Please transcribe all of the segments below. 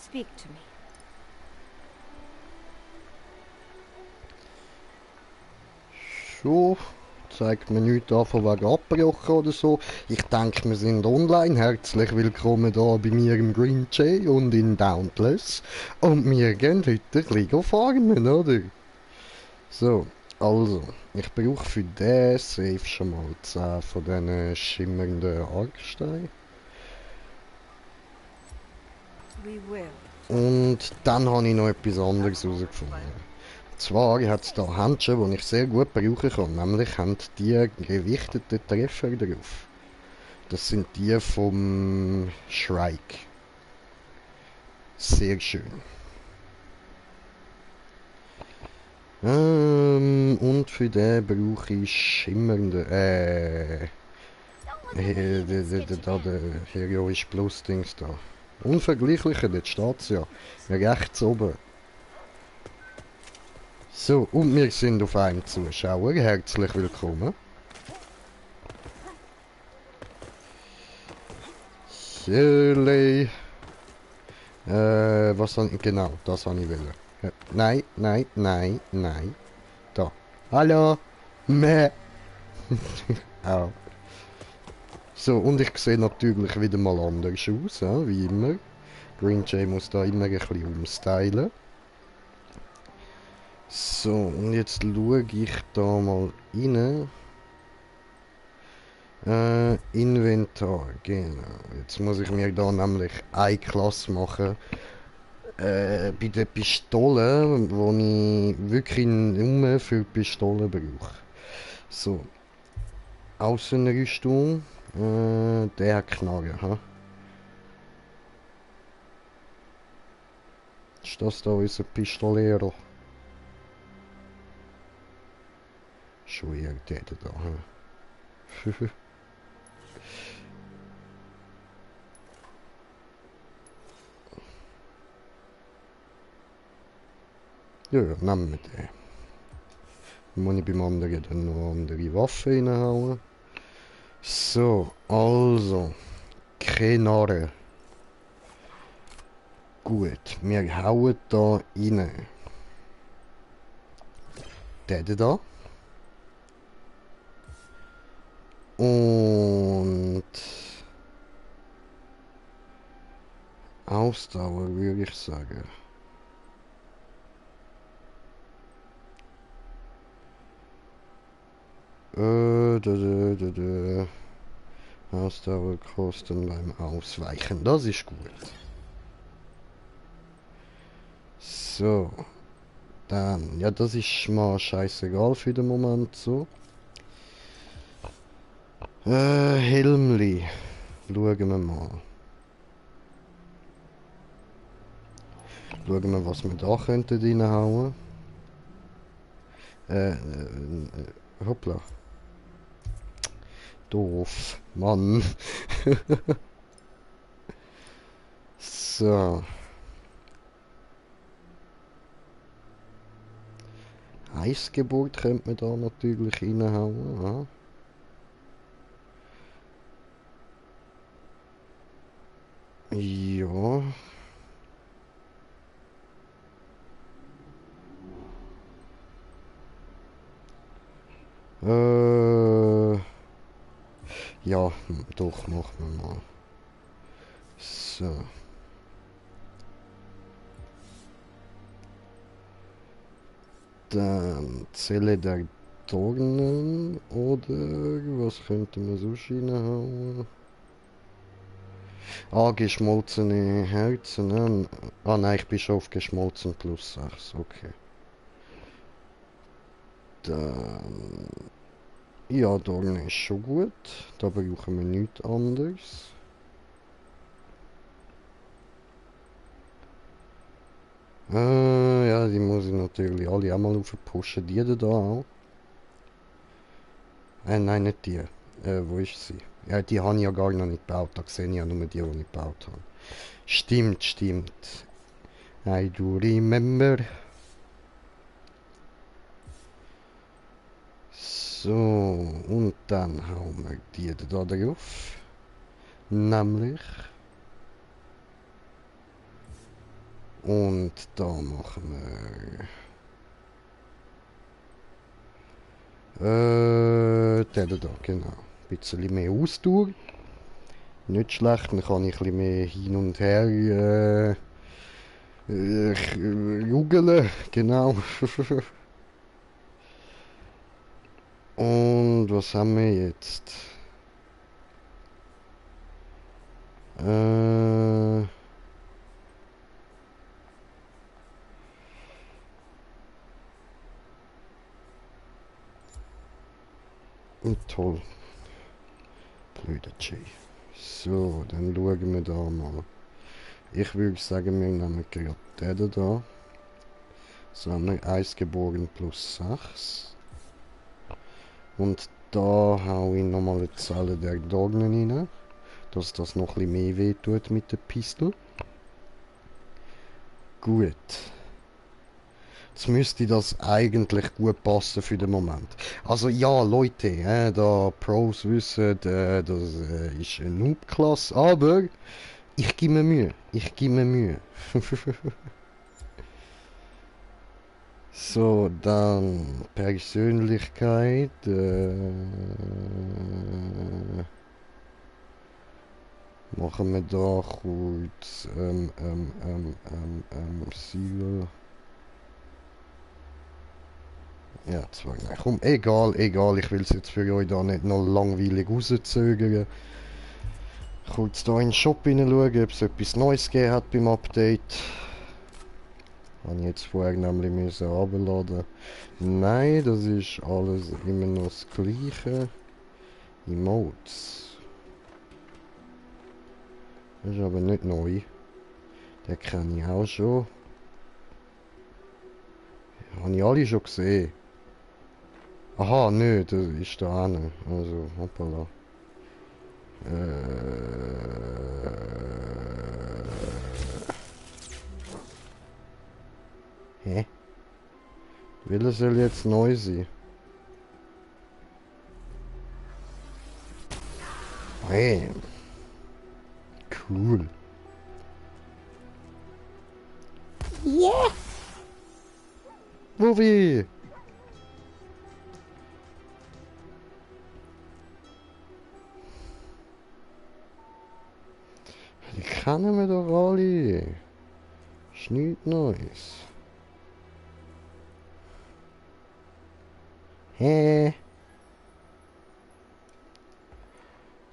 Speak to me. So, zeigt mir nichts an von wegen abgebrochen oder so. Ich denke, wir sind online. Herzlich willkommen hier bei mir im Green Jay und in Dauntless. Und wir gehen heute ein bisschen farmen, oder? So, also, ich brauche für den Safe schon mal 10 von diesen schimmernden Argsteinen. We will. Und dann habe ich noch etwas anderes herausgefunden. Zwar hat es da Handschuhe, die ich sehr gut brauchen kann. Nämlich haben die gewichteten Treffer drauf. Das sind die vom Shrike. Sehr schön. Und für den brauche ich schimmernde, der Heroisch Plus Dings da. Unvergleichlicher, dort steht's ja. Rechts oben. So, und wir sind auf einem Zuschauer. Herzlich willkommen. Jelle. Was soll ich... Genau, das habe ich wollen. Ja. Nein, nein, nein, nein. Da. Hallo. Meh. Au. So, und ich sehe natürlich wieder mal anders aus, wie immer. Green Jay muss da immer ein bisschen umstylen. So, und jetzt schaue ich da mal rein. Inventar, genau. Jetzt muss ich mir da nämlich eine Klasse machen. Bei der Pistole, wo ich wirklich nur für die Pistole brauche. So. Außenrüstung. Der hat Knarre, ha? Ist das da unser Pistolero? Schwer, der da, ha? Ja, ja, nehmen wir den. Dann muss ich beim anderen dann noch andere Waffen reinhauen. So, also. Knarre. Gut, wir hauen da rein. Den da. Und Ausdauer würde ich sagen. Ausdauer kosten beim Ausweichen. Das ist gut. So. Dann, ja, das ist mal scheißegal für den Moment so. Helmli. Schauen wir mal. Schauen wir, was wir da könnten reinhauen. Hoppla. Doof. Mann. So. Eisgeburt könnte man da natürlich reinhauen. Ja. Ja, doch, machen wir mal. So. Dann Zelle der Dornen oder was könnte man sonst reinhauen? Ah, geschmolzene Herzen. Ah nein, ich bin schon auf geschmolzen plus 6. Okay. Dann... Ja, Dornen ist schon gut. Da brauchen wir nichts anderes. Ja, die muss ich natürlich alle einmal aufpushen. Die da auch. Nein, nicht die. Wo ist sie? Ja, die habe ich ja gar noch nicht gebaut. Da sehe ich ja nur die ich gebaut habe. Stimmt, stimmt. I do remember. So, und dann hauen wir die da drauf. Nämlich... Und da machen wir... den da, genau. Ein bisschen mehr Ausdauer. Nicht schlecht, dann kann ich ein bisschen mehr hin und her jugeln, genau. Und was haben wir jetzt? Äh, toll. Blöder Jay. So, dann schauen wir da mal. Ich würde sagen, wir nehmen gerade den da. So haben wir 1 geboren plus 6. Und da hau ich nochmal eine Zelle der Dornen rein. Dass das noch ein bisschen mehr wehtut mit der Pistole. Gut. Jetzt müsste das eigentlich gut passen für den Moment. Also ja, Leute, da Pros wissen, das ist eine Noob-Klasse, aber ich gebe mir Mühe. Ich gebe mir Mühe. So, dann Persönlichkeit. Machen wir da kurz Ziel. Ja, zwei. Nein, komm, egal, egal. Ich will es jetzt für euch da nicht noch langweilig rauszögern. Kurz da in den Shop hineinschauen, ob es etwas Neues gegeben hat beim Update. Habe ich jetzt vorher nämlich müssen runterladen. Nein, das ist alles immer noch das gleiche. Emotes. Das ist aber nicht neu. Den kenne ich auch schon. Habe ich alle schon gesehen. Aha, nö, das ist da hinten. Also, hoppala. Hä? Welcher soll jetzt neu sein? Hey, cool. Yeah! Wo wie? Die kennen wir doch alle. Ist nichts Neues. Hä?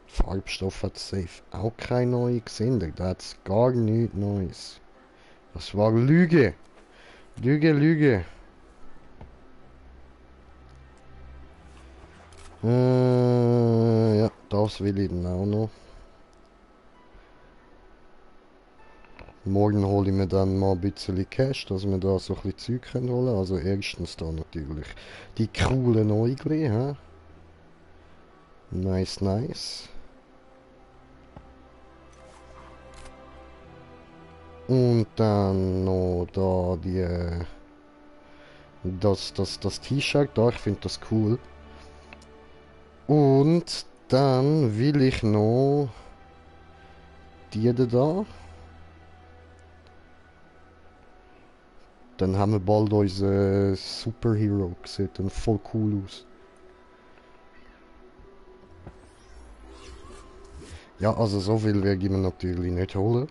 Farbstoff hat safe auch keine neue gesehen. Da hat's gar nichts Neues. Das war Lüge. Lüge, Lüge. Ja, das will ich dann auch noch. Morgen hole ich mir dann mal ein bisschen Cash, dass wir da so ein bisschen Zeug können holen. Also erstens da natürlich die coolen Äugli, hä? Nice, nice. Und dann noch da das T-Shirt da, ich finde das cool. Und dann will ich noch die da. Dann haben wir bald unseren Superhero. Sieht dann voll cool aus. Ja, also so viel werde ich mir natürlich nicht holen.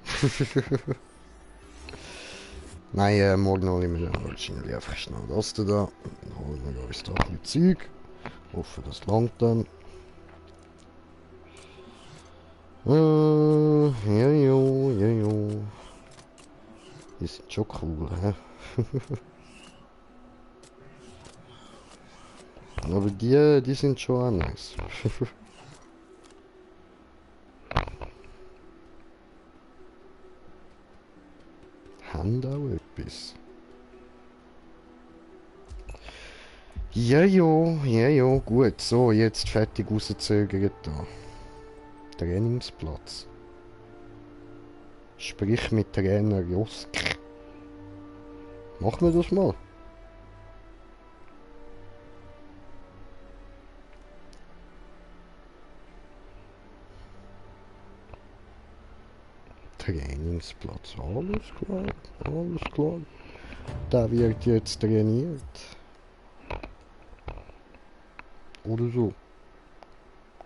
Nein, morgen hole ich mir dann wahrscheinlich einfach schnell das da. Dann holen wir uns da ein bisschen Zeug. Hoffe, das langt dann. Ja, jo, ja, jo. Die sind schon cool, hä? Aber die sind schon auch nice. Haben auch etwas. Ja, jo, gut. So, jetzt fertig rausgezögert da. Trainingsplatz. Sprich mit Trainer Josk. Machen wir das mal. Trainingsplatz, alles klar, alles klar. Da wird jetzt trainiert. Oder so.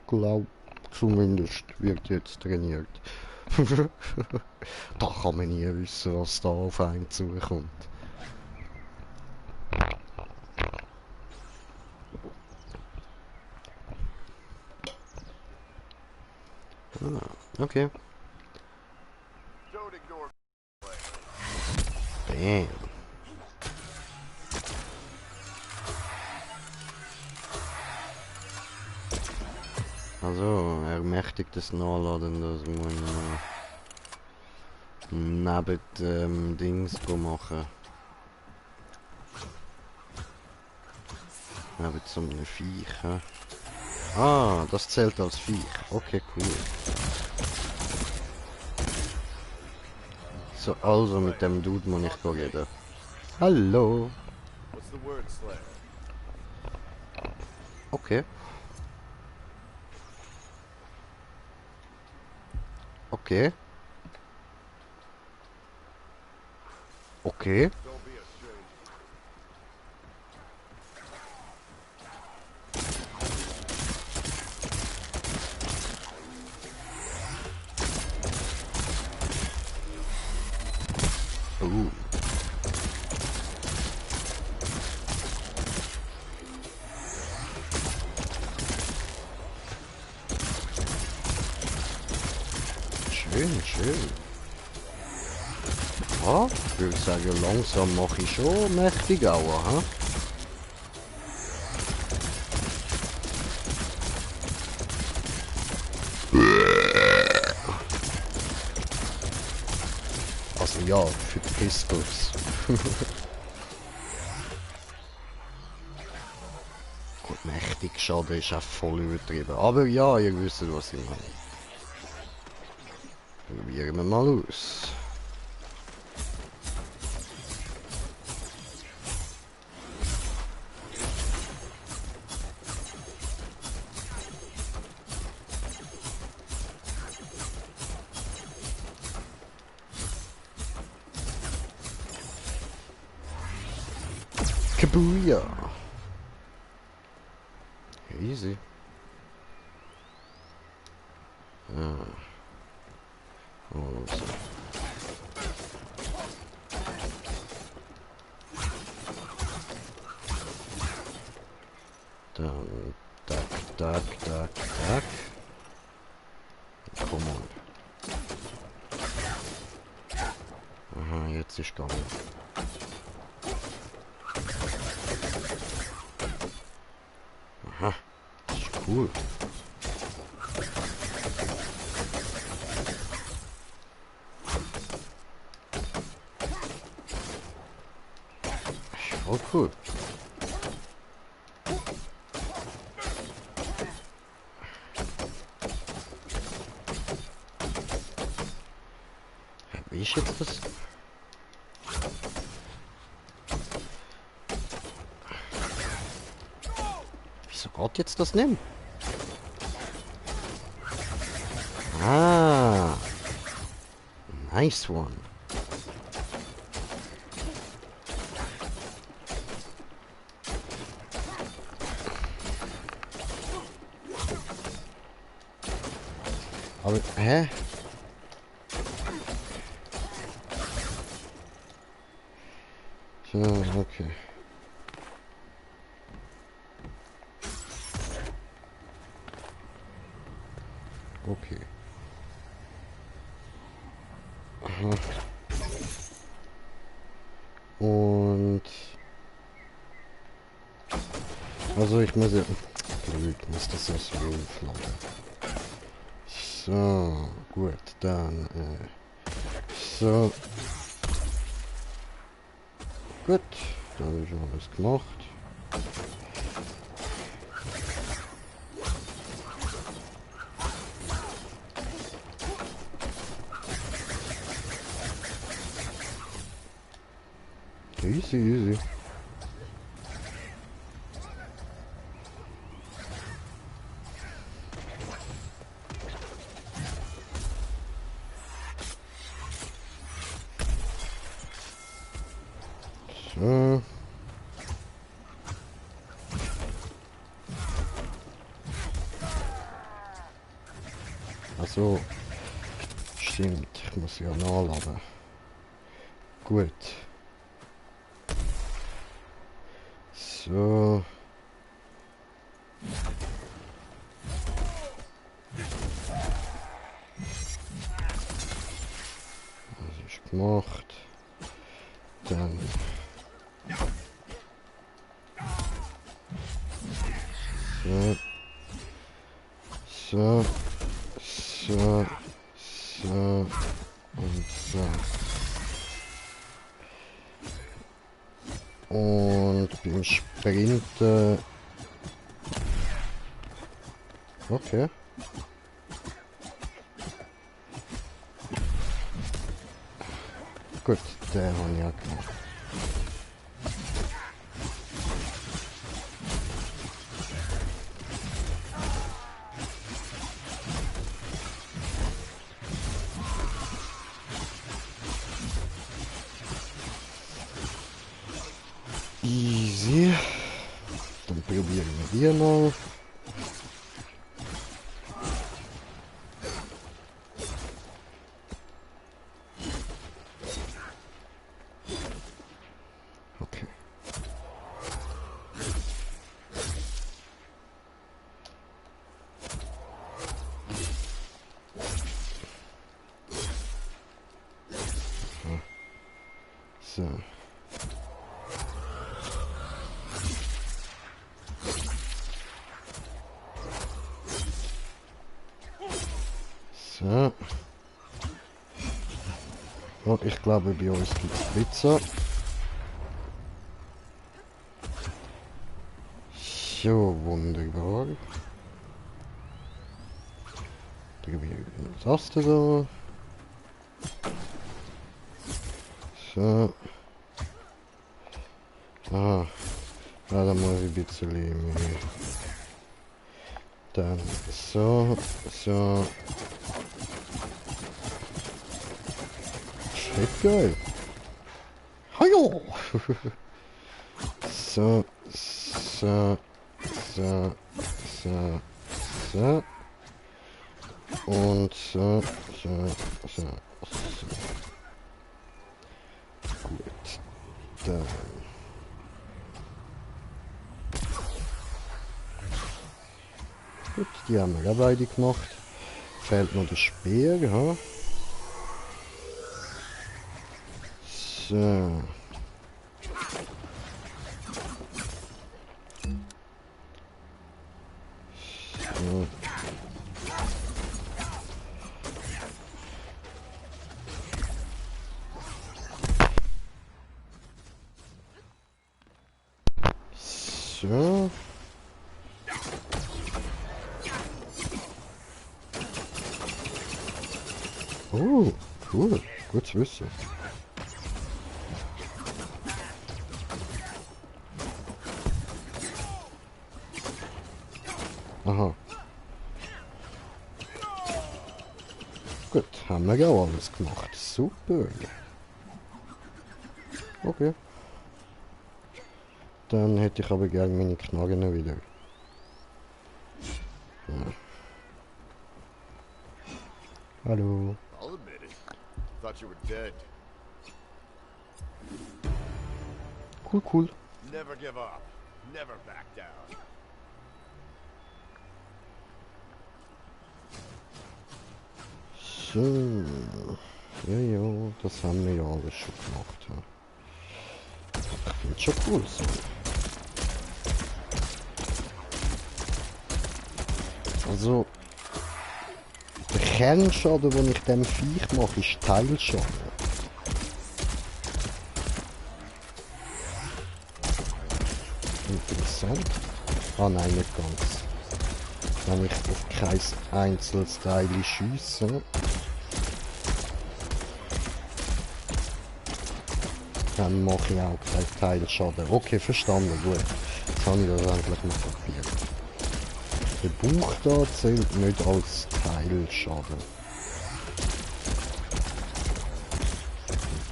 Glaub, zumindest wird jetzt trainiert. Da kann man nie wissen, was da auf einen zukommt. Ah, okay. Bam. Also, ermächtigtes Nachladen, das muss ich noch neben dem Dings machen. Neben so einem Viech. He? Ah, das zählt als Viech. Okay, cool. So, also mit dem Dude muss ich reden. Hallo. Okay. Okay. Okay. Schön, schön. Ja, ich würde sagen, langsam mache ich schon mächtig Aua, ha? Also ja, für die Pistols. Gut, mächtig Schaden ist auch voll übertrieben. Aber ja, ihr wisst, was ich meine. Probieren wir mal aus. Kabuya! Easy. Ja. Also. Dann, tak. Komm on. Aha, jetzt ist gegangen. Aha, das ist cool. Das ist voll cool. Wie ist jetzt das? Wieso geht jetzt das nicht? Ah, nice one. Aber, hä? So, okay. Okay. Aha. Und... Also ich muss ja... Blöd, muss das aus Wolf laden. So, gut, dann... so... Gut, dann ist alles gemacht. Easy, easy. Also, stimmt, ich muss ja nachladen. Gut. So. Das ist gemacht. Dann. So. So. So. So. Und so. Und beim Sprinten. Okay. Gut, der habe ich ja gemacht. Easy. Dann probieren wir die noch. Okay. So. So. Oh, ich glaube, bei uns gibt es Pizza. So, wunderbar. Probieren wir die Taste da. So. Ah. Ja, da muss ich ein bisschen mehr. Dann so, so. Shit, geil. Hallo! So, so, so, so, so. Und so, so, so, so. Gut. Dann. Gut, die haben wir ja beide gemacht. Fehlt nur der Speer, ja. So. So. So. Oh, cool. Gut zu wissen. Aha. Gut, haben wir ja alles gemacht. Super. Okay. Dann hätte ich aber gerne meine Knarren wieder. Ja. Hallo. I'll admit it. Thought you were dead. Cool, cool. Never give up. Never back down. So. Ja, ja, das haben wir ja alles schon gemacht. Ja. Ich finde schon cool so. Also, der Kernschaden, den ich dem Viech mache, ist Teilschaden. Interessant. Ah nein, nicht ganz. Wenn ich auf kein einzelnes Teil schiesse, dann mache ich auch keinen Teilschaden. Okay, verstanden, gut. Jetzt habe ich das endlich mal kapiert. Der Bauch da zählt nicht als Teilschaden.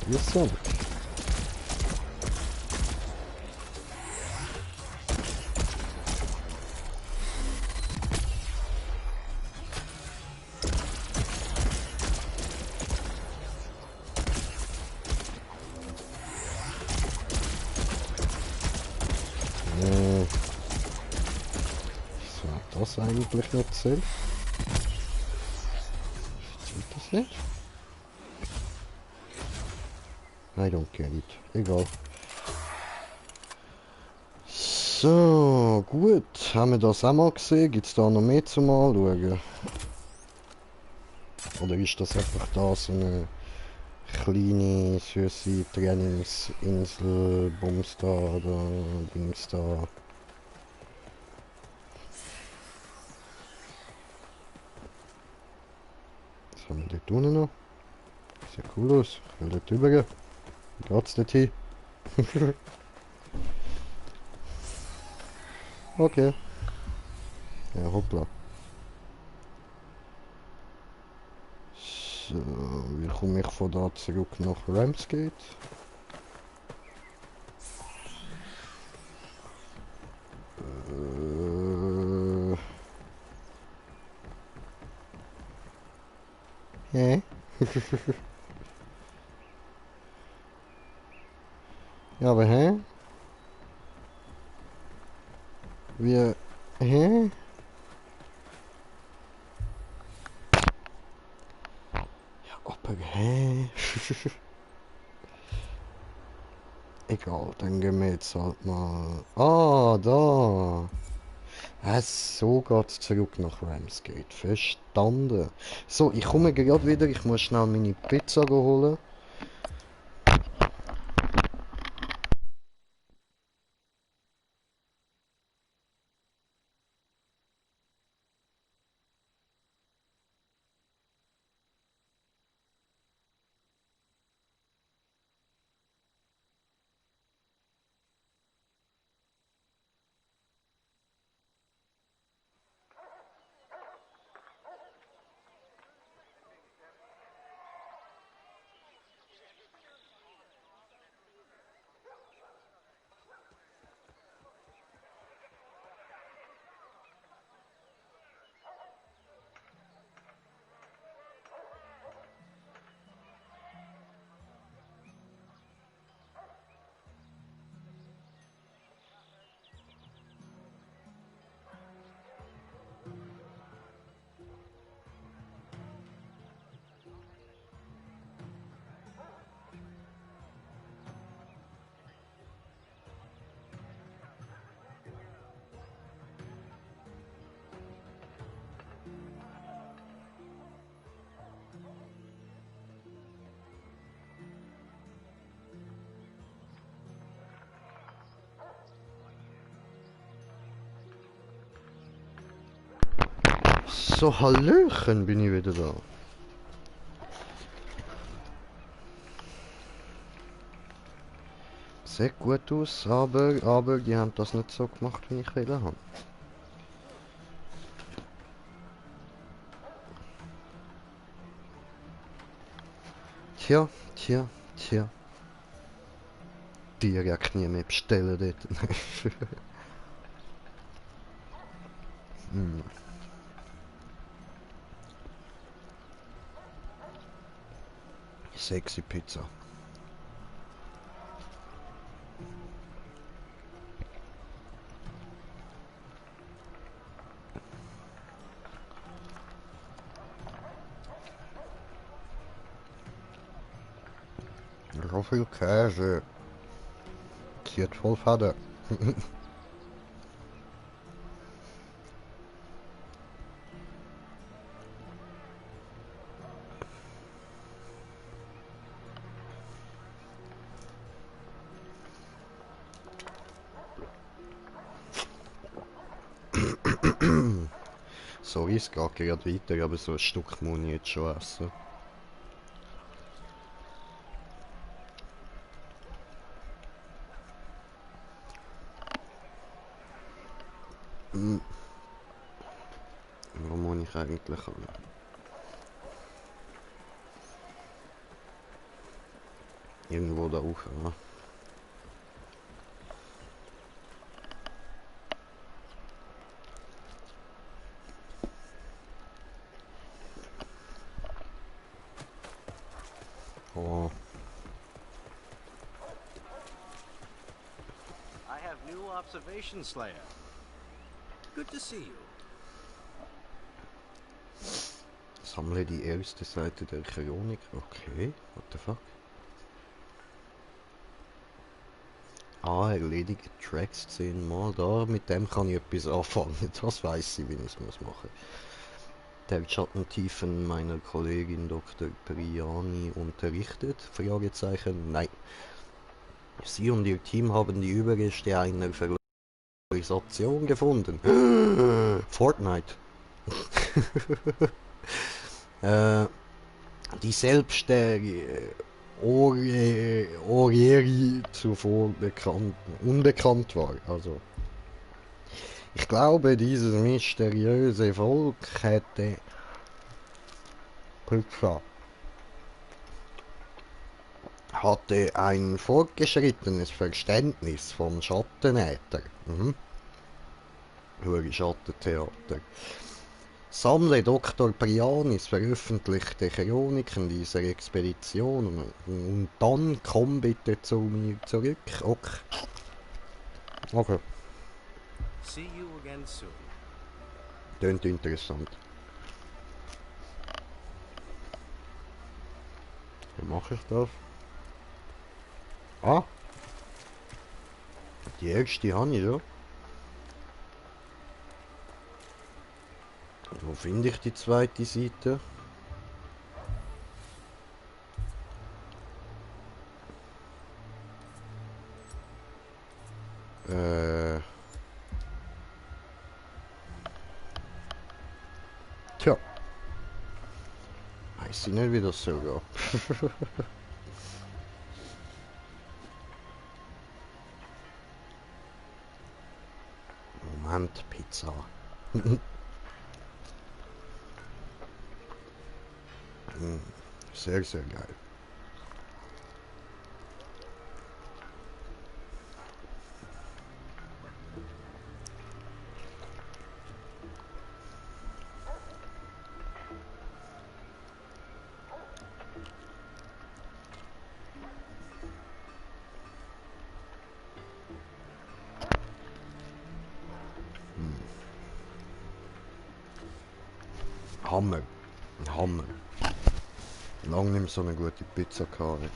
Interessant. das eigentlich noch zählt? Zählt das nicht? I don't get it. Egal. So, gut. Haben wir das auch mal gesehen? Gibt es da noch mehr zum Anschauen? Oder ist das einfach da so eine kleine, süße Trainingsinsel, Bums da oder Dings da? Was haben wir dort unten noch? Sieht cool aus. Ich will dort rüber gehen. Wie geht's dort hin? Okay. Ja, hoppla. So, wie komme ich von da zurück nach Ramsgate? Hä? Ja, aber hä? Wir... Hä? Ja, aber hä? Egal, dann gehen wir jetzt halt mal... Ah, da! So geht's zurück nach Ramsgate. Verstanden. So, ich komme gerade wieder. Ich muss schnell meine Pizza holen. So, Hallöchen, bin ich wieder da. Sieht gut aus, aber die haben das nicht so gemacht, wie ich will haben. Tja. Direkt nie mehr bestellen dort. hm. Sexy Pizza. So viel Käse. Zieht voll Faden. Sorry, es geht gerade weiter, aber so ein Stück muss ich jetzt schon essen. Wo muss ich eigentlich an? Irgendwo da hoch, ja. Oh. I have new observation, Slayer. Good to see you. Sammle die erste Seite der Chronik. Okay, what the fuck? Ah, erledige Tracks 10 Mal da. Mit dem kann ich etwas anfangen. Das weiß ich, wie ich es machen muss. Der Schattentiefen meiner Kollegin Dr. Priani unterrichtet? Fragezeichen. Nein. Sie und ihr Team haben die Überreste einer Zivilisation gefunden. Fortnite. Die selbst der Orieri zuvor unbekannt war. Also, ich glaube, dieses mysteriöse Volk hätte Pizza. Hatte ein fortgeschrittenes Verständnis von Schattenäter. Höhere Schattentheater. Sammle Dr. Prianis veröffentlichte Chroniken dieser Expedition und dann komm bitte zu mir zurück. Okay. Okay. See you again soon. Klingt interessant. Wie mache ich das? Ah! Die erste habe ich schon. Wo finde ich die zweite Seite? Tja. Weiß ich nicht, wie das soll gehen. Moment, Pizza. Sehr, sehr geil. Hammer. Hammer. Lang nicht mehr so eine gute Pizza gehabt.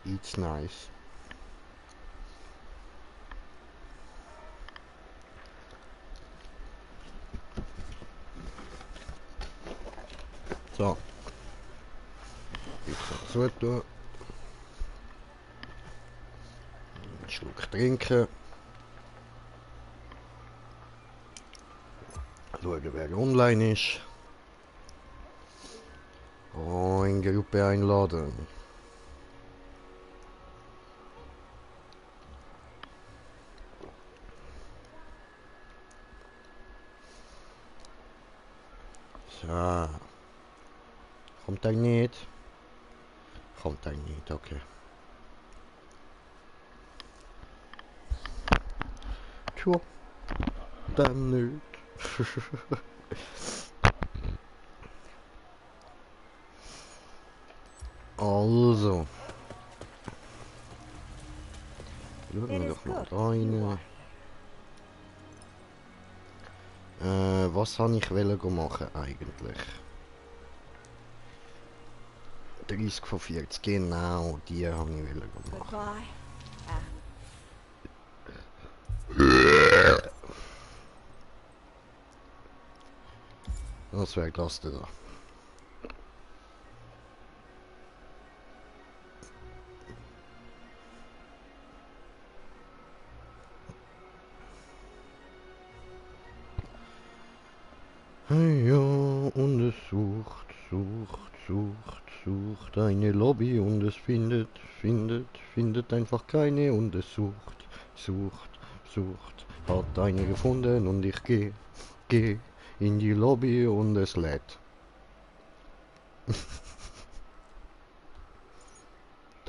It's nice. So. Pizza zutun. Einen Schluck trinken. Schauen, wer online ist. Oh, in Gruppe einladen. So. Kommt er nicht? Kommt er nicht, okay. Tja, dann nicht. Also. Schauen It wir is doch mal good. da rein. Was habe ich machen eigentlich? 30 von 40, genau, die habe ich machen. Goodbye. Was wäre das denn da? Ja, und es sucht eine Lobby und es findet einfach keine und es sucht, hat eine gefunden und ich geh in die Lobby und es lädt.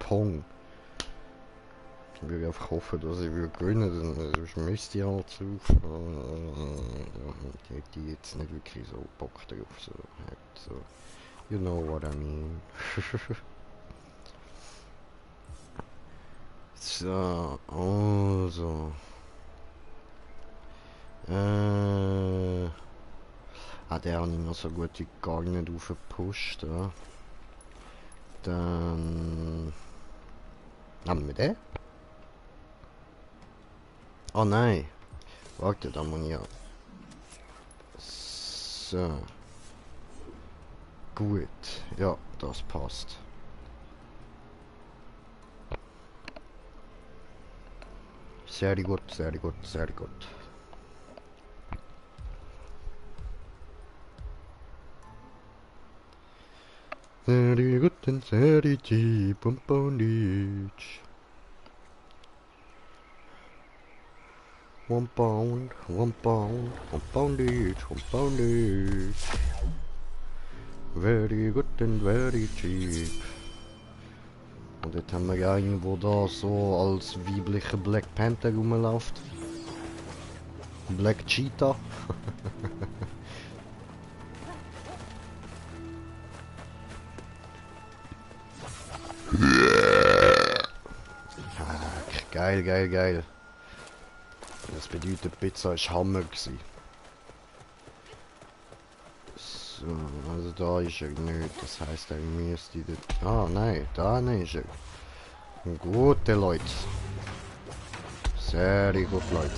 Pong. Ich würde einfach hoffen, dass ich würde gewinnen, sonst müsste ich halt zu. Ich hätte jetzt nicht wirklich so Bock drauf. So, so. You know what I mean. So, also. Der habe ich noch so gut wie gar nicht aufgepusht. Ja. Dann. Haben wir den? Oh nein. Warte, da muss ich ja. So. Gut. Ja, das passt. Sehr gut, sehr gut, sehr gut. Sehr gut und sehr cheap und bondage. 1 pound, 1 pound, 1 poundage, 1 poundage. Very good and very cheap. Und jetzt haben wir ja irgendwo da so als weiblicher Black Panther rumläuft. Black Cheetah. Geil, geil, geil. Das bedeutet, Pizza ist Hammer gewesen. So, also da ist er nicht. Das heisst, er müsste dort... Ah, nein, da ist er. Gute Leute. Sehr gut, Leute.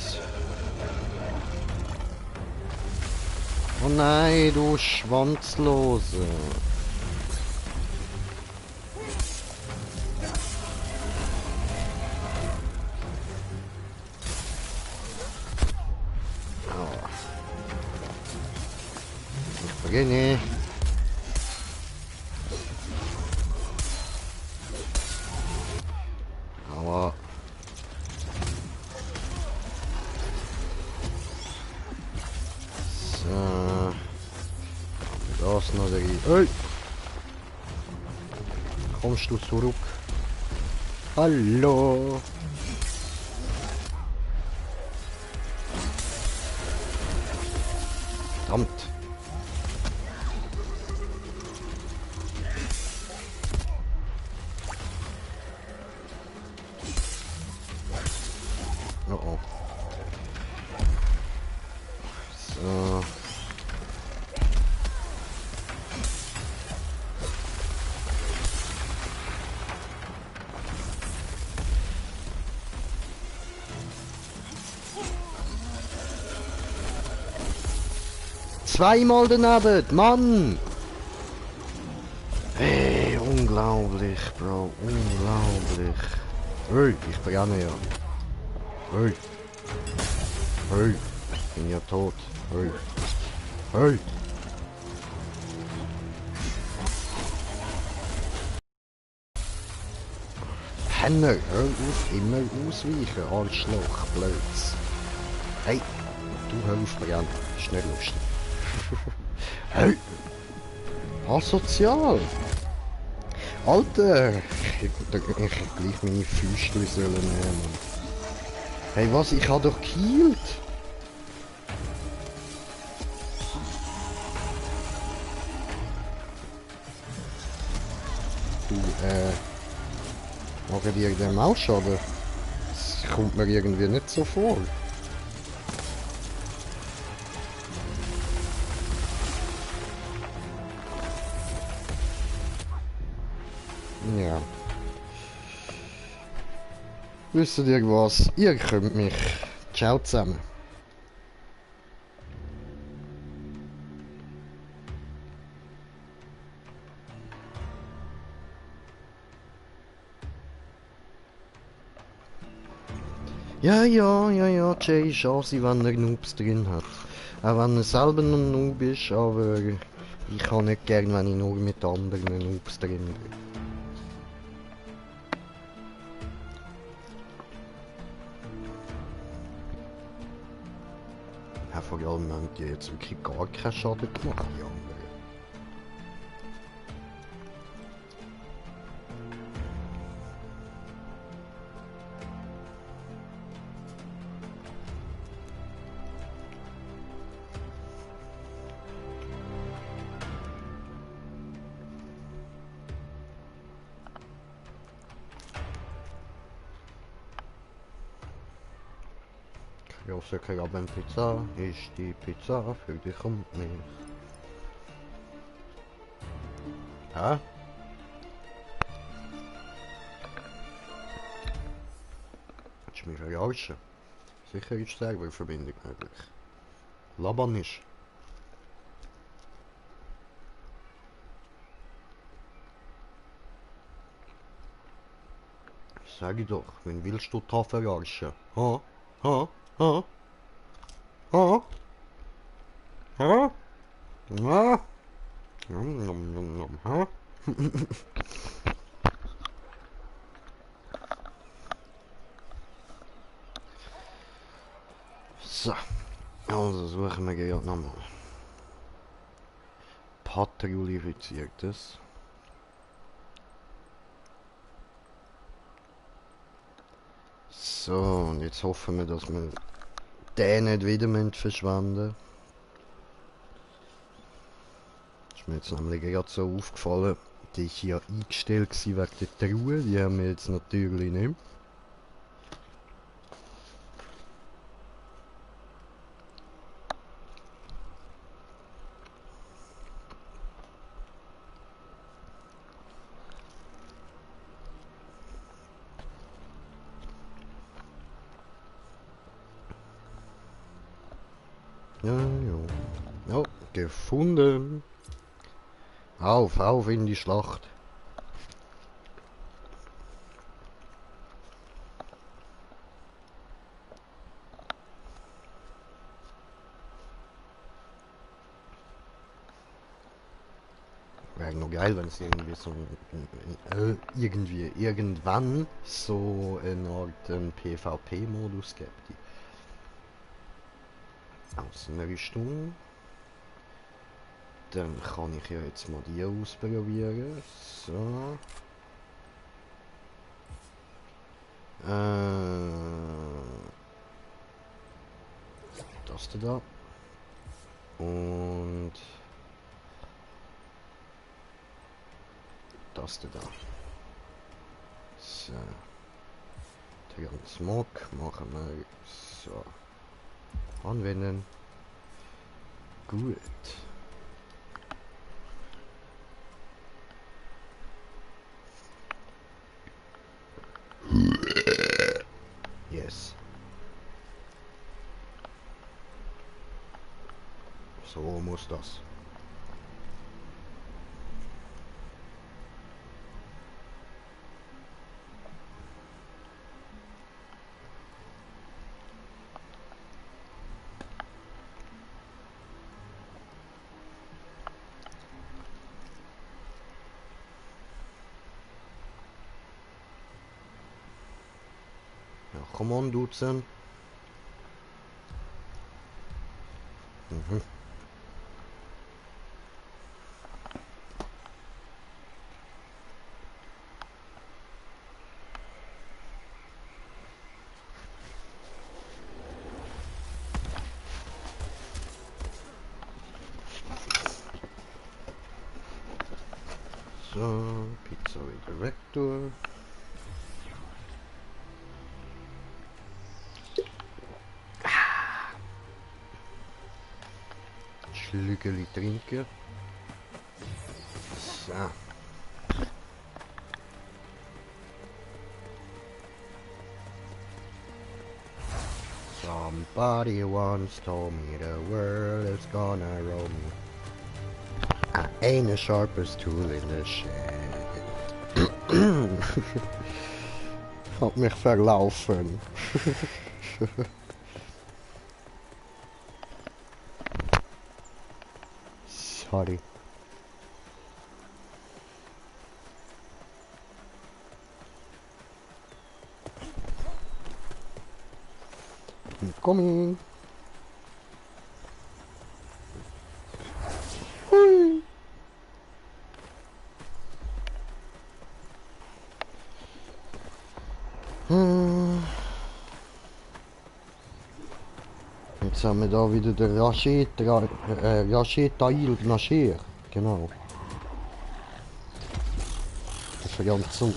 Oh nein, du Schwanzlose. Beginne. Aber so, das noch drin. Hey! Kommst du zurück? Hallo! Verdammt! Oh. So. Zweimal daneben, Mann! Hey, unglaublich, Bro, unglaublich. Hey, ich brenne ja. Hey. Hey. Ich bin ja tot. Hey. Hey. Penner, hör auf, immer ausweichen, Arschloch, Blöds. Hey, du hör auf brennen, ist nicht lustig. Hey. Asozial. Alter, ich gleich meine Füße sollen nehmen. Hey, was? Ich hab doch gekillt! Du, machen die dem auch Schaden? Das kommt mir irgendwie nicht so vor. Ja. Wisst ihr was? Ihr könnt mich. Ciao zusammen. Ja, Jay ist Asi, wenn er Noobs drin hat. Auch wenn er selber noch Noob ist, aber ich kann nicht gern, wenn ich nur mit anderen Noobs drin bin. vor allem haben die jetzt wirklich gar keinen Schaden gemacht, die anderen. Große Krabbenpizza ist die Pizza für dich und mich. Hä? Willst du mich verarschen? Sicher ist Serververbindung möglich. Laban ist. Sag ich doch, wen willst du da verarschen? Ha? Ha? Ha? Ha? Ha? Ha? Nom, nom, nom, nom, ha? So, also suchen wir gerade nochmal. Patrouillifiziertes. So, und jetzt hoffen wir, dass wir den nicht wieder verschwenden. Ist mir jetzt nämlich gerade so aufgefallen, die ist hier eingestellt wegen der Truhe, die haben wir jetzt natürlich nicht. Ja, ja. Oh, gefunden. Auf in die Schlacht. Wäre noch geil, wenn es irgendwie so irgendwann so eine Art PvP-Modus gibt. Außenrüstung. Dann kann ich ja jetzt mal die ausprobieren. So. Das da. Und das da. So. Transmog machen wir so. Anwenden. Gut. Yes. So muss das. Ja, komm on, Duzen. Mhm. So, Pizza Director. Schlückeli trinken. So. Somebody once told me the world is gonna roll me. I ain't the sharpest tool in the shed. Hab mich verlaufen. Sorry. I'm coming. Jetzt haben wir da wieder den Rachet Tail Nasher. Genau. Der Franzose.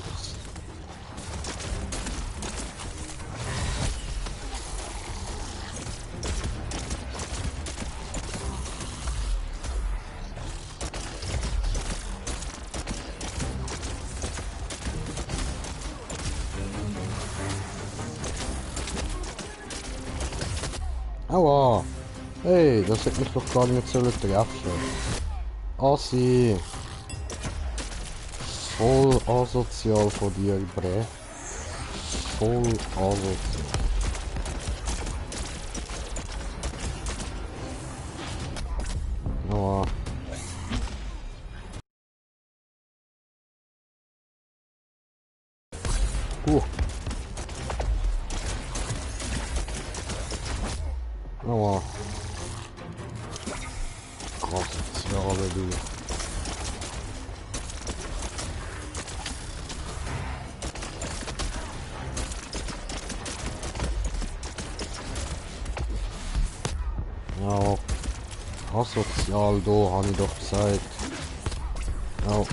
Aua! Hey, das hätte mich doch gar nicht sollen treffen. Assi! Voll asozial von dir, Bre. Voll asozial. Aua. Aua. Asoziale du. Ja, asozial, da habe ich doch gesagt. Ja.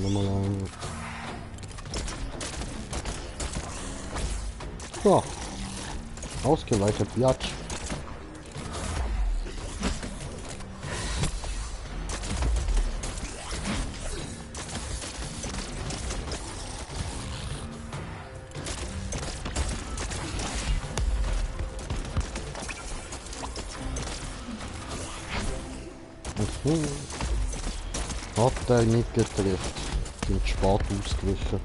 Nochmal ein. Ja. Ausgeweitet, Jatsch. Hat er nicht getrifft. Sind spät ausgewichen.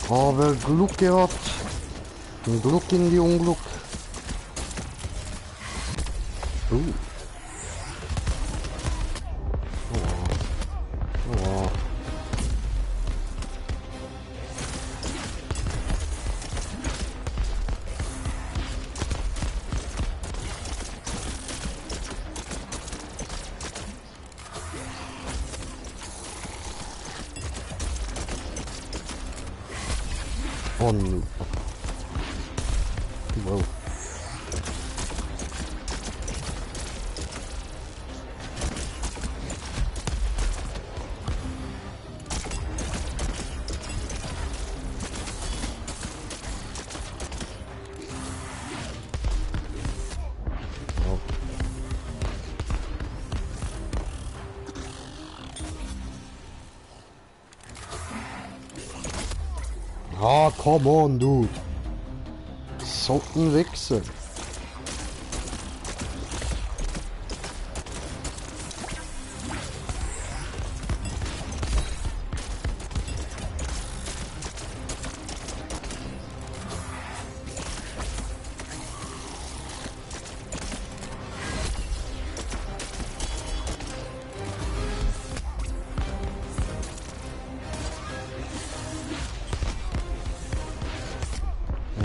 Aber Glück gehabt. Ein Glück in die Unglück. Oh. Oh. Oh no. Wow. Ah, come on, dude. So ein Wichser.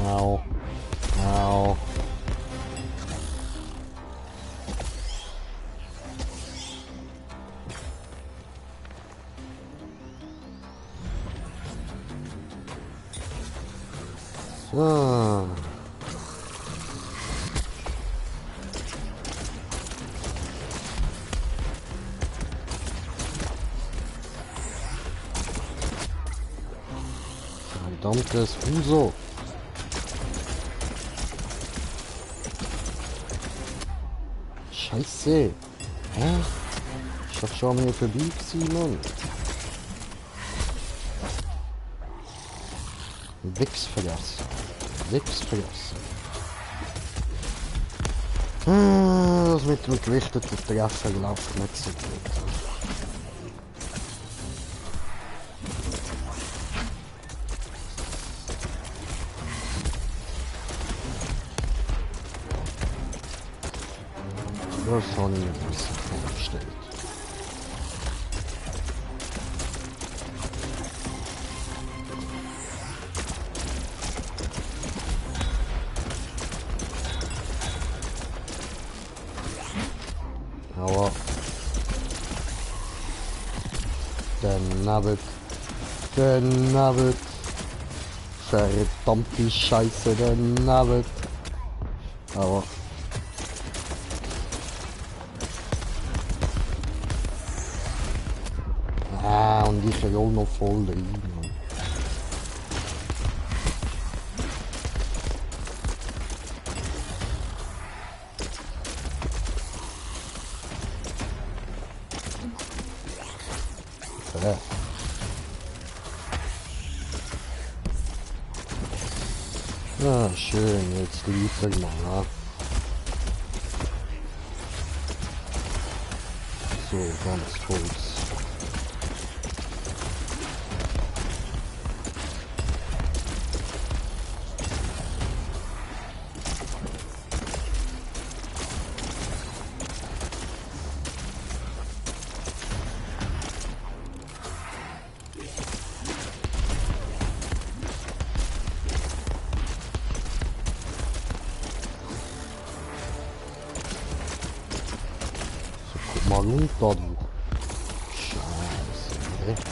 Au. Au. So. Verdammtes Huso. Scheiße. Hä? Ich hab schon mir vorbei gewesen, Mann. Wichsvergessen. Wichsvergessen. Das mit dem gerichteten Treffen läuft nicht so gut. Das habe ich mir besser vorgestellt. Aua. Daneben. Daneben. Verdammte Scheiße, daneben. Aua. Ah, und ich roll noch voll rein. Mann. Ah, schön, jetzt liefern wir mal. So, ganz kurz. Mal runter, du. Scheiße.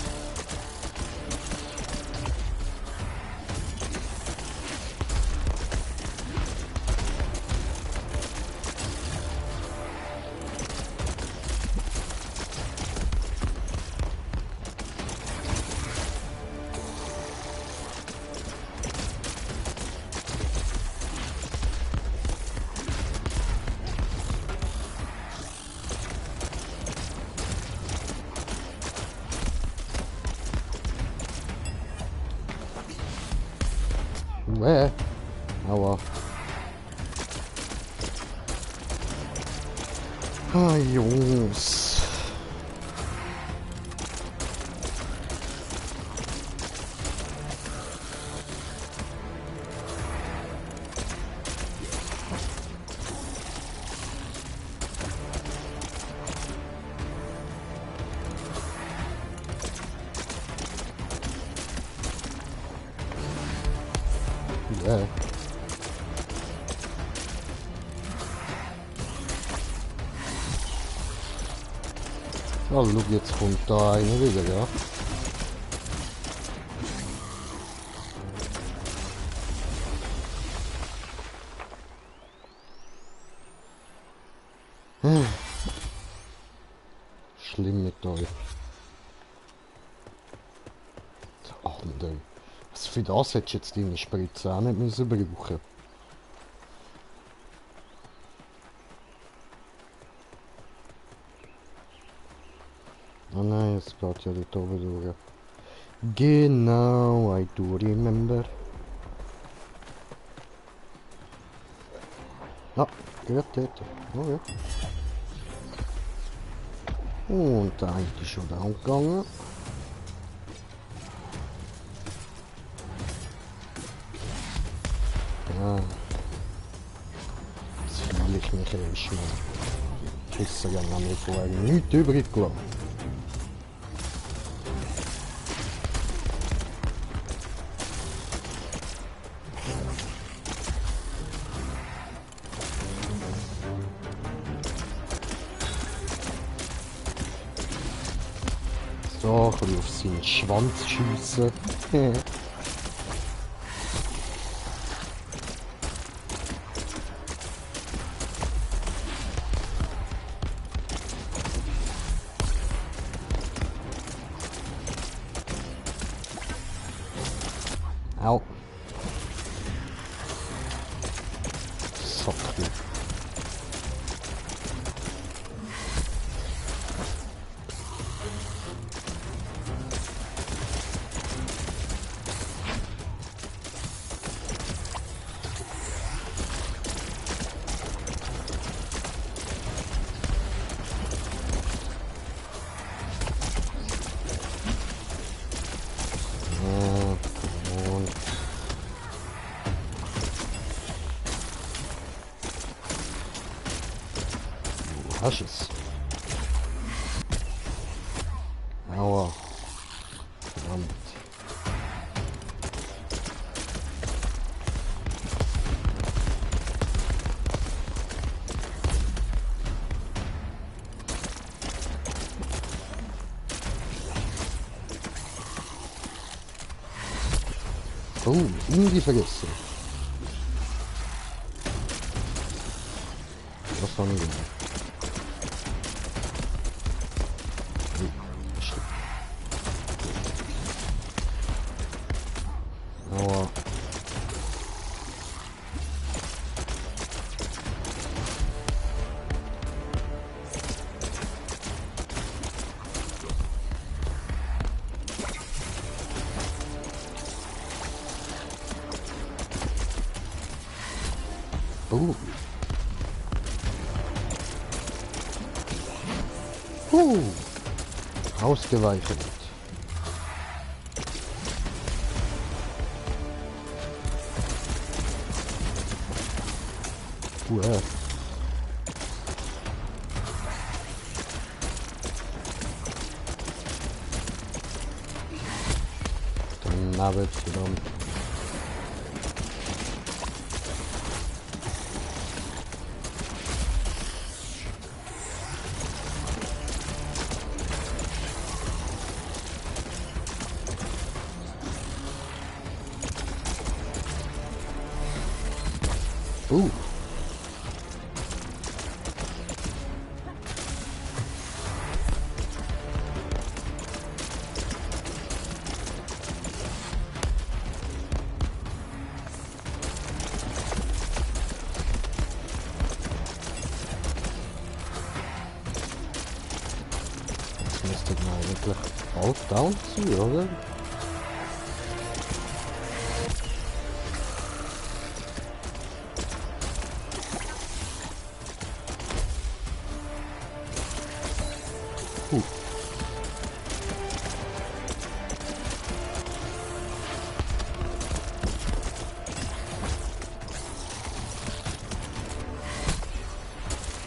Aua. Ah, Jungs. Ja. Oh, schau, jetzt kommt da einer wieder, ja. Schlimm mit euch. Andere. Was für das hättest du jetzt deine Spritze auch nicht müssen brauchen. Oh nein, es geht ja dort oben durch. Genau, I do remember. Ah, gerade dort. Oh ja. Und der eine ist schon down gegangen. Ja. Jetzt fühle ich mich erst mal. Schüsse ja noch nicht vorher nichts übrig gelassen. So, ein bisschen auf seinen Schwanz schiessen. Au. Socken. Hast es. Aua. Verdammt. Oh, in die Vergessen. Was haben wir denn? Oh, shit. Oh. Ausgeweicht. Ja. Dann Nabbit genommen. Das müsste man eigentlich all down sein, oder?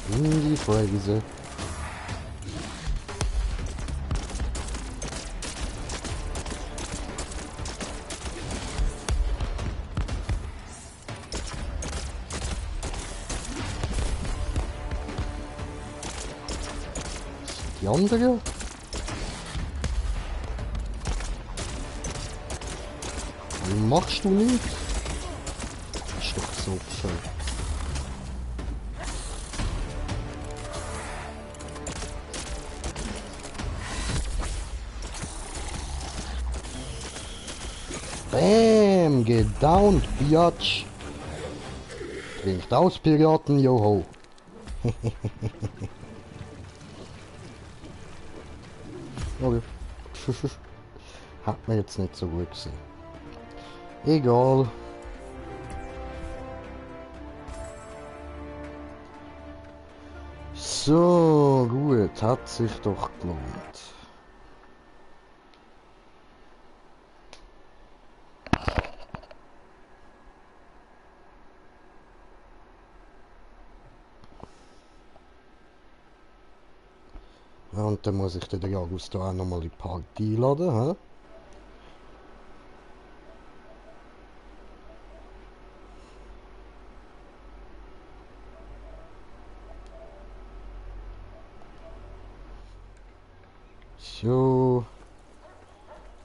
In die Fräse. Die andere? Warum machst du nicht? Ist doch so schön. Bam, gedownt, Biatch. Trinkt aus, Piraten, joho. Okay. Hat mir jetzt nicht so gut gesehen. Egal. So, gut, hat sich doch gelohnt. Ja, und dann muss ich den August auch nochmal in die Party laden, hä? So.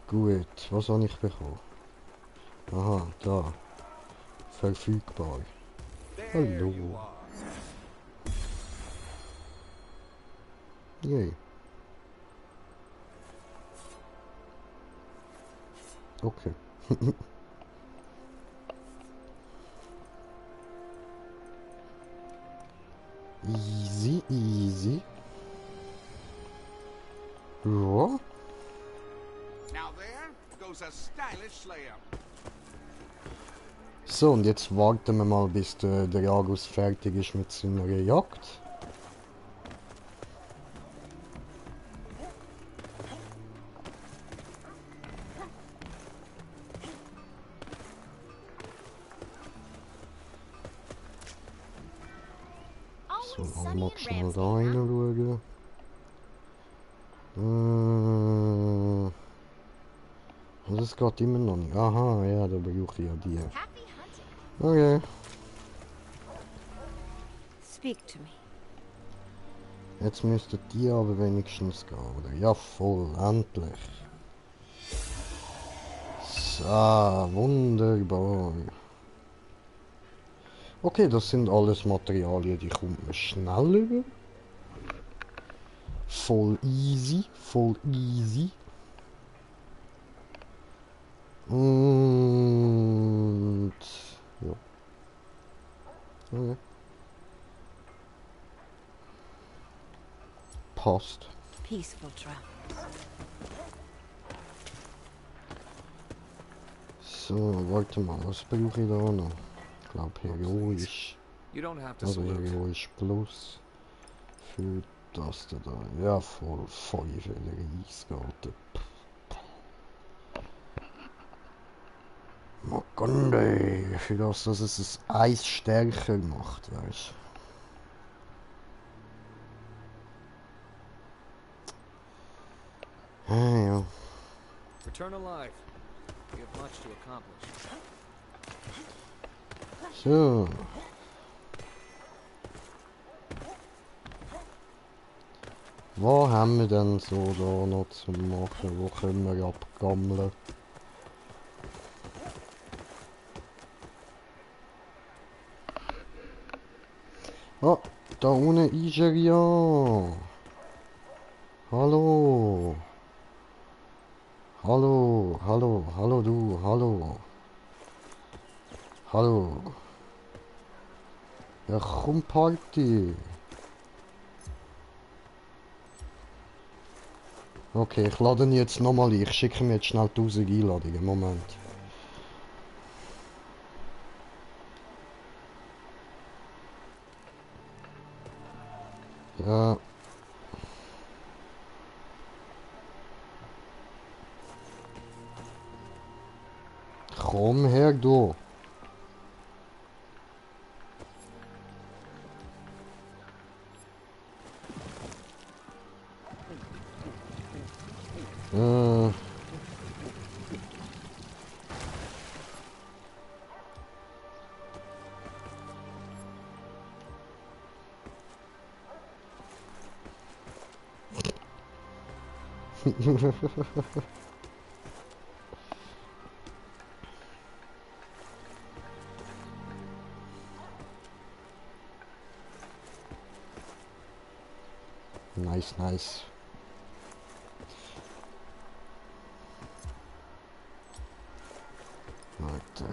Gut, was habe ich bekommen? Aha, da. Verfügbar. Hallo. Yay. Okay. Easy, easy. Ja. Now there goes a stylish slayer. So, und jetzt warten wir mal, bis der Argus fertig ist mit seiner Jagd. So, mal schnell da reinschauen. Das geht immer noch nicht. Aha, ja, da brauche ich ja die. Okay. Speak to me. Jetzt müsste die aber wenigstens gehen, oder? Ja, voll, endlich. So. Ah, wunderbar. Okay, das sind alles Materialien, die kommt man schnell über. Voll easy, voll easy. Und ja. Okay. Passt. Peaceful travel. So, warte mal, was brauche ich da noch? Ich glaube heroisch. You don't have to Also salute. heroisch plus. Für das da. Ja, voll 5 Eisgarten. Makonde, für das, dass es das Eis stärker macht, weißt du. Ah ja. Return alive. You have much to accomplish. So. Was haben wir denn so da noch zu machen? Wo können wir abgammeln? Ah, da unten ist er ja. Hallo. Hallo, hallo, hallo du, hallo. Hallo. Ja, komm Party. Okay, ich lade ihn jetzt nochmal ein. Ich schicke mir jetzt schnell 1000 Einladungen. Moment. Ja. Komm her, du. Nice, nice. Warte.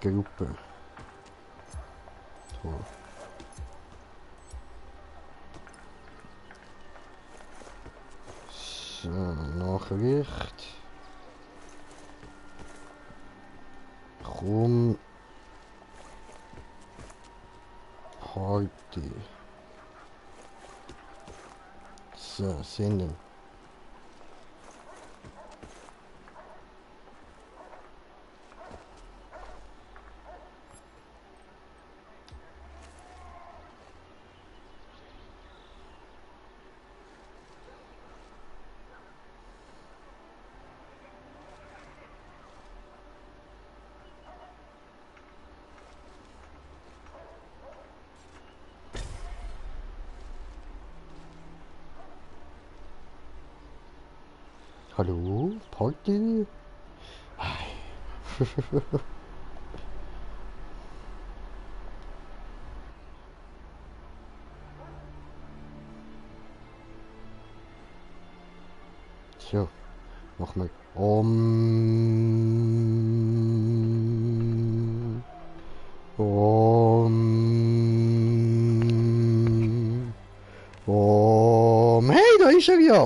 Gruppe. So. So, Nachricht. Rum. Party. So, senden. Hallo, Party? Hi. So, machen wir Hey, da ist er ja.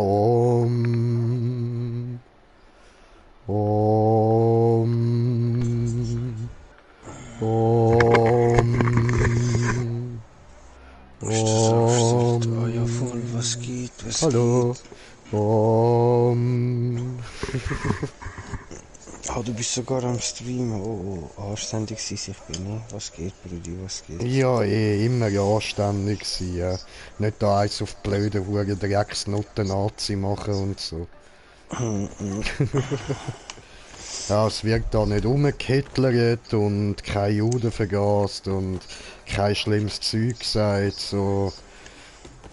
Ja, voll, was geht, was Hallo. geht? Ah, du bist sogar am Streamen. Oh, anständig sein, ich bin, ne? Was geht, Brudi, was geht? Ja, immer ja anständig gewesen, ja. Nicht da eins auf blöde Huren Drecksnoten Nazi machen und so. Ja, es wird da nicht umgekittlert und kein Juden vergast und kein schlimmes Zeug gesagt, so.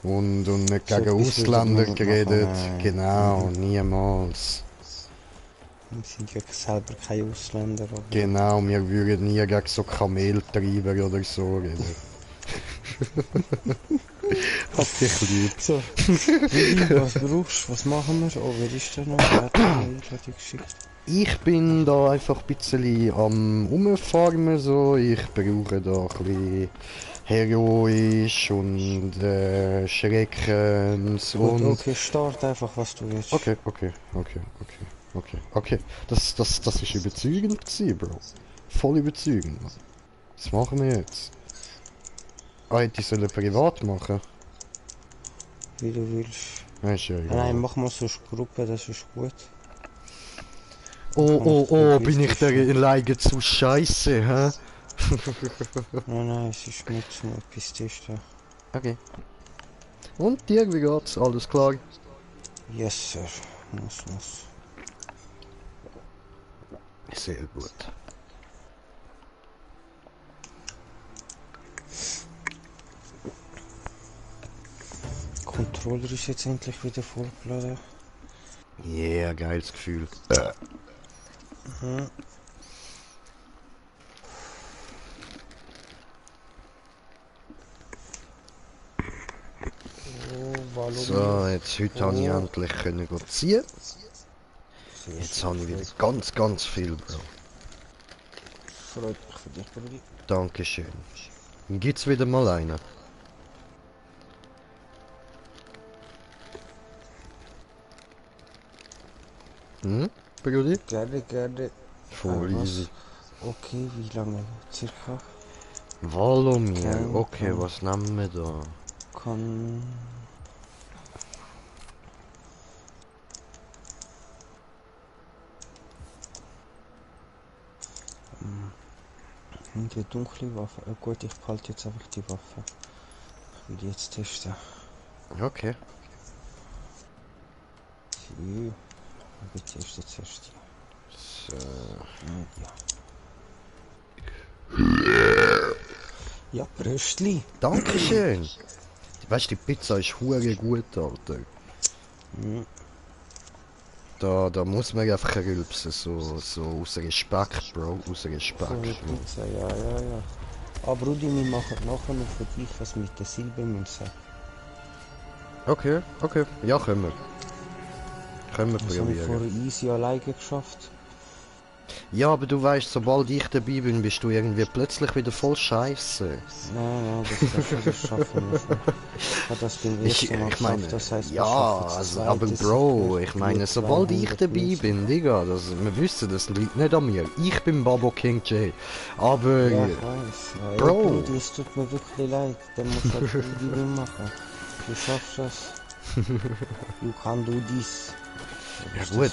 und nicht So gegen etwas würde Ausländer man nicht geredet. machen, nein. Genau, niemals. Wir sind ja selber keine Ausländer, aber... Genau, wir würden nie gegen so Kameltreiber oder so reden. Hab dich lieb. So, Willi, was brauchst du? Was machen wir? Oh, wer ist da noch? Wer hat eine Einladung geschickt? Ich bin da einfach ein bisschen am Umfarmen so. Ich brauche da ein bisschen Heroisch und Schreckens Gut, und... okay, start einfach, was du willst. Okay. Das ist überzeugend gewesen, Bro. Voll überzeugend. Was machen wir jetzt? Ah, hätte ich sollen privat machen? Wie du willst. Ja, ist ja egal. Nein, mach mal so eine Gruppe, das ist gut. Oh, bin ich der Leige zu scheiße, hä? Nein, es ist gut zum etwas testen. Okay. Und dir, wie geht's? Alles klar? Yes, sir. Muss. Sehr gut. Controller ist jetzt endlich wieder vollgeladen. Yeah, geiles Gefühl. Mhm. Oh, warum So, jetzt heute habe ich endlich können ziehen. Jetzt habe ich wieder ganz viel, Bro. Freut mich für dich, Brudi. Dankeschön. Gibt's wieder mal einen? Hm, Brudi? Gerne. Voll Was? easy. Okay, wie lange? Circa? Valomir, okay, Okay. was nehmen wir da? Kann... Die dunkle Waffe. Gut, ich behalte jetzt einfach die Waffe. Ich will die jetzt testen. Okay. So. Ich teste zuerst die. So. Ja, Bröstli. Dankeschön. Weißt du, die Pizza ist hure gut, Alter. Mhm. Da muss man einfach rülpsen, so aus Respekt, Bro, aus Respekt. Volle Pizza, ja. Aber Rudi, wir machen nachher noch für dich was mit der Silbermünze. Okay, ja, können wir. Können wir Das habe ich probieren. vorher easy alleine geschafft. Ja, aber du weißt, sobald ich dabei bin, bist du irgendwie plötzlich wieder voll scheiße. Nein, das schaffen wir schon. Ich habe das beim ersten Mal Ich meine, geschafft, das heisst, wir ja, schaffen es also, zweites. aber Bro, ich meine, Gut, sobald ich 200 dabei plus. bin, Digga, wir wissen, das liegt nicht an mir. Ich bin Babo King J. Aber, Ja, ich weiß. Ja, Bro. Brudi, es tut mir wirklich leid. Dann musst du halt Rudi machen. Du schaffst das. Du kannst du dies. ja gut,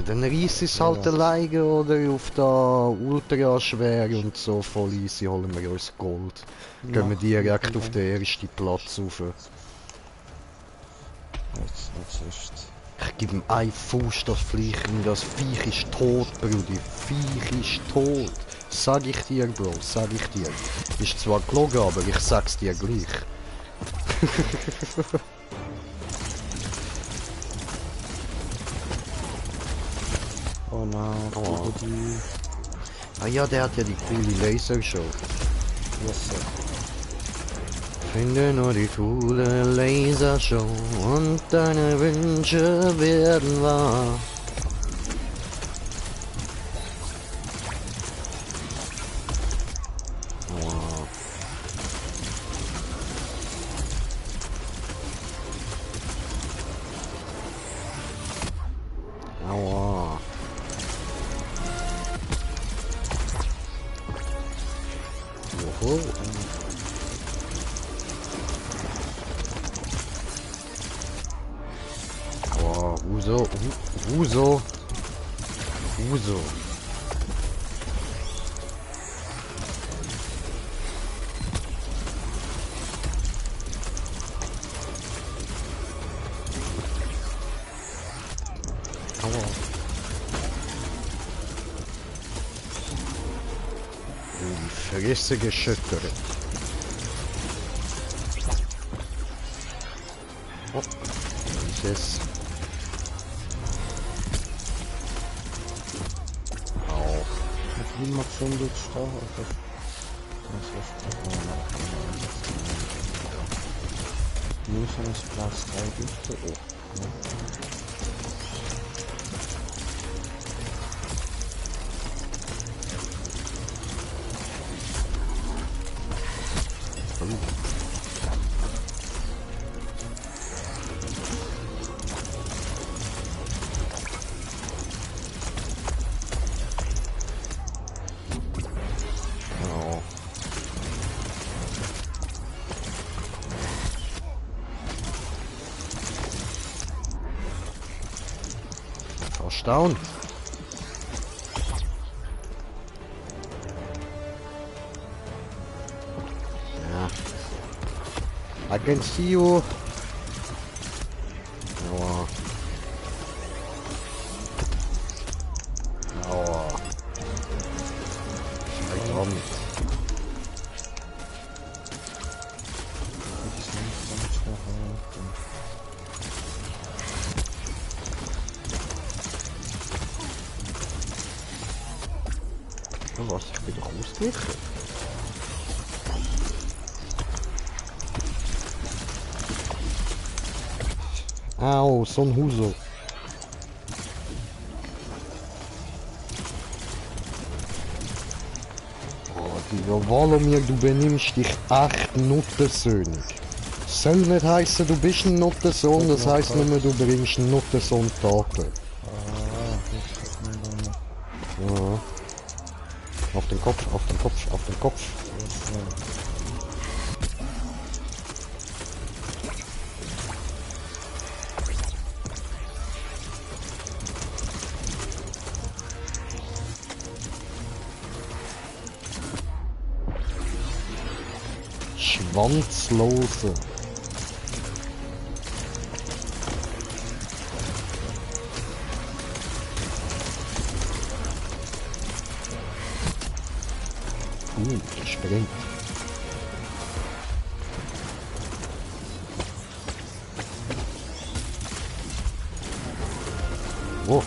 dann reiss es halt alleine oder auf der Ultra schwer und so voll easy holen wir uns Gold. Gehen wir direkt auf den ersten Platz rauf. Jetzt zuerst. Ich gebe ihm einen Fuß, das Viech ist tot, Brudi. Viech ist tot. Sag ich dir, Bro, sag ich dir. Ist zwar gelogen, aber ich sag's dir gleich. Oh nein, Oh. Brudi. Ah ja, der hat ja die coole Lasershow. Yes, sir. Finde nur die coole Lasershow und deine Wünsche werden wahr. Wow. Aua. Oho. Aua, Uso. Aua. In die Fresse geschüttert. Yes. Au. Wie mag schon jetzt da? Also, das ist nur so ein Platz 3 bitte. Oh. Down. Ja. I can see you. Aua. Aua. Verdammt. Was, ich bin doch ausgeglichen. Au, so ein Huso. Oh, die Walomir, du benimmst dich echt nuttersöhnig. Soll nicht heißen, du bist ein Nuttersohn, das heisst nur, du bringst einen Nuttersohn-Taten. Ja. Auf den Kopf, auf den Kopf, auf den Kopf. Schwanzlose. Gesprengt. Oh.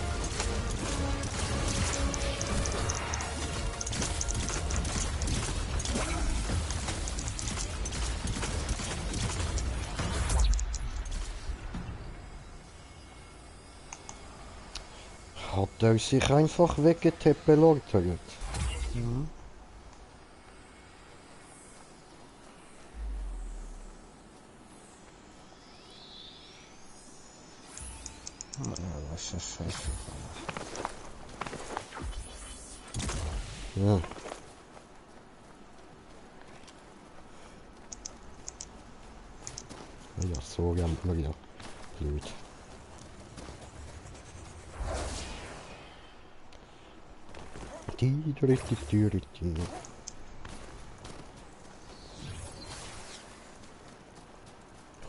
Hat er sich einfach weggetepelortert? Mhm. Ja, das ist scheiße. Ja. Ja, so rammt man ja. Blöd.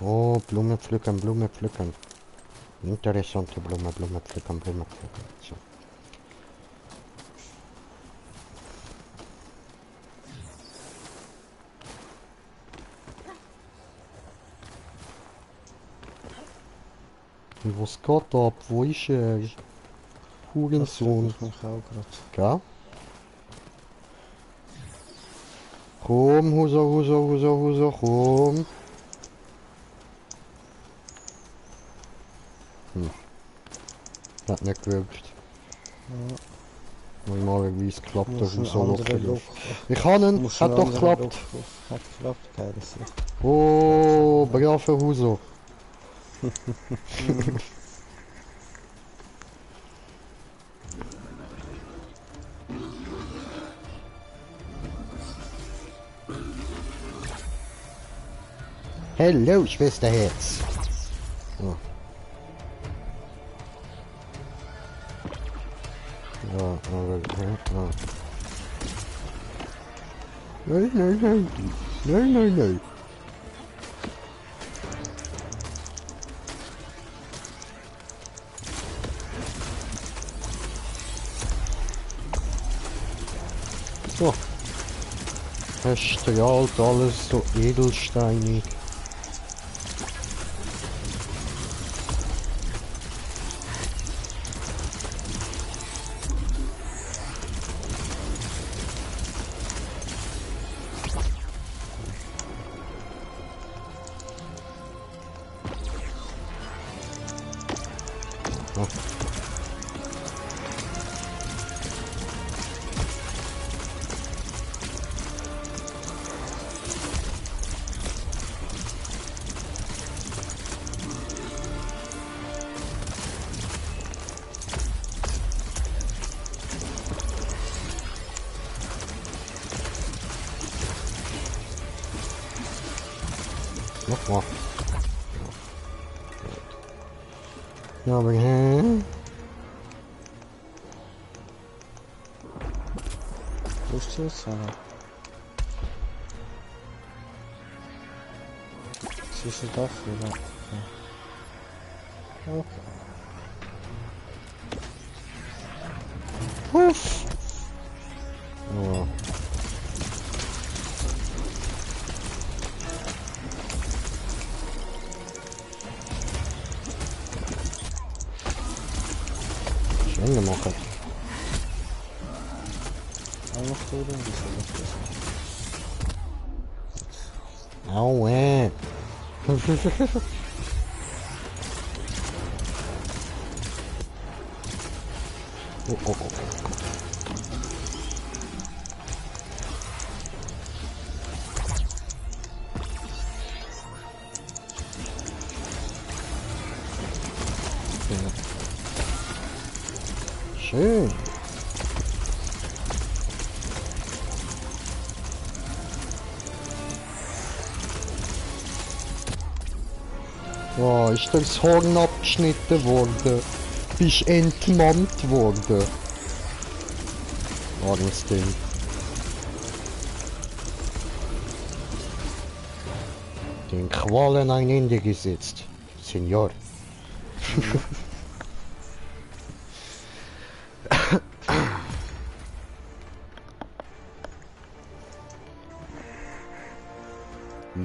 Oh, Blume pflücken, Blume pflücken. Interessante Blume, Blume pflücken, Blume pflücken. So. Was geht ab? Wo ist er? Hurensohn. Gell? Komm, Huso, komm. Hat nicht gewünscht. Ja. Mal wie es klappt, dass so locker ist. Ich kann ihn, hat doch geklappt. Hat geklappt, geiles Sicht. Oh, brave Huso. Hallo, Schwesterherz. Oh. Ja, aber... Ja. Nein. So. Es strahlt alles so edelsteinig. Oh. Nochmal. Ja, aber hä? Wo ist die jetzt? Sie ist dafür, ja. Okay. Puff! Oh. Schön gemacht. Einfach so, dann ist das. Aua! Oh, oh, oh. Schön. Oh, ist das Horn abgeschnitten worden? Bist entmannt worden? Armes Ding. Den Qualen ein Ende gesetzt. Senior.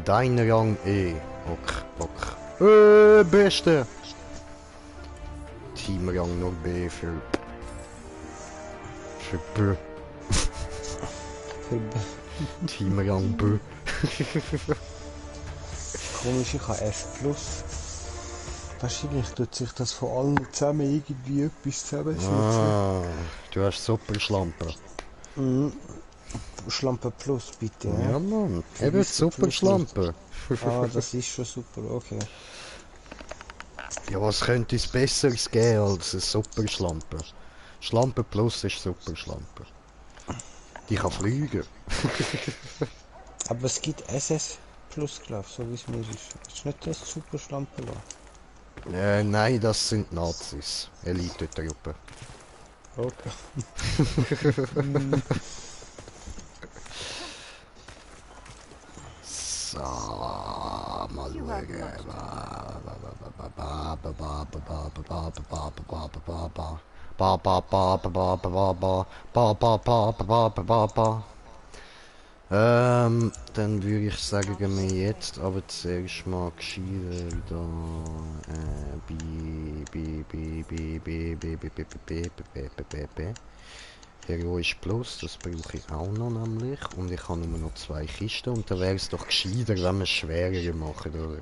Dein Rang E. Ok. Beste. Teamrang nog B für B. Teamrang B. Komisch, ich habe F+. Wahrscheinlich tut sich das von allen zusammen irgendwie etwas zusammensetzen. Ah, du hast super Schlampe. Schlampe Plus, bitte. Ja, Mann. Für Eben Whisky super Plus Schlampe. Ah, das ist schon super, okay. Ja, was könnte es Besseres geben als eine super Schlampe? Schlampe Plus ist super Schlampe. Die kann fliegen. Aber es gibt SS Plus, glaube ich, so wie es mir ist. Ist nicht das super Schlampe da? Nein, das sind Nazis. Elite-Truppe. Okay. So, mal schauen. Dann würde ich sagen, gehen wir jetzt aber zuerst mal gescheiter wieder Heroisch Plus, das brauche ich auch noch nämlich. Und ich habe nur noch 2 Kisten und da wäre es doch gescheiter, wenn wir es schwerer machen, oder?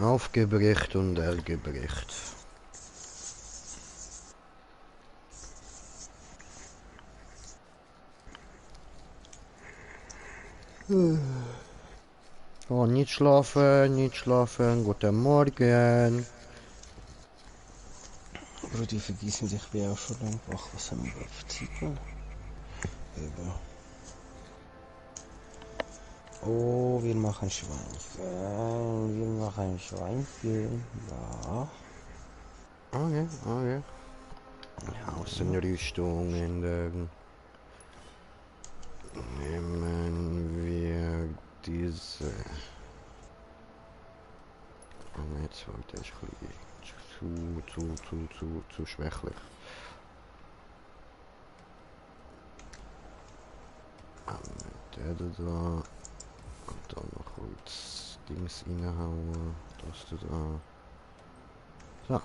Aufgebrecht und ergebrecht. Oh, nicht schlafen, guten Morgen. Brudi, vergiss nicht, ich bin auch schon lang wach. Was haben wir da für Zeiten? Eben. Oh, wir machen Schweinchen. Wir machen Schweinchen. Ja. Okay. Außenrüstung ändern. Nehmen wir diese. Oh, jetzt war der ist ein bisschen zu schwächlich. Der da. Und dann noch kurz Dings reinhauen. Das da. So.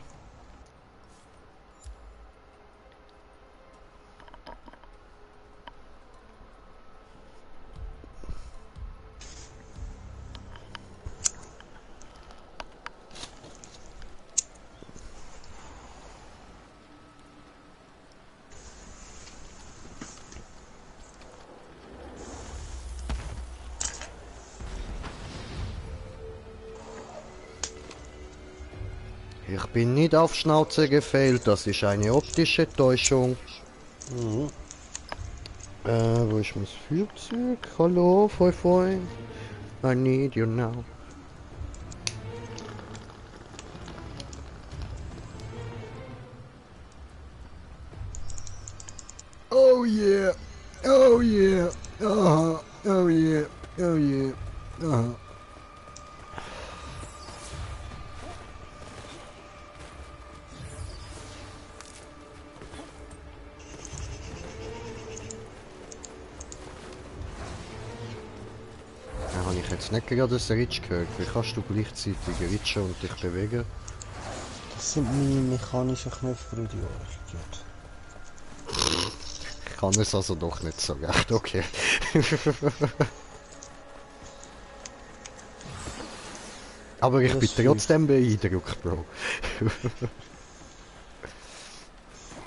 Ich bin nicht auf Schnauze gefällt, das ist eine optische Täuschung. Mhm. Wo ist mein Flugzeug? Hallo, Foi. I need you now. Oh yeah! Oh yeah! Aha! Oh yeah! Oh yeah! Aha! Ja, habe ich jetzt nicht gerade ein Ritsch gehört. Wie kannst du gleichzeitig ritschen und dich bewegen? Das sind meine mechanischen Knöpfe, Brudi. Idiot. Ich kann es also doch nicht so recht, okay. Aber ich bin trotzdem beeindruckt, Bro.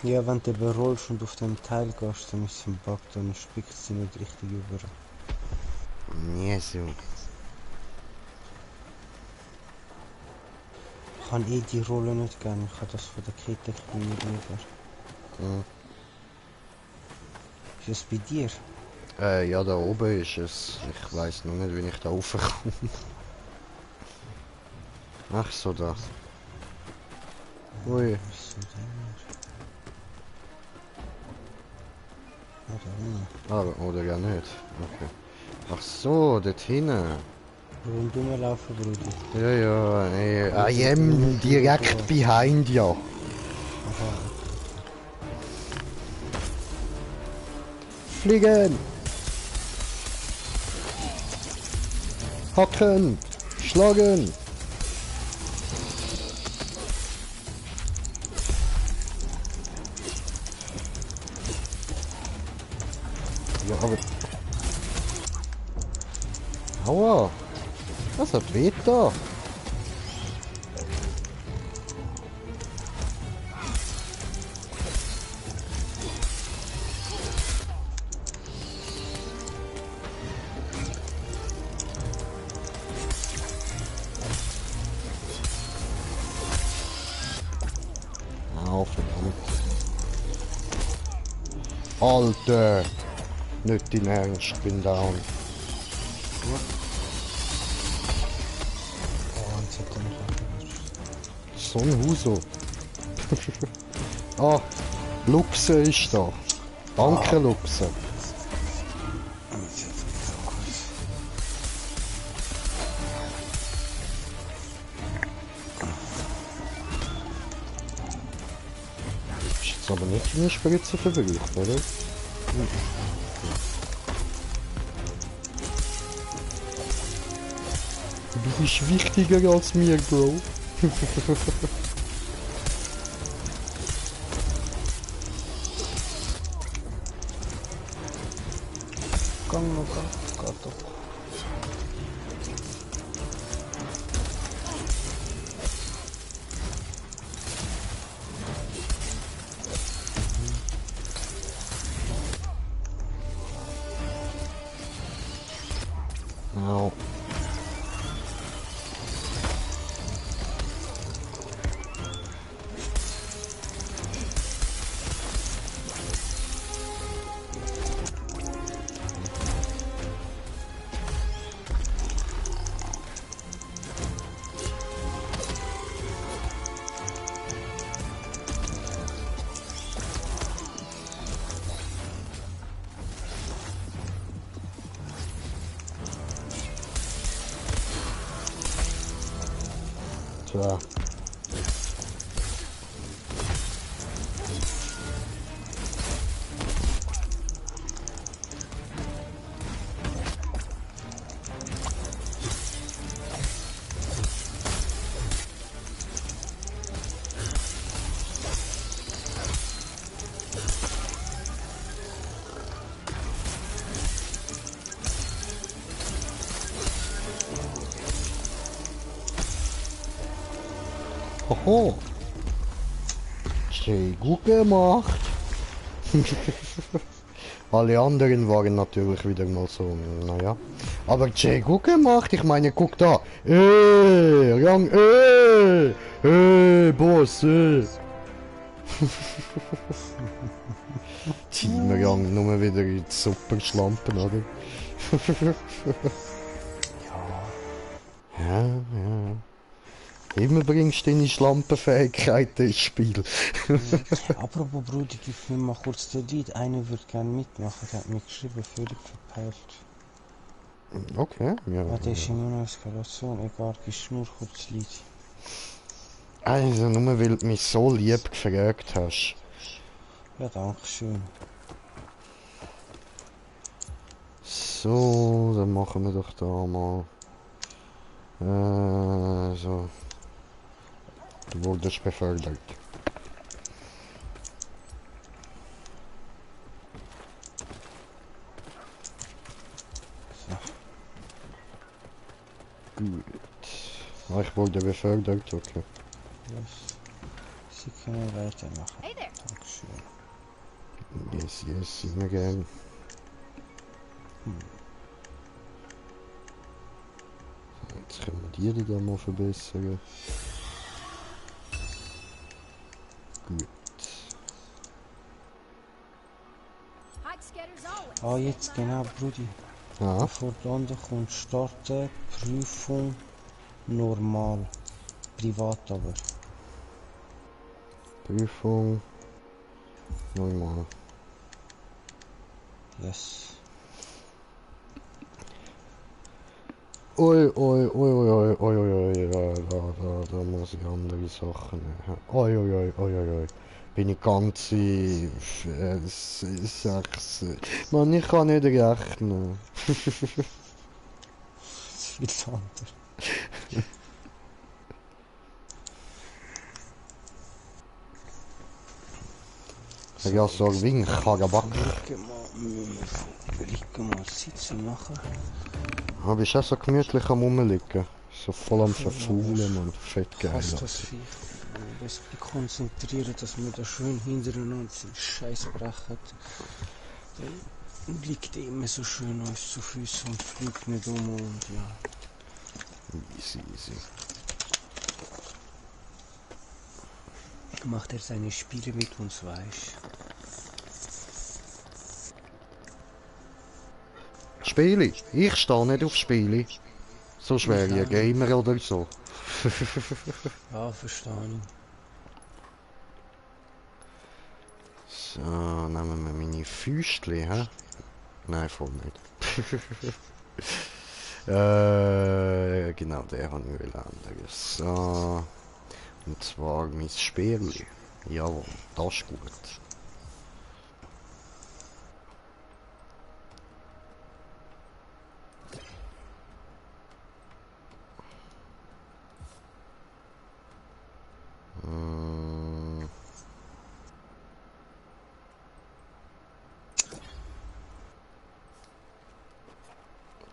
Ja, wenn du überrollst und auf dem Teil gehst, dann ist es ein Bug, dann spickt sie nicht richtig über. Nie so. Ich kann eh die Rolle nicht gern, ich habe das von der Kette lieber. Mhm. Ist es bei dir? Ja, da oben ist es. Ich weiß noch nicht, wie ich da raufkomme. Ach so, da. Ui. Wieso denn? Oder Ah, oder ja nicht. Okay. Ach so, dort hinten. Rundum laufen, Brudi. Ja, ja, I am direkt behind ya. Aha. Fliegen! Hacken! Schlagen! Ja, aber... Aua! Das hat weh da! Au, verdammt. Alter! Nicht dein Ernst, bin down. Oh, jetzt hat er mich abgerutscht. So ein Huso. Ah, Luxe ist da. Danke, Luxe. Jetzt hat er mich abgerutscht. Ist jetzt aber nicht eine Spritze verbraucht, oder? Du bist wichtiger als mir, Bro. Gang noch, geht doch. Au. So. Hoho. Sehr gut gemacht. Alle anderen waren natürlich wieder mal so, naja. Aber sehr gut gemacht. Ich meine, guck da. Rang, Boss, Team-Rang, nur wieder in die Superschlampen, oder? Ja, ja. Immer bringst du deine Schlampenfähigkeiten ins Spiel. Apropos Brudi, gib mir mal kurz den Lied. Einer würde gerne mitmachen, der hat mir geschrieben, völlig verpeilt. Okay, ja. Ah, der ist immer noch Eskalation, egal, gibst nur kurz Lied. Also, nur weil du mich so lieb gefragt hast. Ja, danke schön. So, dann machen wir doch da mal. So. Du wurdest befördert. So. Gut. Ah, ich wurde befördert, okay. Yes. Sie können weitermachen. Hey there. Dankeschön. Yes, yes, immer gern. Jetzt können wir die da mal verbessern. Gut. Hike scatters always. Ah, jetzt genau, Brudi. Ja, Bevor du unten kommt, starten, Prüfung, normal. Privat aber. Prüfung. Normal. Yes. Oi, oi, oi, oi, oi, oi, oi, da muss ich andere Sachen nehmen. Oi, oi, oi, oi, oi, oi. Bin ich ganze 6. Mann, ich kann nicht rechnen. Das ist viel anders. Ja, so wie ein Karabak. Liegen mal sitzen machen. Aber bist du auch so gemütlich am Rumliegen? So voll am Verfaulen und fett geil. Fast das Viech. Das konzentrieren, dass wir da schön hintereinander den Scheiß brechen. Dann liegt er immer so schön uns zu Füßen und fliegt nicht um und ja. Easy, easy. Macht er seine Spiele mit uns weich. Spiele? Ich stehe nicht auf Spiele. So schwer wie ein Gamer oder so. Ja, verstehe ich. So, nehmen wir meine Füßchen, hä? Nein, voll nicht. Genau, der habe ich ändern. So. Und zwar mein Speerli. Jawohl, das ist gut.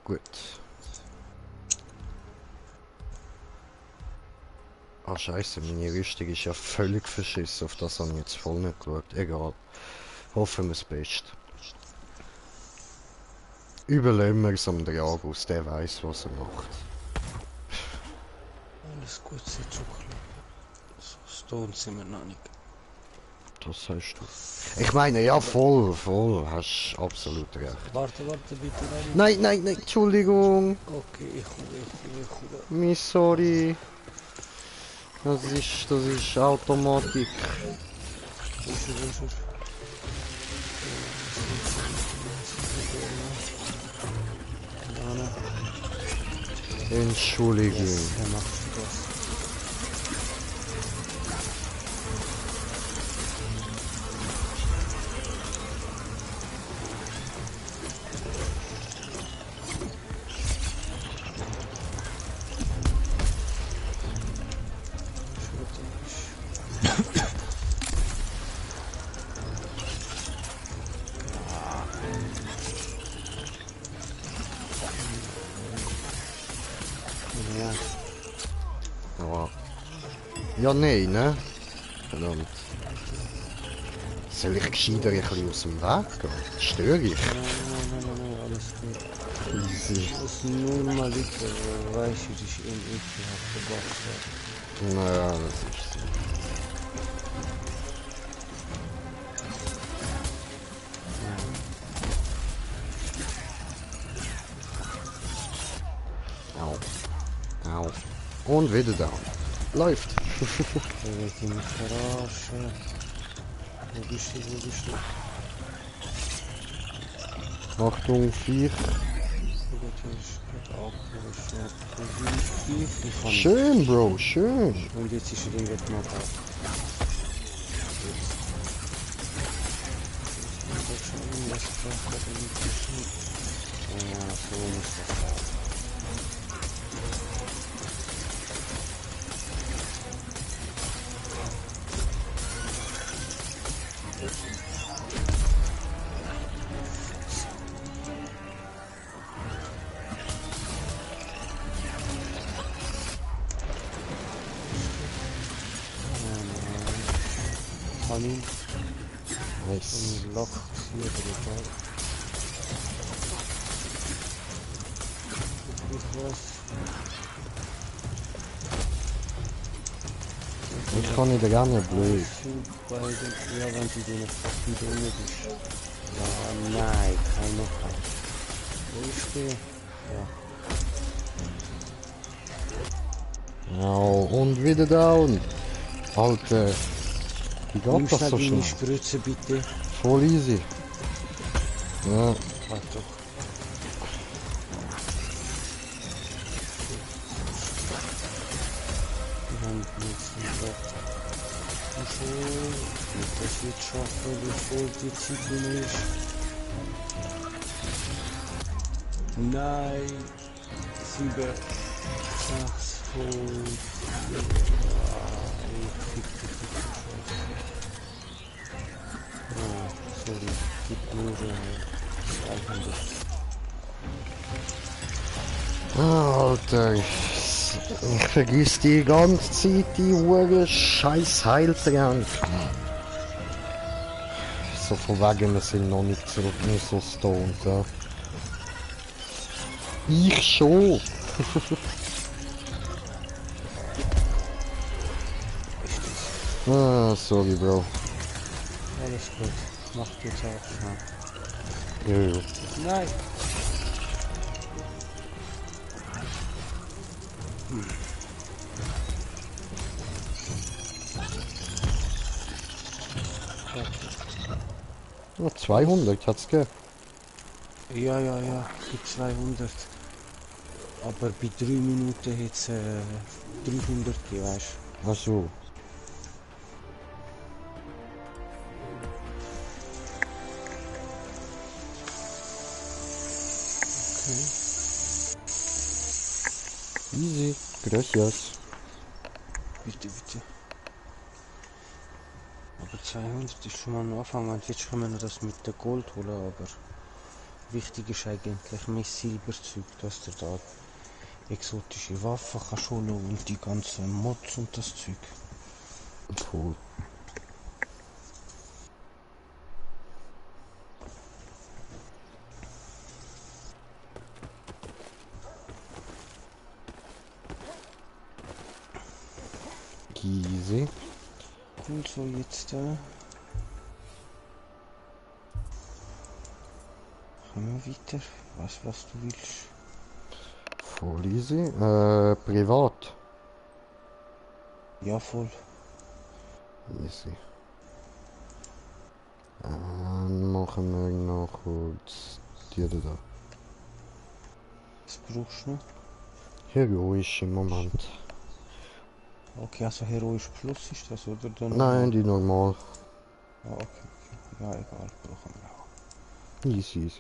Gut. Ah scheiße, meine Rüstung ist ja völlig verschissen, auf das habe ich jetzt voll nicht geschaut. Egal. Hoffen wir das Beste. Überlegen wir es am Dragus, der weiß, was er macht. Alles gut, sieht schon klar. So stoned sind wir noch nicht. Das sagst du. Ich meine, ja, voll, hast absolut recht. Warte bitte. Nein, Entschuldigung. Okay, ich komme. Mi sorry. Das ist Automatik. Wo ist er? Entschuldigung. Er macht Spaß. Ja. Ja, nein, ne? Verdammt. Soll ich gescheiter ein bisschen aus dem Weg gehen? Störe ich? Nein, alles gut. Easy. Ich muss nur mal liegen, weil ich dich in ekelhafte Box habe. Naja, das ist so. Au. Au. Und wieder down. Läuft. Ich will dich nicht verarschen. Wo bist du? Achtung, Viech. Schön, Bro, schön. Und jetzt ist er irgendwie noch ab. Ja, so muss das sein. Kamin Nice. und Loch hier drüber. Ich kann nicht gerne blöd. Bei den, ja, wenn du den fucking Donne bist. Ja, nein, kein noch. Wo ist der? Ja. Ja, und wieder down. Alter. Wie geht Nimm das so schnell deine schnell? Spritze bitte. Voll easy. Ja. Warte doch. Wir haben jetzt den Wort. Das wird schaffen, bevor die Zeit ist. Nein. 7, 6, 5. Oh, sorry. Gibt nur 300. Alter, ich vergiss die ganze Zeit die hure scheiß Heiltränke. So von wegen, wir sind noch nicht so stoned, ja. Ich schon. Ah, sorry, Bro. Alles gut. Macht jetzt auch schnell. Ja, ja. Nein. Ja, 200 hat's gegeben. Ja, gibt 200. Aber bei 3 Minuten hat es 300 gegeben, weißt du? Ach so. Easy. Gracias. Bitte. Aber 200 ist schon mal ein Anfang. Und jetzt können wir noch das mit der Gold holen, aber wichtig ist eigentlich mehr Silberzeug, dass du da exotische Waffen kannst holen und die ganzen Mods und das Zeug. Cool. Easy. Cool, so jetzt Können wir weiter? Was du willst. Voll easy. Privat. Ja, voll. Easy. Dann machen wir noch kurz die da. Was brauchst du noch? Heroisch im Moment. Okay, also heroisch plus ist das, oder? Dann Nein, die normal. Ah, okay. Ja, egal, brauchen wir auch. Easy.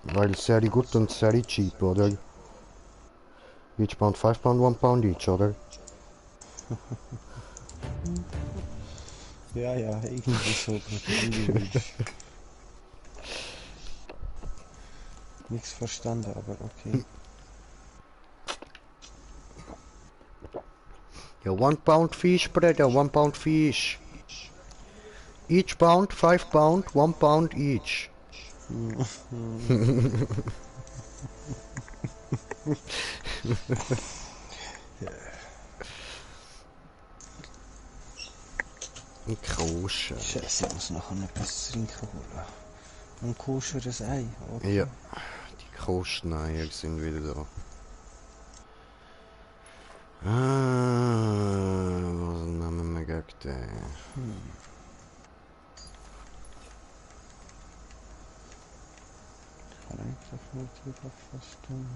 Weil sehr gut und sehr cheap, oder? Each pound, 5 pound, 1 pound each, oder? Ja, irgendwie so. Nichts verstanden, aber okay. Ja, 1 pound fish, brother, 1 pound fish. Each pound, 5 pound, 1 pound each. Ein Koscher. Scheiße, ich muss nachher etwas zu trinken holen. Ein koscheres Ei, oder? Ja, die Kosteneier sind wieder da. Was nehmen wir gegen den? Ich kann eigentlich nicht wieder fast tun.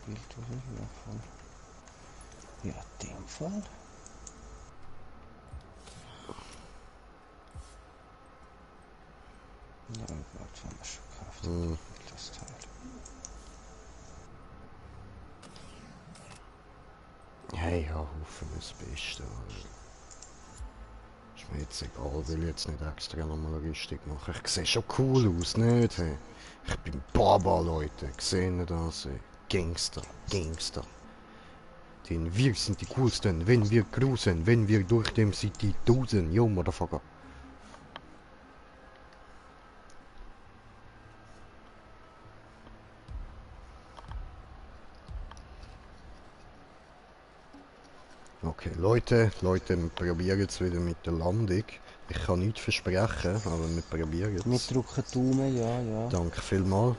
Bild oder davon. Ja, in dem Fall. Ja, Gott, haben wir schon gekauft. Das Teil. Hey, ja, Haufen das Beste. Ist mir jetzt egal, will ich jetzt nicht extra nochmal Logistik machen. Ich sehe schon cool aus, nicht? Hey? Ich bin Baba, Leute. Sehen ihr das? Hey? Gangster, Gangster. Denn wir sind die coolsten, wenn wir cruisen, wenn wir durch dem City dusen. Yo, Motherfucker. Okay, Leute, wir probieren jetzt wieder mit der Landung. Ich kann nichts versprechen, aber wir probieren es. Wir drücken Daumen, ja. Danke vielmals.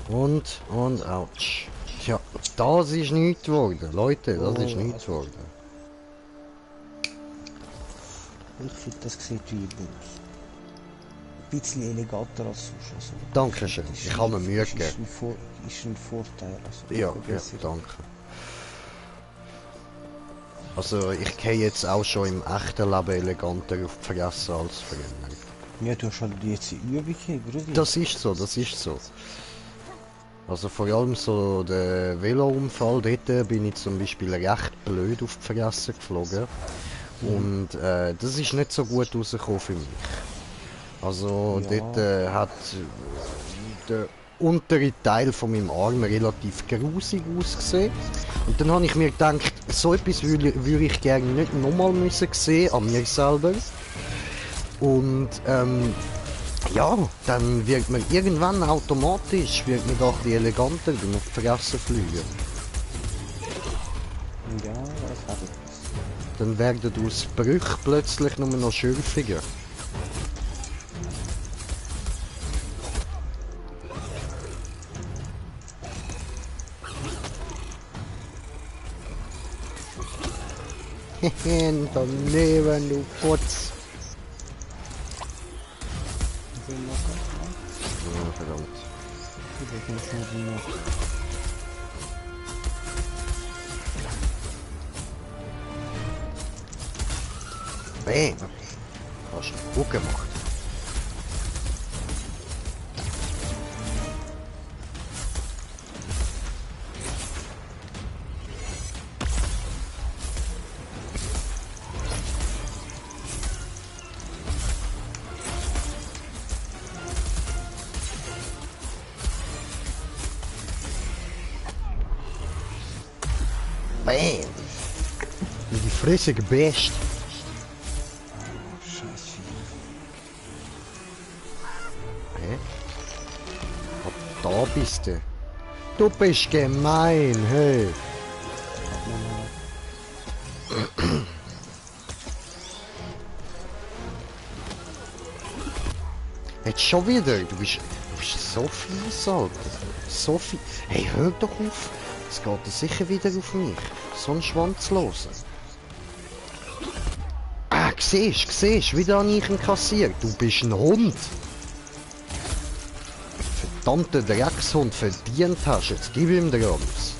Und ouch. Tja, das ist nichts geworden. Leute, das ist nichts geworden. Ich finde, das sieht übel aus. Ein bisschen eleganter als sonst. Also, Dankeschön, ich habe mir Mühe gegeben. Ist ein Vorteil. Also, Ja, danke. Also ich gehe jetzt auch schon im echten Leben eleganter auf die Fresse als früher. Ja, du hast halt jetzt die Übung oder? Das ist so. Also vor allem so der Velounfall, dort bin ich zum Beispiel recht blöd auf die Fresse geflogen. Und das ist nicht so gut rausgekommen für mich. Also Ja. dort hat der untere Teil von meinem Arm relativ grusig ausgesehen. Und dann habe ich mir gedacht, so etwas würde ich gerne nicht nochmal müssen sehen an mir selber. Und ja, dann wird man irgendwann automatisch da ein bisschen eleganter beim auf die Fresse fliegen. Ja, das habe ich. Dann werden aus Brüchen plötzlich nur noch schürfiger. Daneben, du Putz. Ja, verdammt. Bam! Hast du gut gemacht. Bam! In die Fresse gebasht. Scheiße. Hä? Da bist du. Du bist gemein, hey. Jetzt schon wieder. Du bist so fies, Alter. So fies. Hey, hör doch auf. Es geht sicher wieder auf mich. So ein Schwanzloser. Ah, siehst, wieder habe ich ihn kassiert. Du bist ein Hund. Verdammter Dreckshund, verdient hast. Jetzt gib ihm den Rams.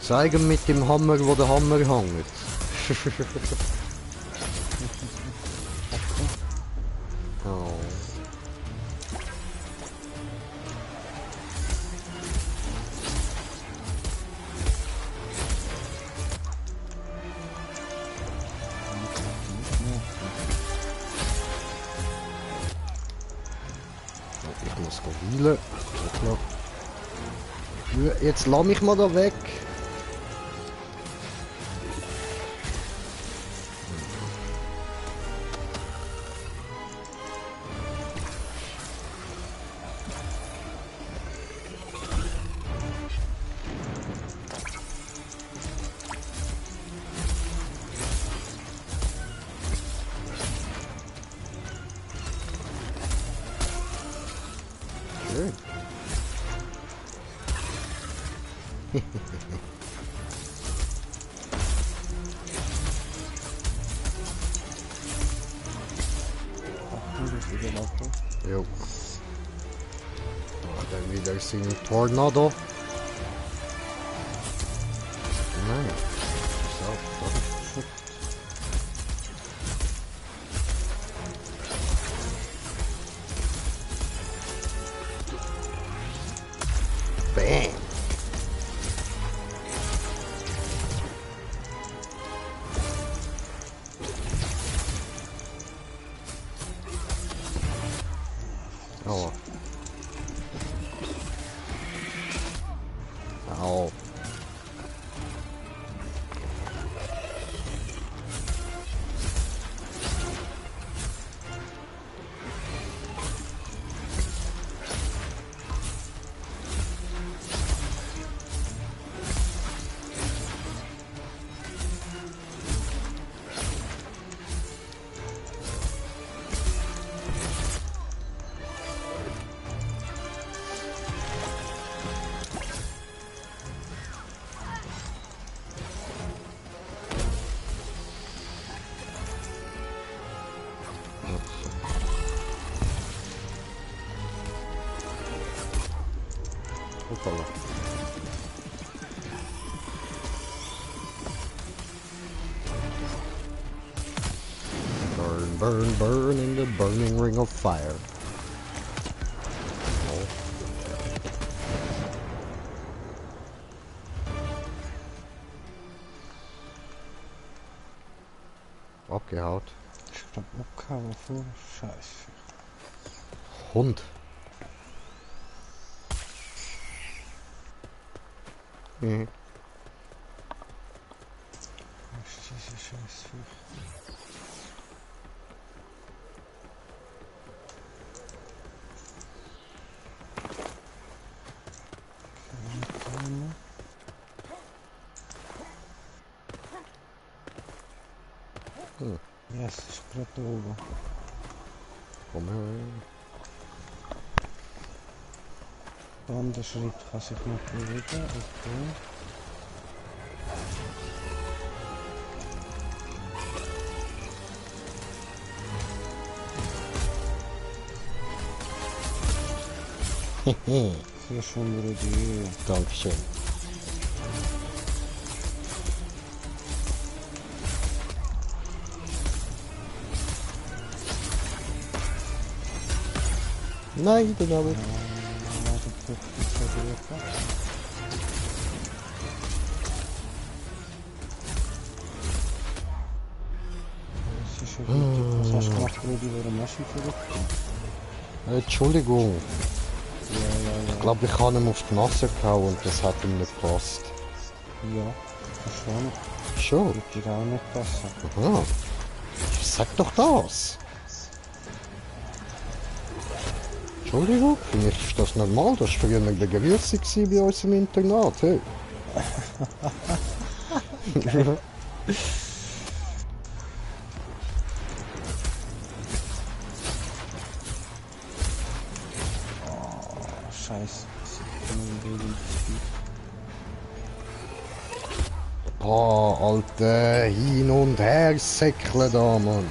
Zeig ihm mit dem Hammer, wo der Hammer hängt. Oh. Ich muss healen. Ja, klar. Ja, jetzt lass mich mal da weg. Schön. Jo. Macht er wieder seinen Tornado? Nein. So, sorry. Bam! Oh. Au. Hoppala. Burn, burn, burn in the burning ring of fire. Oh. Abgehaut. Ich glaube, abgehauen vor. Scheiße. Hund. Mhm. Was ist diese Scheißviech? Hm. Ja, es ist gerade oben. Komm her. Wanderschritt kann sich noch bewegen. Okay. Sehr schön, Rudi. Dankeschön. Nein, den habe ich. Das ist ja gut. Was hast du gemacht, Rudi? Warum hast du ihn verrückt? Entschuldigung. Ja. Ich glaube, ich habe ihm auf die Nase gehauen und das hat ihm nicht gepasst. Ja, schon. Schon? Wird dir auch nicht passen. Aha. Sag doch das. Entschuldigung, für mich ist das normal. Das war früher der Grüße bei uns im Internat. Hey. Scheiße. Ich kann nicht gegen Boah, Alter, hin und her säckeln da, Mann.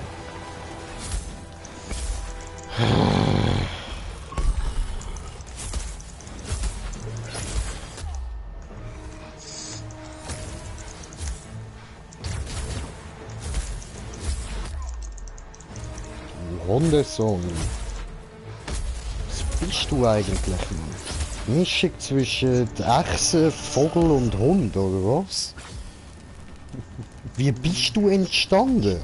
Du Hundesohn. Was bist du eigentlich, Mann? Mischung zwischen Echse, Vogel und Hund, oder was? Wie bist du entstanden?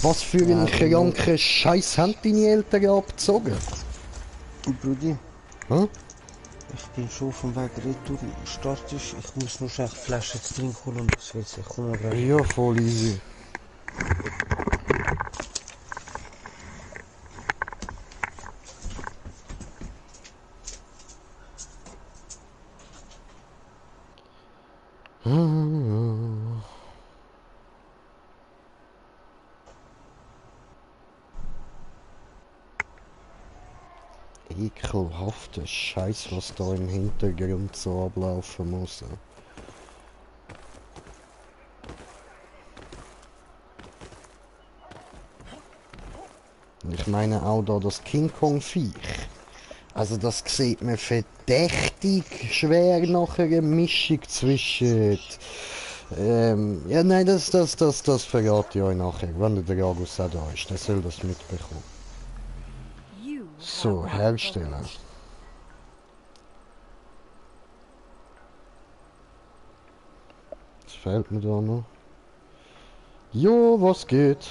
Was für einen kranken Scheiß haben deine Eltern abgezogen? Brudi, Hm? Ich bin schon auf dem Weg retour. Startest. Ich muss nur schnell Flaschen zu trinken holen und das wird sich. Komm mal gleich. Ja, voll easy. Ekelhafter Scheiß, was da im Hintergrund so ablaufen muss. Ich meine auch da das King Kong Viech. Also das sieht man verdächtig schwer nach einer Mischung zwischen... ja nein, das verrate ich euch nachher, wenn der Dragus auch da ist. Der soll das mitbekommen. You So, have herstellen. Was fehlt mir da noch? Jo, was geht?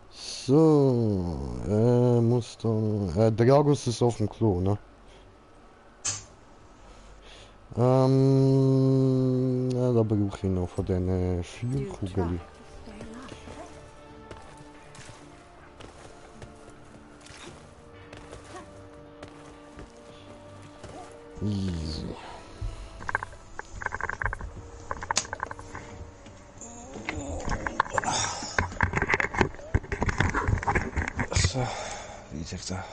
So, muss da... Dragus ist auf dem Klo, ne? Ja, da brauche ich noch von den do Feuerkugeln. try. Stay alive. Easy. So, wieder da.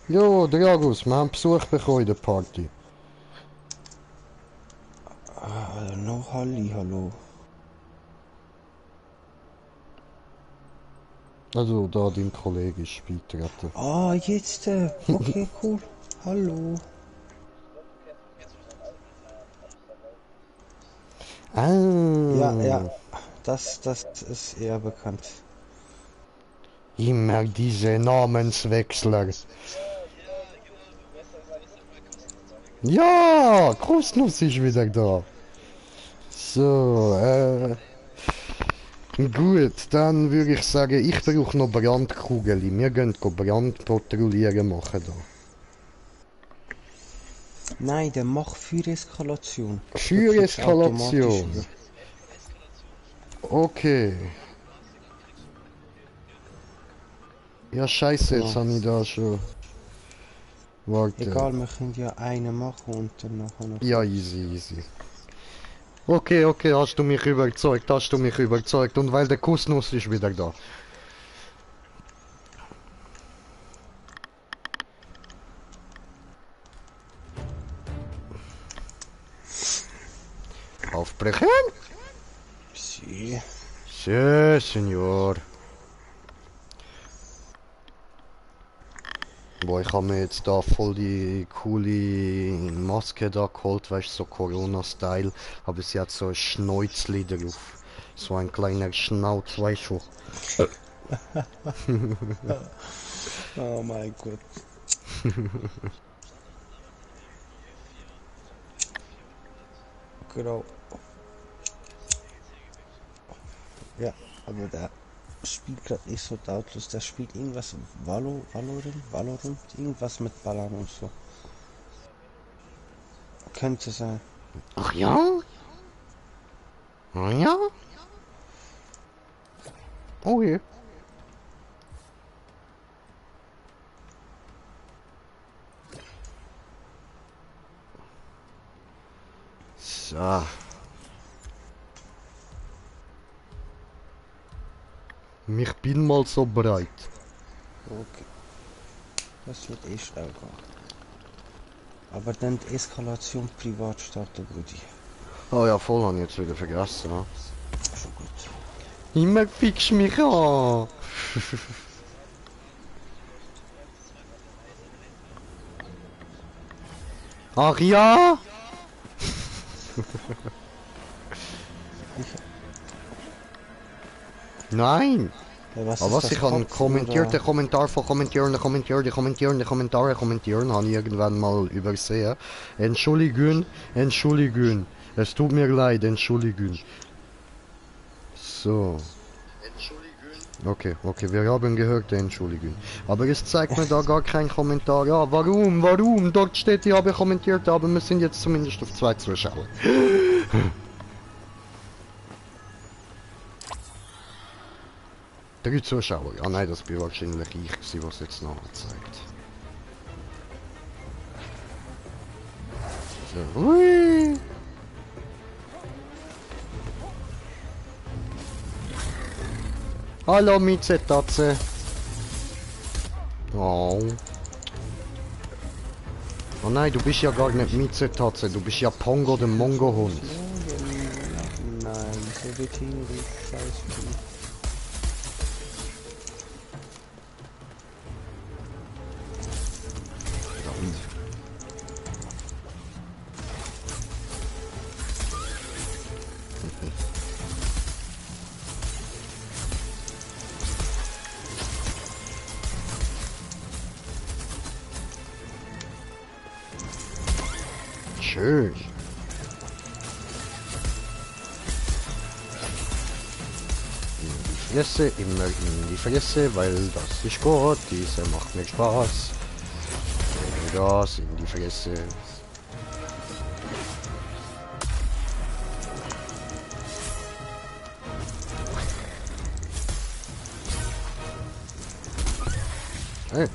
Jo, Dragus, wir haben Besuch bekommen in der Party. No, hallo. Also, da dein Kollege ist beitreten. Ah, jetzt. Okay, cool. Hallo. Ah, Ja. Das ist eher bekannt. immer diese Namenswechsler. Ja, Krusnuss ist wieder da. So, gut, dann würde ich sagen, ich brauche noch Brandkugeln. Wir gehen Brandpatrouillieren machen da. Nein, der macht Feuereskalation. Feuereskalation. Okay. Ja, scheiße, jetzt Ja. habe ich da schon... Warte. Egal, wir können ja eine machen und dann nachher noch. Ja, easy. Okay, hast du mich überzeugt. Und weil der Kussnuss ist wieder da. Aufbrechen? Sie. Sí, Senor. Boah, ich habe mir jetzt da voll die coole Maske da geholt, weißt du, so Corona-Style. Aber sie hat so ein Schnäuzli drauf. So ein kleiner Schnauz, weißt du. Oh mein Gott. Genau. Ja, aber der spielt gerade nicht so lautlos. Der spielt irgendwas Valorant, irgendwas mit Ballern und so. Könnte sein. Ach ja? Ah ja? Oh je. So. Ich bin mal so bereit. Okay. Das wird eh schnell gehen. Aber dann die Eskalation privat starten, Brudi. Oh ja, voll habe ich jetzt wieder vergessen. Ne? Schon gut. Immer fix mich an. Ach ja? Nein! Ja, was Aber ist was das ich habe Kopf, kommentiert, oder? der Kommentar von kommentieren, habe ich irgendwann mal übersehen. Entschuldigung. Es tut mir leid, entschuldigung. So. Okay, okay, wir haben gehört, Entschuldigung. Aber es zeigt mir da gar kein Kommentar. Ja, warum? Dort steht, ich habe kommentiert, aber wir sind jetzt zumindest auf 2 Zuschauer. 3 Zuschauer. Ah nein, das bin wahrscheinlich ich gewesen, was jetzt nachher zeigt. So, hui. Hallo Mietzetatze. Oh. Oh nein, du bist ja gar nicht Mietzetatze, du bist ja Pongo, der Mongo-Hund. Nein, so wird hier scheiße. Schön. In die Fresse, immer in die Fresse, weil das ist Gott, diese macht mir Spaß. Das in die Fresse. Hey.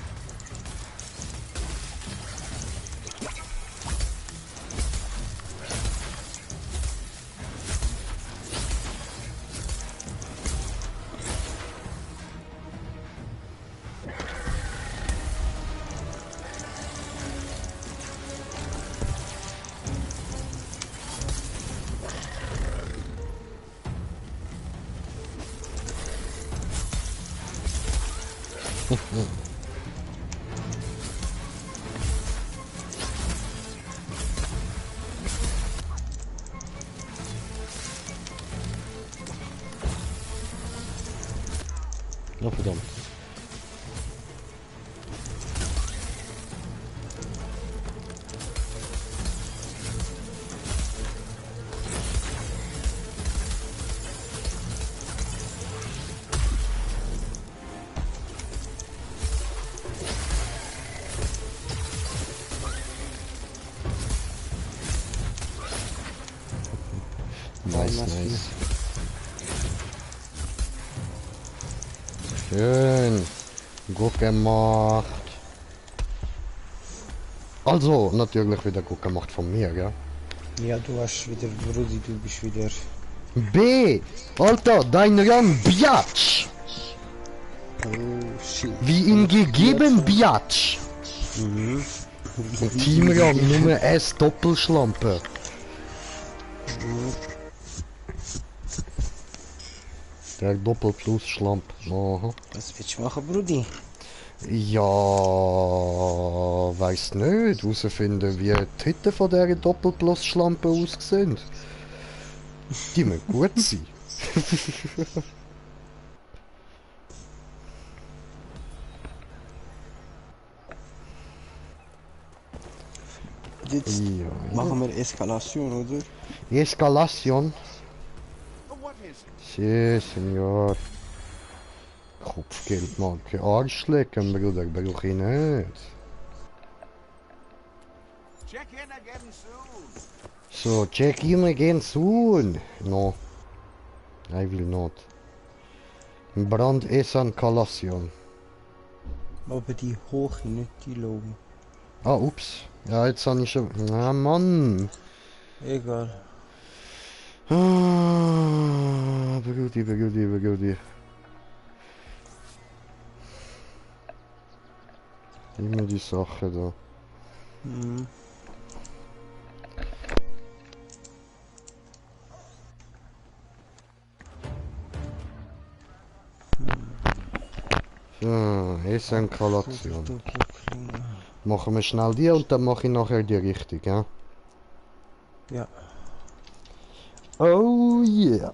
Oh verdammt. Nice. Schön. Gut gemacht. Also, natürlich wieder gut gemacht von mir, ja? Ja, du hast wieder, Brudi, du bist wieder... B! Alter, dein Rang Biatch! Oh, shit. Wie ihm gegeben Biatch! Mhm. Teamrang Nummer S Doppelschlampe. Der Doppel-Plus-Schlamp. Aha. Was willst du machen, Brudi? Ja, weiss nicht. Herausfinden, wie die Hütte von dieser Doppel-Plus-Schlampe aussehen. Die müssen gut sein. Jetzt Ja, machen wir Eskalation, oder? Eskalation. What is it? Sí, Senor. Kopfgeldmarke Arschlecken, Bruder, brauch ich nicht. Check in again soon. So, check in again soon. No. I will not. Brandeskalation. Aber die hoch, nicht die low. Ah, ups. Ja, jetzt habe ich schon... Na, Mann. Egal. Ah, Brudi. Immer die Sache da. Mhm. So, Eskalation. Machen wir schnell die und dann mache ich nachher die richtig, ja? Ja. Oh yeah.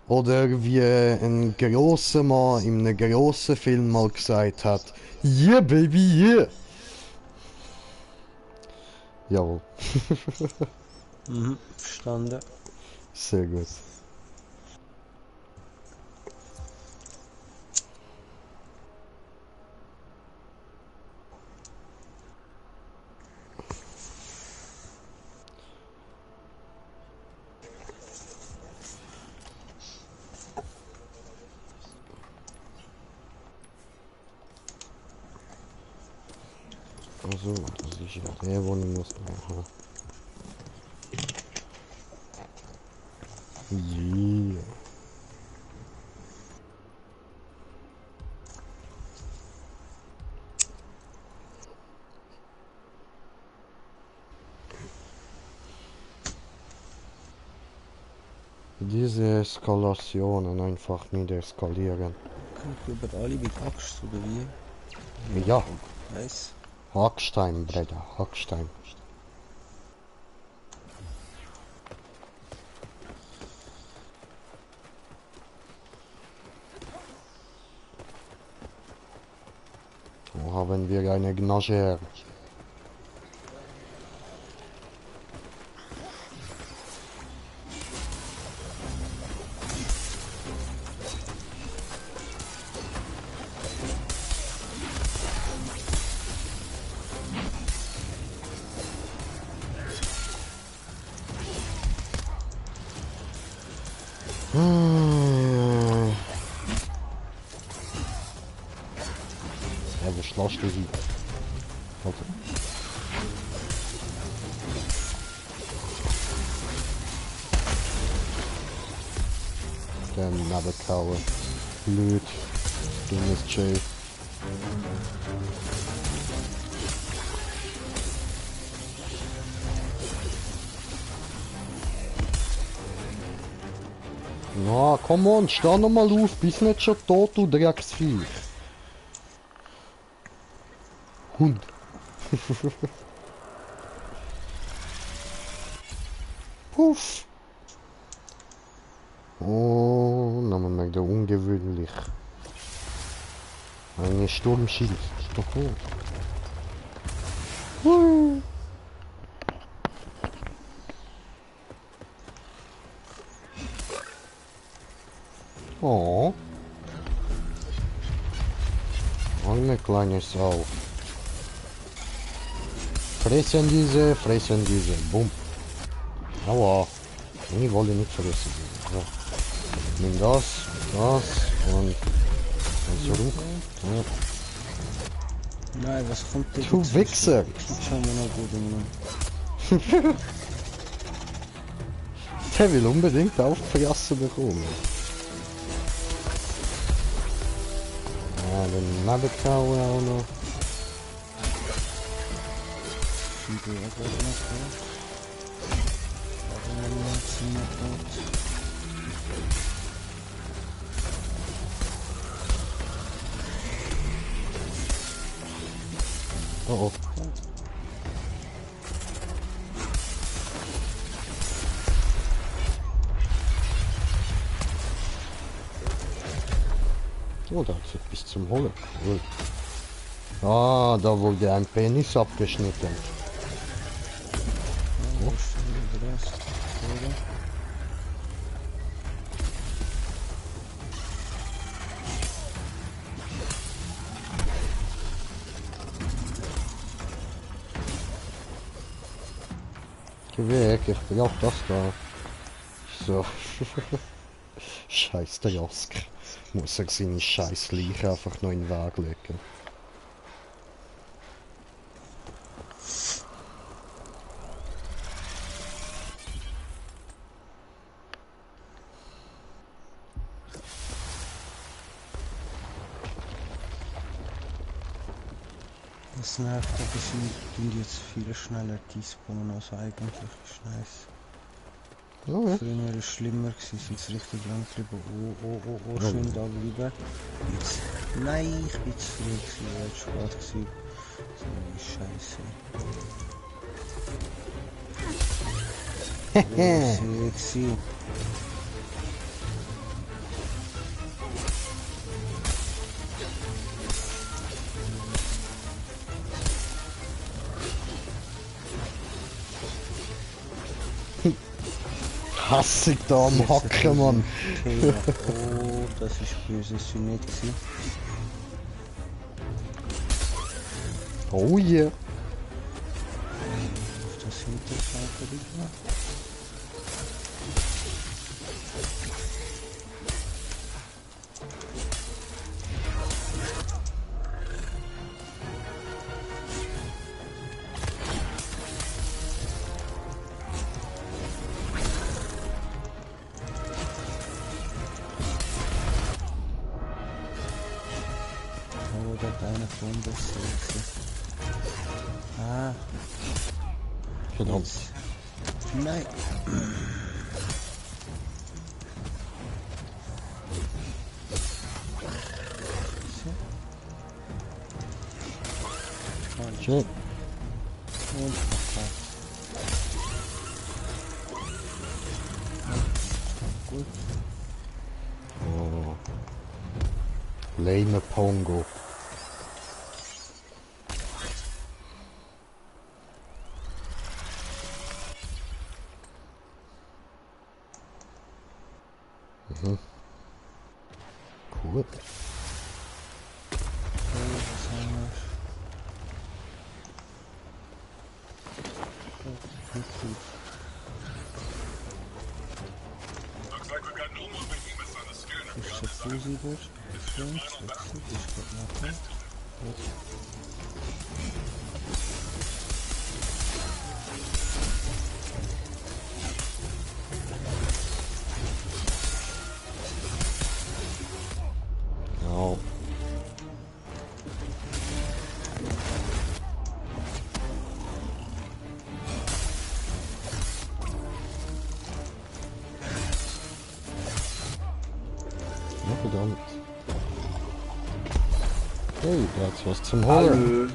Oder wie ein grosser Mann in einem grossen Film mal gesagt hat, yeah baby, yeah. Jawohl. Mhm. Verstanden. Sehr gut. Also, das ist ja der, wo ich muss machen. Yeah. Diese Eskalationen einfach nicht eskalieren. Kann ich über alle mit Axt oder wie? Ja, Nice. Hackstein, Bruder, Hackstein. Wo haben wir eine Gnagere? Ja, wo schlägst du sie? Also. Der Nabelkaue. Blöd. Dummes Jay. Na, komm on, steh noch mal auf, bist nicht schon tot, du Drecksviech. Hund. Puff. Oh, dann merkt er ungewöhnlich. Eine Sturmschild. Hui. Oh. Eine kleine Sau. Fressen diese. Bumm. Aua. Ich wollte nicht fressen. So. Nimm das und zurück. Ja. Nein, was kommt denn? Du Wichser! Schau mal noch gut an. Der will unbedingt auffressen bekommen. Ja, den Nabelkau auch noch. Oh oh. Oh, da hat sich bis zum Holen. Cool. Ah, da wurde ein Penis abgeschnitten. Oh. Geh weg, ich brauch das da. So. Scheiß der Josk. Muss er seine scheiß Leiche einfach noch in den Weg legen. Das nervt, aber sie tun jetzt viel schneller despawnen, also eigentlich ist nice. Oh, ja. Früher war es schlimmer, gewesen, sind es richtig lang geblieben. Oh, schön da bleiben. Jetzt, nein, ich bin zu früh gewesen, es war spät gewesen. So eine Scheiße. Hehe. Sexy. Hassig da am Hacken, Mann. Okay, oh, das ist böse, das ist nicht gewesen. Oh yeah. Auf das Hinterseite rüber. oder deine Bombe Ah, Verdammt. nein. Schön. Und verkauft. Gut. Oh. Lame Pongo. Mhm. Cool. Was haben wir? Nicht gut. Ist der Fusi gut? Wechselt, ich glaube machen. Gut. Genau. Ja, verdammt. Hey, da hat's was zum Holen.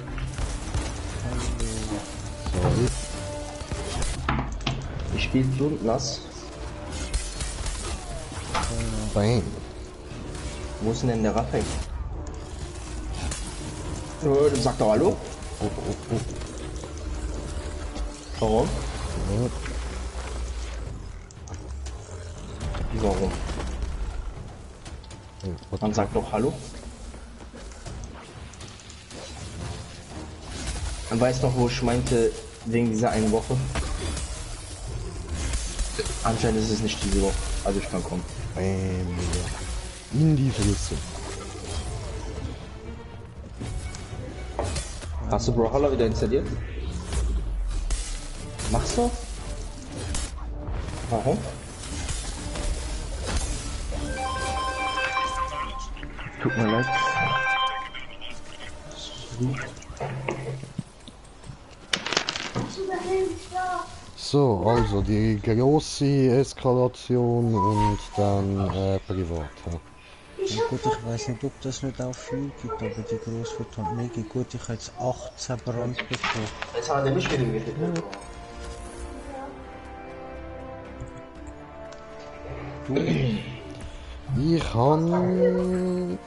Sorry. Ich spiele so nass. Bang. Wo ist denn der Raphael? Sag doch Hallo. Oh, oh, oh. Warum? Ja. Warum? Hey, what Man the- sagt doch Hallo. Man weiß noch, wo ich meinte, wegen dieser einen Woche. Anscheinend ist es nicht diese Woche. Also ich kann kommen. Bam, Digga. In die Fresse. Hast du Brawlhalla wieder installiert? Machst du? Warum? Tut mir leid. So, also die große Eskalation und dann privat. Ja. Ja gut, ich weiß nicht, ob das nicht auch viel gibt, aber die groß wird halt mega gut. Ich habe jetzt 18 Brand bekommen. Jetzt hat er nicht wieder gerettet. Ich kann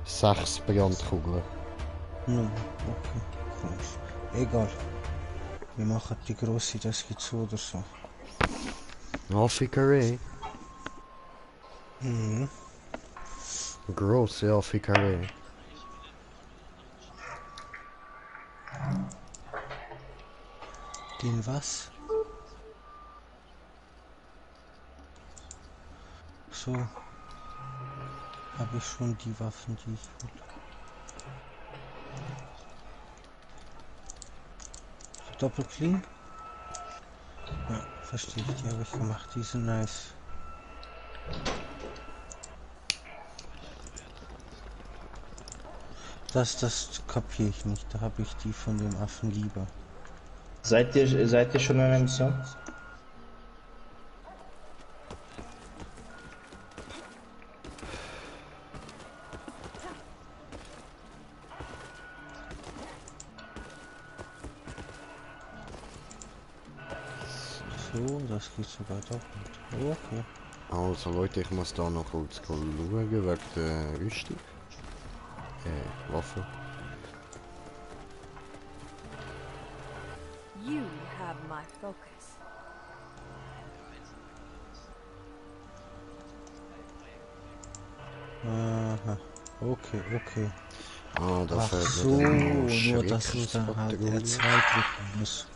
6 Brandkugeln. No, okay, krass. Egal. Wir machen die grosse, das gibt so oder so. Affikaré. Mhm. Große Affikaré. Den was? So. Habe ich schon die Waffen, die ich will. Doppelkling? Ja, verstehe ich. Die habe ich gemacht. Die sind nice. Das kapiere ich nicht. Da habe ich die von dem Affen lieber. Seid ihr schon in einer Mission? So, das geht sogar doppelt. Okay. Also Leute, ich muss da noch kurz schauen wegen der Rüstung. Waffe. You have my focus. Aha. Okay. Ah, da Ach fällt so, mir dann nur dass du dann halt R2 drücken musst.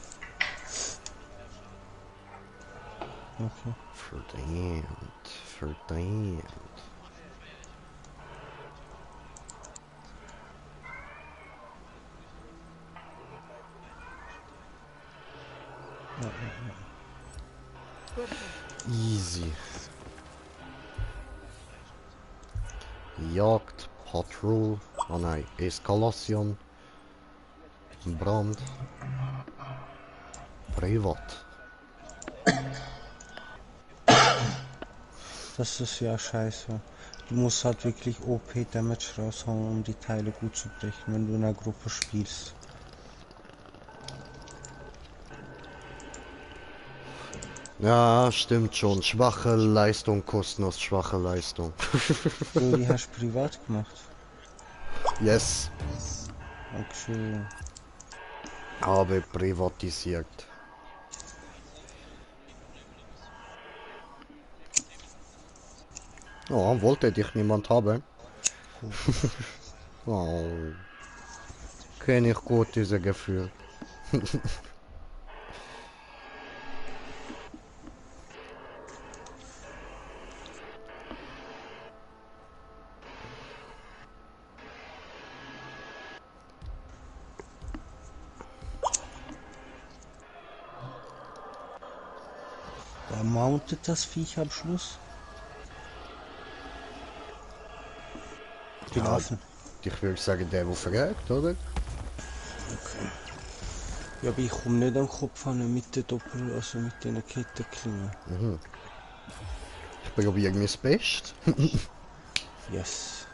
Okay. Verdammt. easy. Jagd, Patrol, oh nein, Eskalation, Brand, Privat. Das ist ja scheiße. Du musst halt wirklich OP-Damage raushauen, um die Teile gut zu brechen, wenn du in einer Gruppe spielst. Ja, stimmt schon. Schwache Leistung, kostenlos schwache Leistung. Du, die hast du privat gemacht. Yes, Okay. habe privatisiert. Oh, wollte dich niemand haben? Oh, kenne ich gut dieses Gefühl. Wer mountet das Viech am Schluss? Die Ja, Waffen. ich würde sagen, der fragt, oder? Okay. Ja, aber ich komme nicht am Kopf an mit den Doppel, also mit den Kettenklingen. Ich probiere mein Bestes. Yes.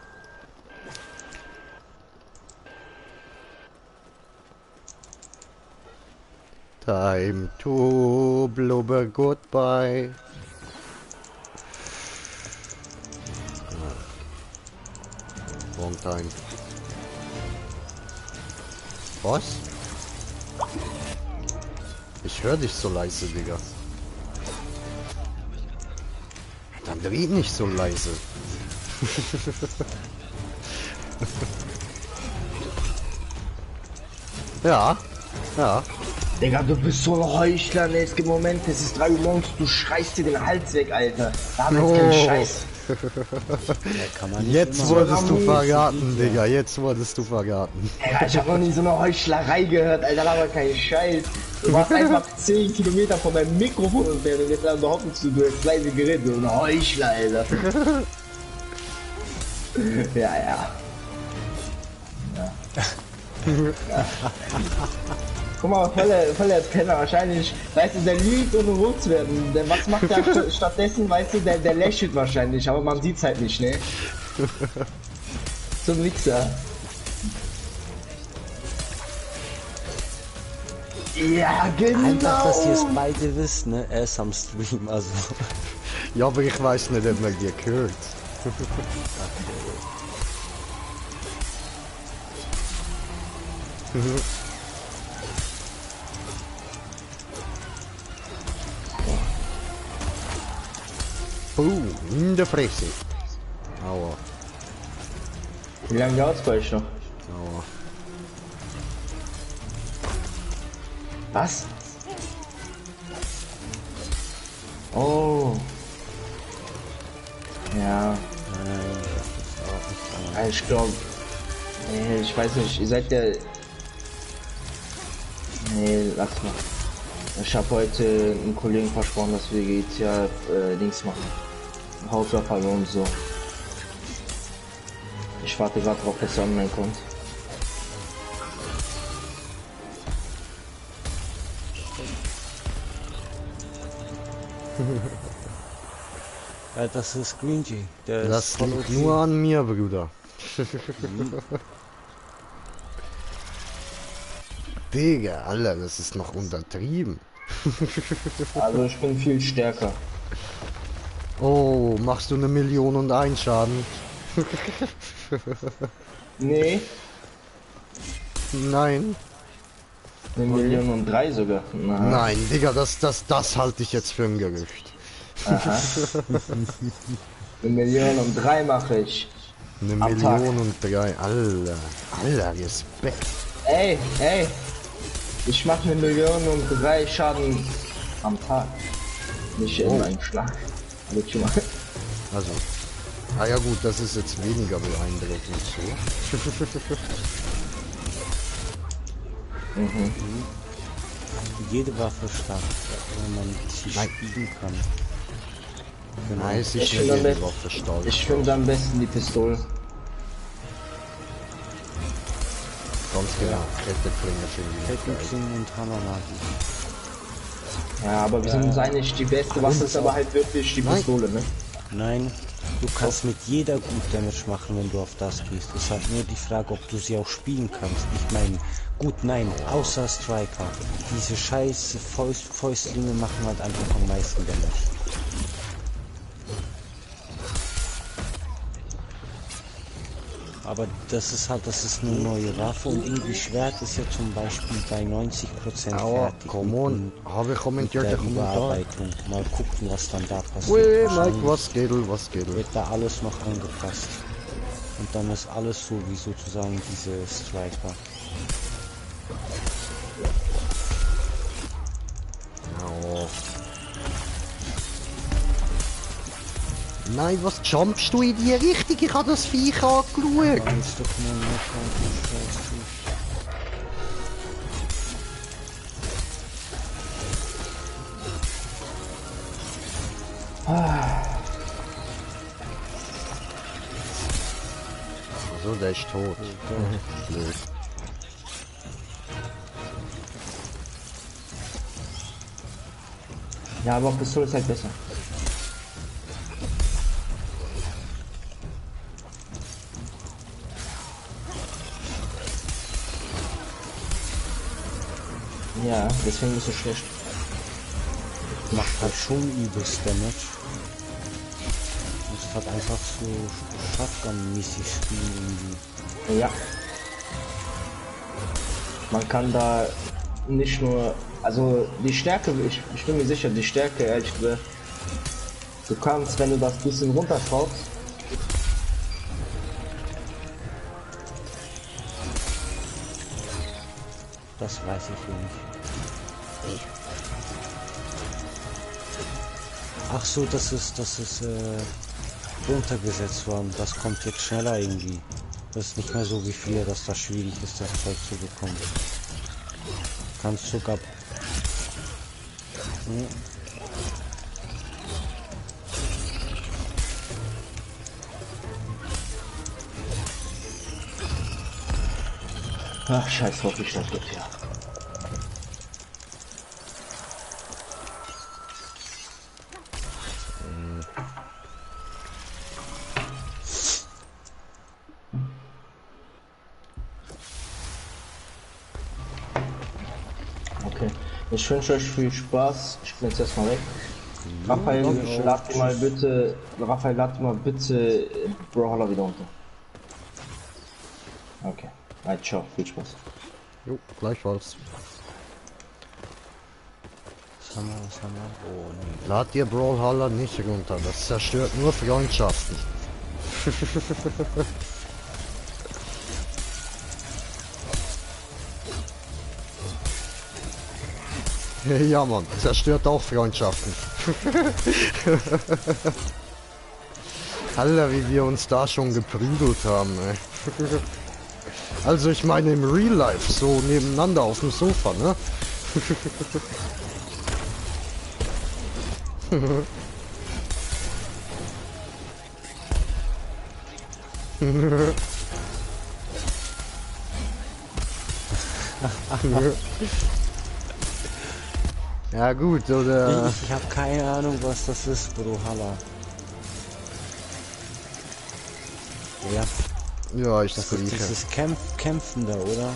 Time to blubber goodbye. Wrong time. Was? Ich höre dich so leise, Digga. Dann red nicht so leise. Ja, ja. Digga, du bist so ein Heuchler, ne? Es gibt Momente, es ist 3 Uhr morgens, du schreist dir den Hals weg, Alter. Da haben wir jetzt keinen Scheiß. Jetzt wurdest du verraten, Digga. Jetzt wurdest du verraten. Digga, ich hab noch nie so eine Heuchlerei gehört, Alter, aber kein Scheiß. Du warst einfach 10 Kilometer von meinem Mikrofon entfernt und jetzt behauptest du hast leise geredet, so ein Heuchler, Alter. Ja, ja. Ja. Guck mal, voll der Penner, wahrscheinlich, weißt du, der lügt, ohne rot zu werden. Der, was macht der stattdessen, weißt du, der lächelt wahrscheinlich, aber man sieht's halt nicht, ne? So ein Wichser. Ja, genau! Einfach, dass ihr es beide wisst, ne? Er ist am Stream, also. Ja, aber ich weiß nicht, ob man dir gehört. In der Fresse. Aua, Wie lange dauert's bei euch noch? aua. Was? Oh. Ja. Ich glaube. Nee, ich weiß nicht, ihr seid der. Nee, lass mal. Ich habe heute einem Kollegen versprochen, dass wir jetzt ja Dings machen. Hausüberfall und so. Ich warte gerade drauf, dass er online kommt. Ja, das ist Green G. Der Das ist voll liegt OP. nur an mir, Bruder. Digga, Alter, das ist noch untertrieben. Also ich bin viel stärker. Oh, machst du 1.000.001 Schaden? Nee, Nein. 1.000.003 sogar. Na, Nein, Digga, das halte ich jetzt für ein Gerücht. 1.000.003 mache ich. 1.000.003, Alter. Alter, Respekt. Ey, ich mache 1.000.003 Schaden am Tag. Nicht in einem Schlag. Wird schon mal. Also. Ah ja gut, das ist jetzt weniger beeindruckend so. Jede Waffe stark, wenn man sie spielen kann. Nein, es ist Ich nicht finde am jede besten- Waffe stark. Ich finde am besten die Pistole. Ganz genau. Kettenklinge finde ich nicht geil. Kettenklingen und Hammer mag ich. Ja, aber wir sind uns einig, die beste Waffe ist aber halt wirklich die Nein. Pistole, ne? Nein, du kannst mit jeder gut Damage machen, wenn du auf das gehst. Es ist halt nur die Frage, ob du sie auch spielen kannst. Ich meine, gut, nein, außer Striker. Diese scheiß Fäustlinge machen halt einfach am meisten Damage. Aber das ist halt, das ist eine neue Waffe und irgendwie Schwert ist ja zum Beispiel bei 90% Aua, fertig. come on. Mit Habe ich kommentiert, der der Kommentar. Überarbeitung. Mal gucken, was dann da passiert. Ui, Mike, Wahrscheinlich was geht? wird da alles noch angepasst. Und dann ist alles so wie sozusagen diese Striker. Ja. Nein, was jumpst du in die Richtung? Ich habe das Viech angeschaut. Da ist doch nur noch Scheiße. So, der ist tot. Blöd. Ja, aber Pistole ist halt besser. Ja, deswegen ist es schlecht. Macht halt schon übelst Damage. Es hat einfach so Shotgun-mäßig spielen irgendwie. Ja. Man kann da nicht nur, also die Stärke, ich bin mir sicher, die Stärke, ehrlich gesagt, du kannst, wenn du das bisschen runterschraubst, Das weiß ich nicht. Ach so, das ist runtergesetzt worden. Das kommt jetzt schneller irgendwie. Das ist nicht mehr so wie früher, dass das schwierig ist, das Zeug zu bekommen. Kannst sogar... Hm. ach scheiß drauf, ich das wird ja. Okay, ich wünsche euch viel Spaß. Ich bin jetzt erstmal weg. Raphael, lad dir mal bitte, Brawler wieder unter. Okay, halt, ciao, viel Spaß. Jo, gleichfalls. Was haben wir? Oh nee. Lad dir Brawlhalla nicht runter, das zerstört nur Freundschaften. Ja Mann, zerstört auch Freundschaften. Alter, wie wir uns da schon geprügelt haben, ey. Also ich meine im Real Life, so nebeneinander auf dem Sofa, ne? Ja gut, oder... Ich habe keine Ahnung, was das ist, Brawlhalla. Ja, Ja, ich das das ist dieses Kämpfen da, oder?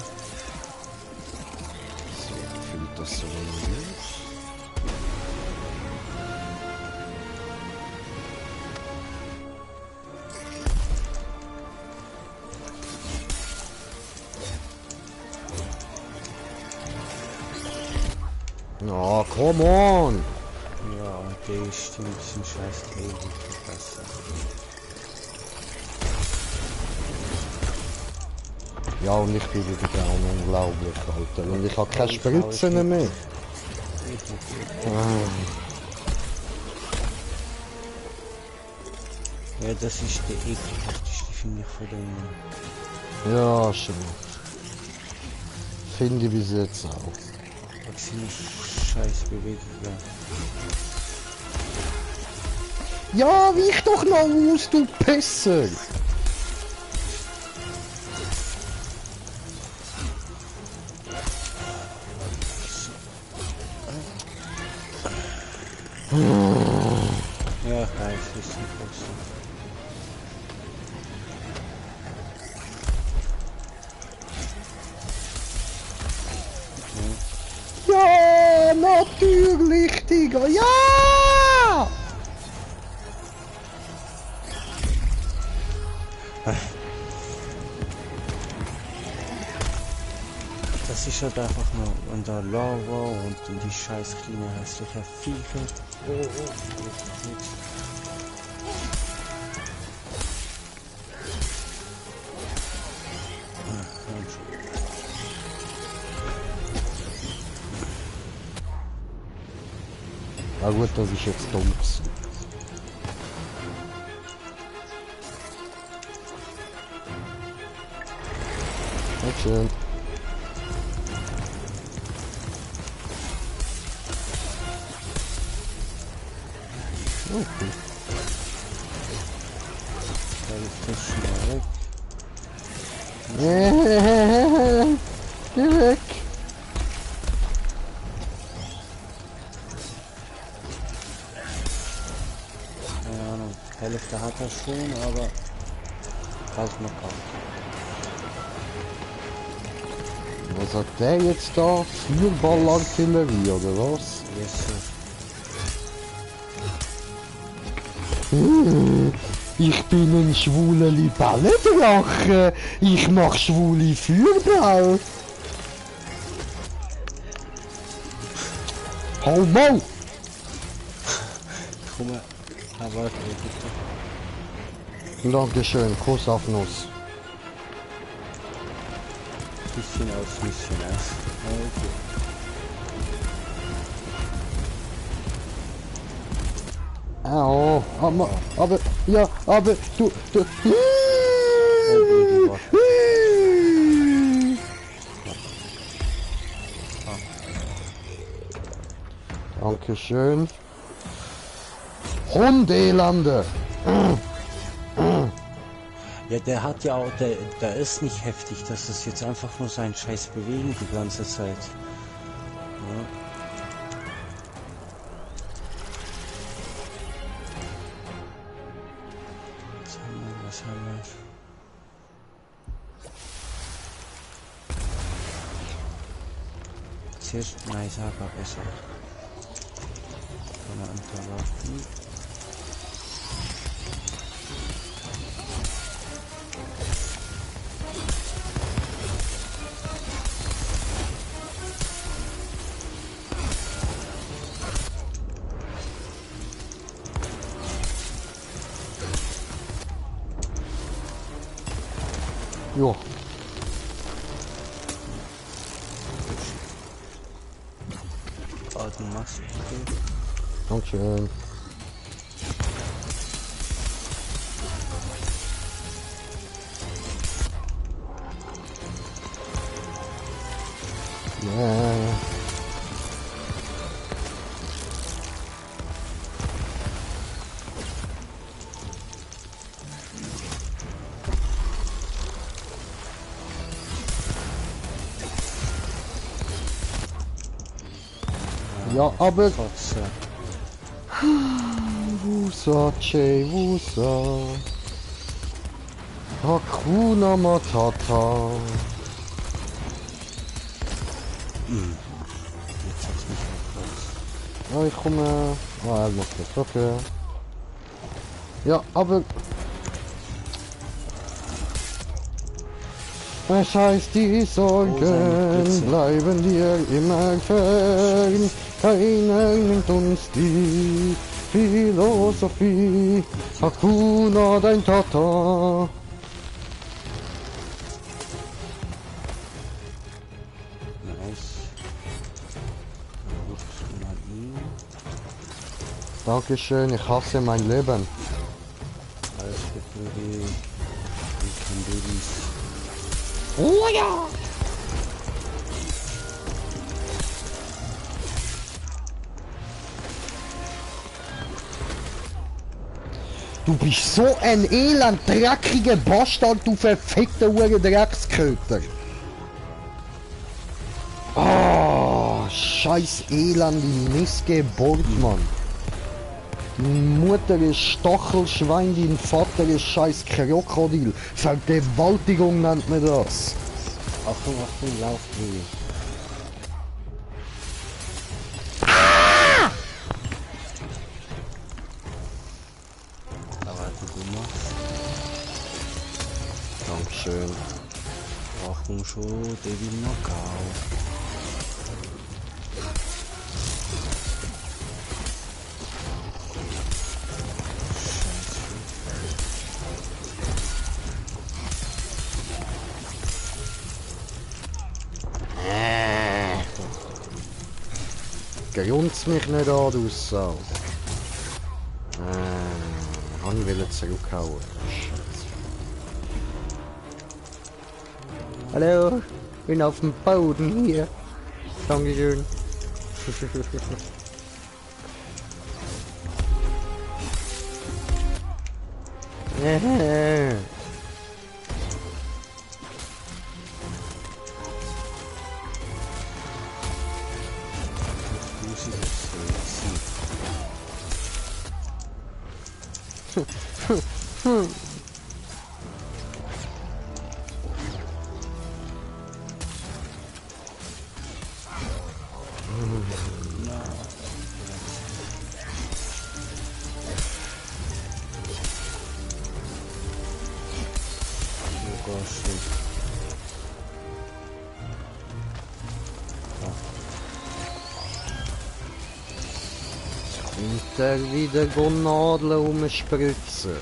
Fühlt das so irgendwie? Oh, come on! Ja, und der stimmt, ein scheiß Leben. Ja, und ich bin wieder down, unglaublich, Alter. Und ich habe keine Spritzen mehr. Ja, das ist der ekelhafteste, finde ich, von denen. Ja, schon. Finde ich bis jetzt auch. Das sind scheiß Bewegungen. Ja, weich doch noch aus, du Pisser! Ja, ich weiß, ist nicht so. Ja, natürlich, Digga, ja! Das ist halt einfach nur unter Lava und die scheiß kleine hässliche Viecher. Oh, das ist nichts. Na gut, das ist jetzt dumm gewesen. Schön. Okay. Da ist das schnell weg. Geh weg! Keine Ahnung, Hälfte hat er schon, aber bald noch gar nicht. Was hat der jetzt da? Vierballartillerie oder was? Yes, sir. Ich bin ein schwuler Libellendrache. Ich mach schwule Feuerball. Homo! Guck mal, aber bitte. Dankeschön, Kuss auf Nuss. Bisschen aus. Okay. Au, aber, ja, aber, du. Dankeschön. Hundelande! Ja, der hat ja auch, der ist nicht heftig, das ist jetzt einfach nur sein scheiß Bewegen die ganze Zeit. Ja. Was haben wir? Zuerst, nein, sag mal besser. Kann er unterlaufen. Jo. Du machst okay. Dankeschön. Ja. Ja, aber... Fotze. Wusa, Che, Wusa. Hakuna Matata. Jetzt hat's mich verkürzt. Ja, ich komme... Ah, er macht das, okay. Ja, aber... Es heißt, die Sorgen bleiben dir immer fern. Keiner nimmt uns die Philosophie. Hakuna dein Tata. Nice. Gut, mal ihn. Dankeschön, ich hasse mein Leben. Alles gut, wie kann Babys. Oh ja! Du bist so ein elend, dreckiger Bastard, du verfickter Drecksköter. Ah, scheiß elende Missgeburt, Mann. Deine Mutter ist Stachelschwein, dein Vater ist scheiß Krokodil. Vergewaltigung nennt man das. Achtung, Achtung, lauf wie. Aber du machst. Dankeschön. Achtung schon, der will noch gehen. Grunzt mich nicht an, du Sau. Ich will zurückhauen. Scheiße. Hallo, bin auf dem Boden hier. Dankeschön. Und der wieder Nadeln umspritzen.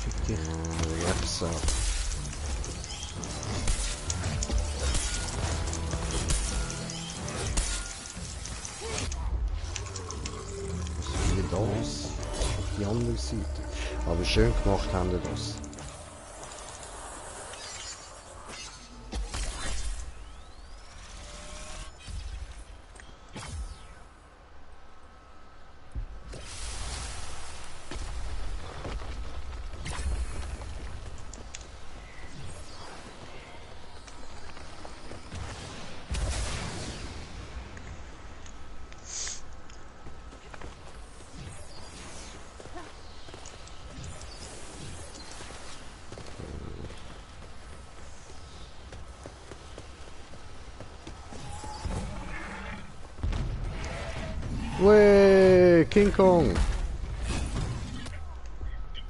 Fick dich. Repsa. Wie das? Auf die andere Seite. Aber schön gemacht haben die das. Weh, King Kong.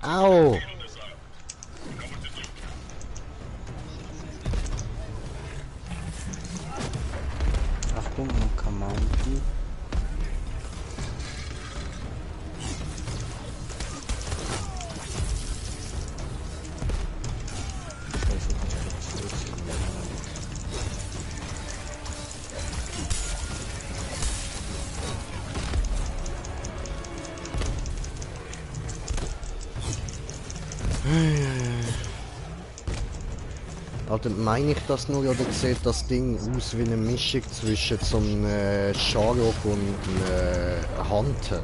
Au. Achtung, man kann mounten. Oder meine ich das nur, oder sieht das Ding aus wie eine Mischung zwischen so einem Sharok und einem Hunter?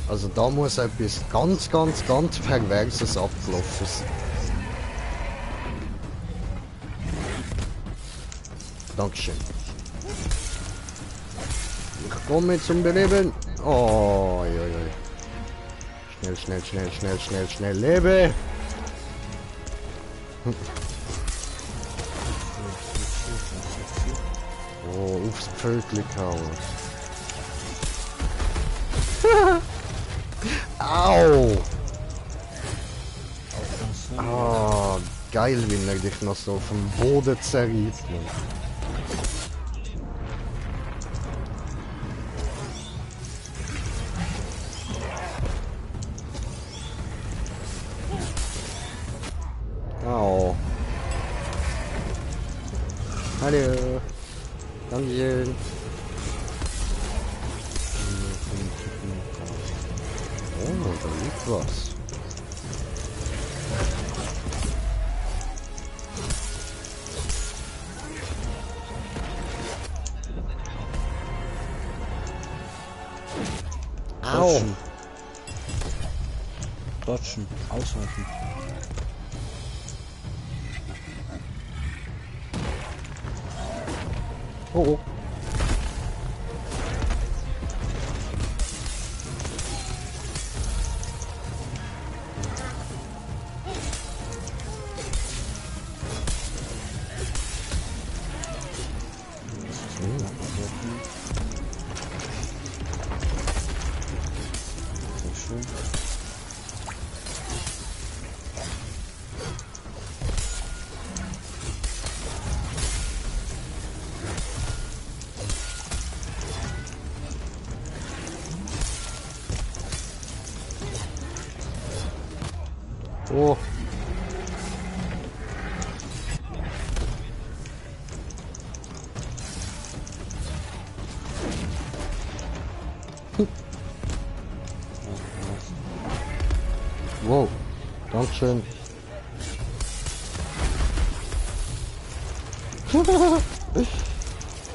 Also da muss etwas ganz Perverses abgelaufen sein. Dankeschön. Ich komme zum Beleben. Oh, oi, oi. Schnell, lebe! Oh, aufs Pfötchen gehauen. Au! Ah, geil, wenn er dich noch so auf dem Boden zerriet. Au. Hallo. Dankeschön. Oh, da liegt was. Au! Dodgen. Dodgen. Ausweichen. Oh, oh. Sehr schön. Oh. Wow, Dankeschön.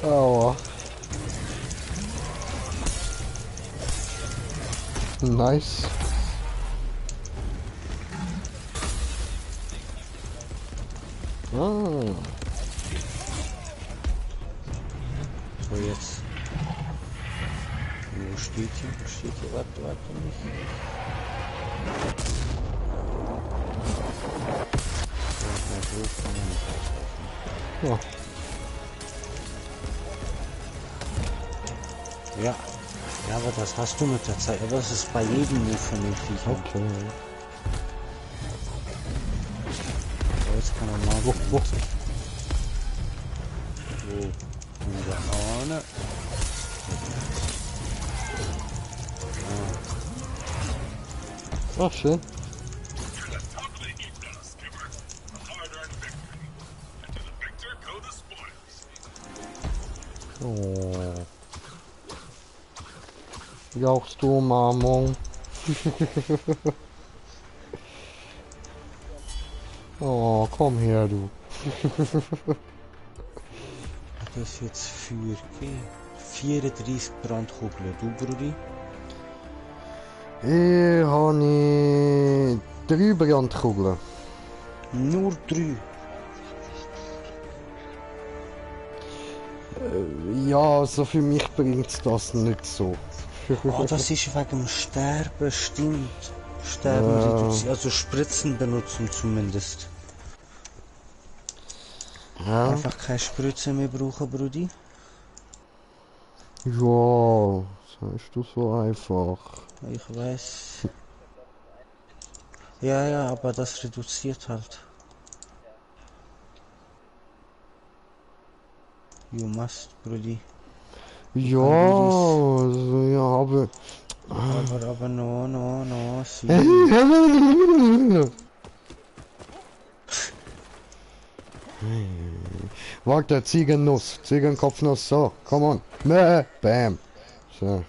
Aua. Nice. Ah. So, jetzt. Wo steht hier? Wo steht hier? Warte nicht. So kann man nicht ausweichen. Ja. Ja. Ja, aber das hast du mit der Zeit. Aber das ist bei jedem Move von den Viechern. Okay. So, jetzt kann man mal Wo? so. Und da vorne. Ach, schön. Oh. Jauchst du, Umarmung? Oh, komm her, du. Das ist jetzt für 34 Brandkugeln. Du, Brudi? Ich habe 3 Brandkugeln. Nur 3. Ja, also für mich bringt das nicht so. Oh, das ist wegen dem Sterben, stimmt. Sterben Ja. reduzieren, also Spritzen benutzen zumindest. Ja, Einfach keine Spritze mehr brauchen, Brudi. ja, sagst du so einfach. Ich weiß. Ja, ja, aber das reduziert halt. You must, Brudi. Ja, also, ja, aber... Aber no, sie. Warte, Ziegennuss, Ziegenkopfnuss, so, come on. Bam. So.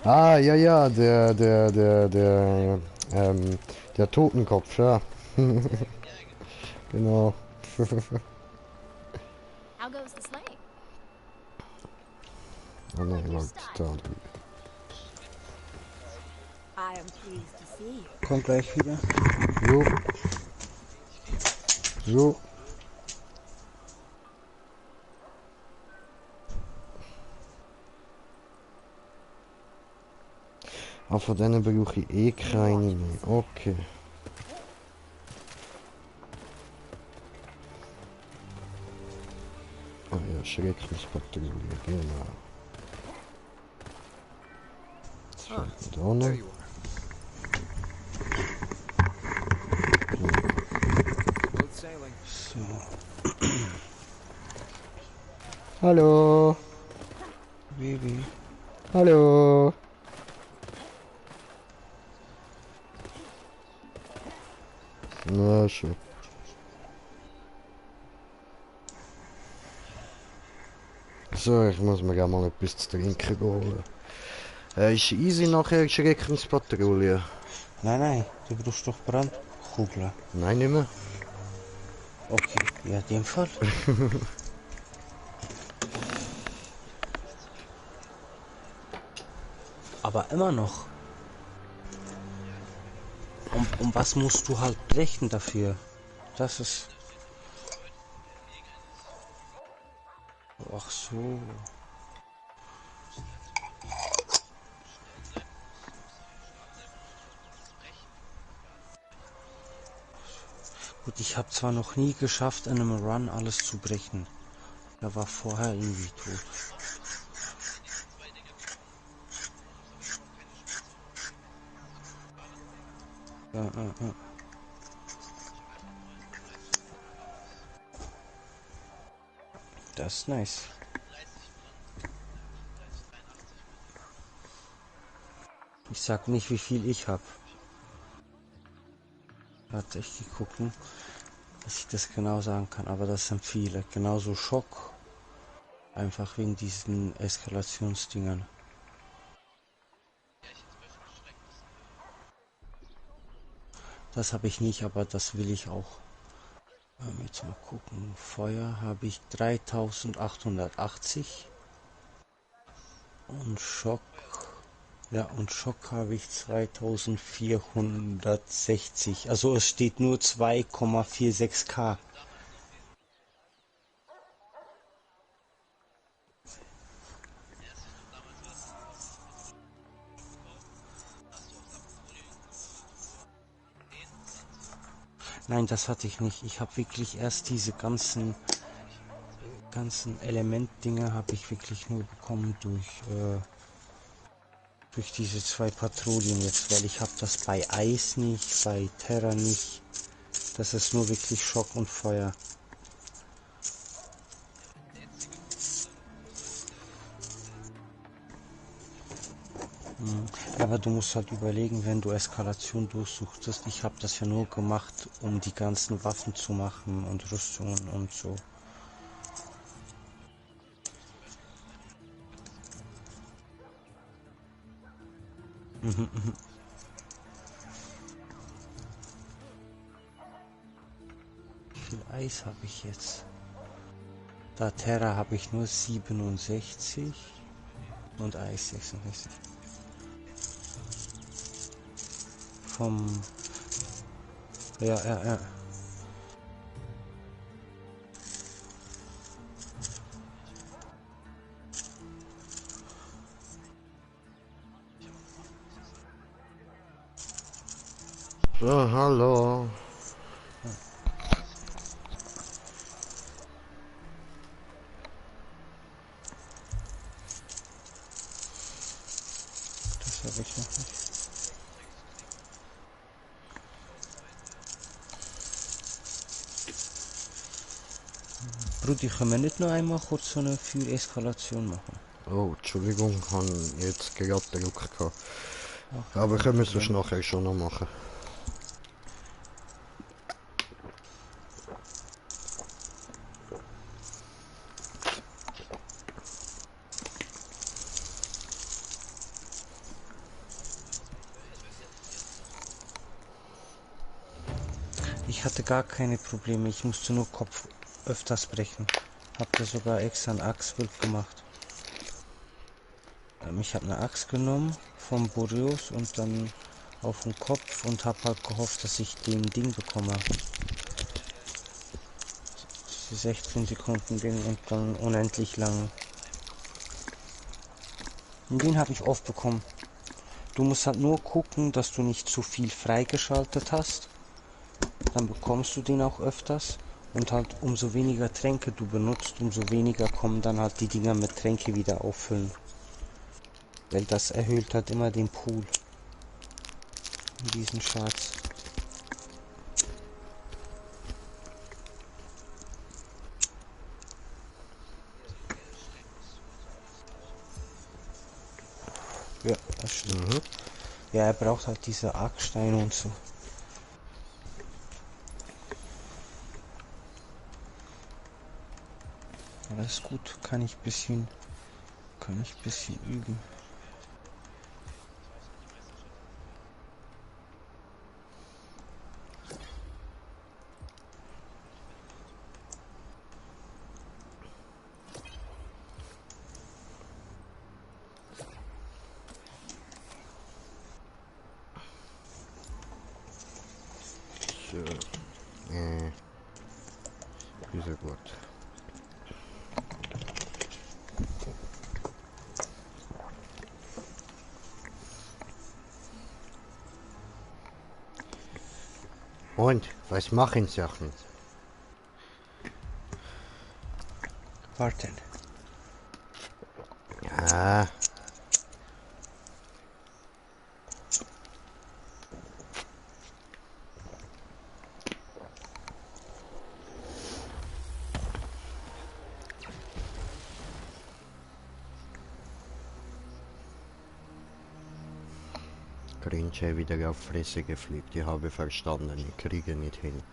Ah, ja, ja, der Totenkopf, ja. Genau. How goes the slaying? Oh nein, Leute, da drüben. I am pleased to see you. Komm gleich wieder. So. So. Aber von denen brauche ich eh keine mehr. Okay. Ah ja, Schrecknispatrouille, genau. Das fällt mir da noch. There you are. Smooth sailing. So, Hallo. Baby. Hallo. Na schön. So, ich muss mir gerne mal etwas zu trinken holen. Ist easy nachher Schreckungspatrouille? Nein, du brauchst doch Brandkugeln. Nein, nicht mehr. Okay, ja, in dem Fall. Aber immer noch. Um was musst du halt brechen dafür? Das ist... Ach so. Gut, ich habe zwar noch nie geschafft, in einem Run alles zu brechen. Er war vorher irgendwie tot. Ja. Das ist nice. Ich sag nicht, wie viel ich habe. Warte, ich geh gucken, dass ich das genau sagen kann, aber das sind viele. Genauso Schock. Einfach wegen diesen Eskalationsdingern. Das habe ich nicht, aber das will ich auch. Jetzt mal gucken. Feuer habe ich 3880. Und Schock. Ja, und Schock habe ich 2460. Also es steht nur 2,46k. Nein, das hatte ich nicht. Ich habe wirklich erst diese ganzen Elementdinger habe ich wirklich nur bekommen durch diese 2 Patrouillen jetzt, weil ich habe das bei Eis nicht, bei Terra nicht. Das ist nur wirklich Schock und Feuer. Aber du musst halt überlegen, wenn du Eskalation durchsuchtest. Ich habe das ja nur gemacht, um die ganzen Waffen zu machen und Rüstungen und so. Wie viel Eis habe ich jetzt? Da Terra habe ich nur 67 und Eis 66. Ja. So, hallo. Das habe ich noch nicht. Brudi, können wir nicht noch einmal kurz so eine Feuereskalation machen? Oh, Entschuldigung, ich habe jetzt gerade den Ruck gehabt. Aber können wir es nachher schon noch machen. Ich hatte gar keine Probleme, ich musste nur Kopf öfters brechen. Hab da sogar extra ein Axtbild gemacht. Ich habe eine Axt genommen vom Boreus und dann auf den Kopf und habe halt gehofft, dass ich den Ding bekomme. 16 Sekunden Ding und dann unendlich lang. Und den habe ich oft bekommen. Du musst halt nur gucken, dass du nicht zu viel freigeschaltet hast. Dann bekommst du den auch öfters. Und halt umso weniger Tränke du benutzt, umso weniger kommen dann halt die Dinger mit Tränke wieder auffüllen. Weil das erhöht halt immer den Pool. In diesen Schatz. Ja, das stimmt. Ja, er braucht halt diese Argsteine und so. Das Alles gut, kann ich bisschen üben. So. Ist ja gut. Und, was machen Sachen? Warten. Ah. Grinche wieder auf Fresse gefliegt. Ich habe verstanden, ich kriege nicht hin.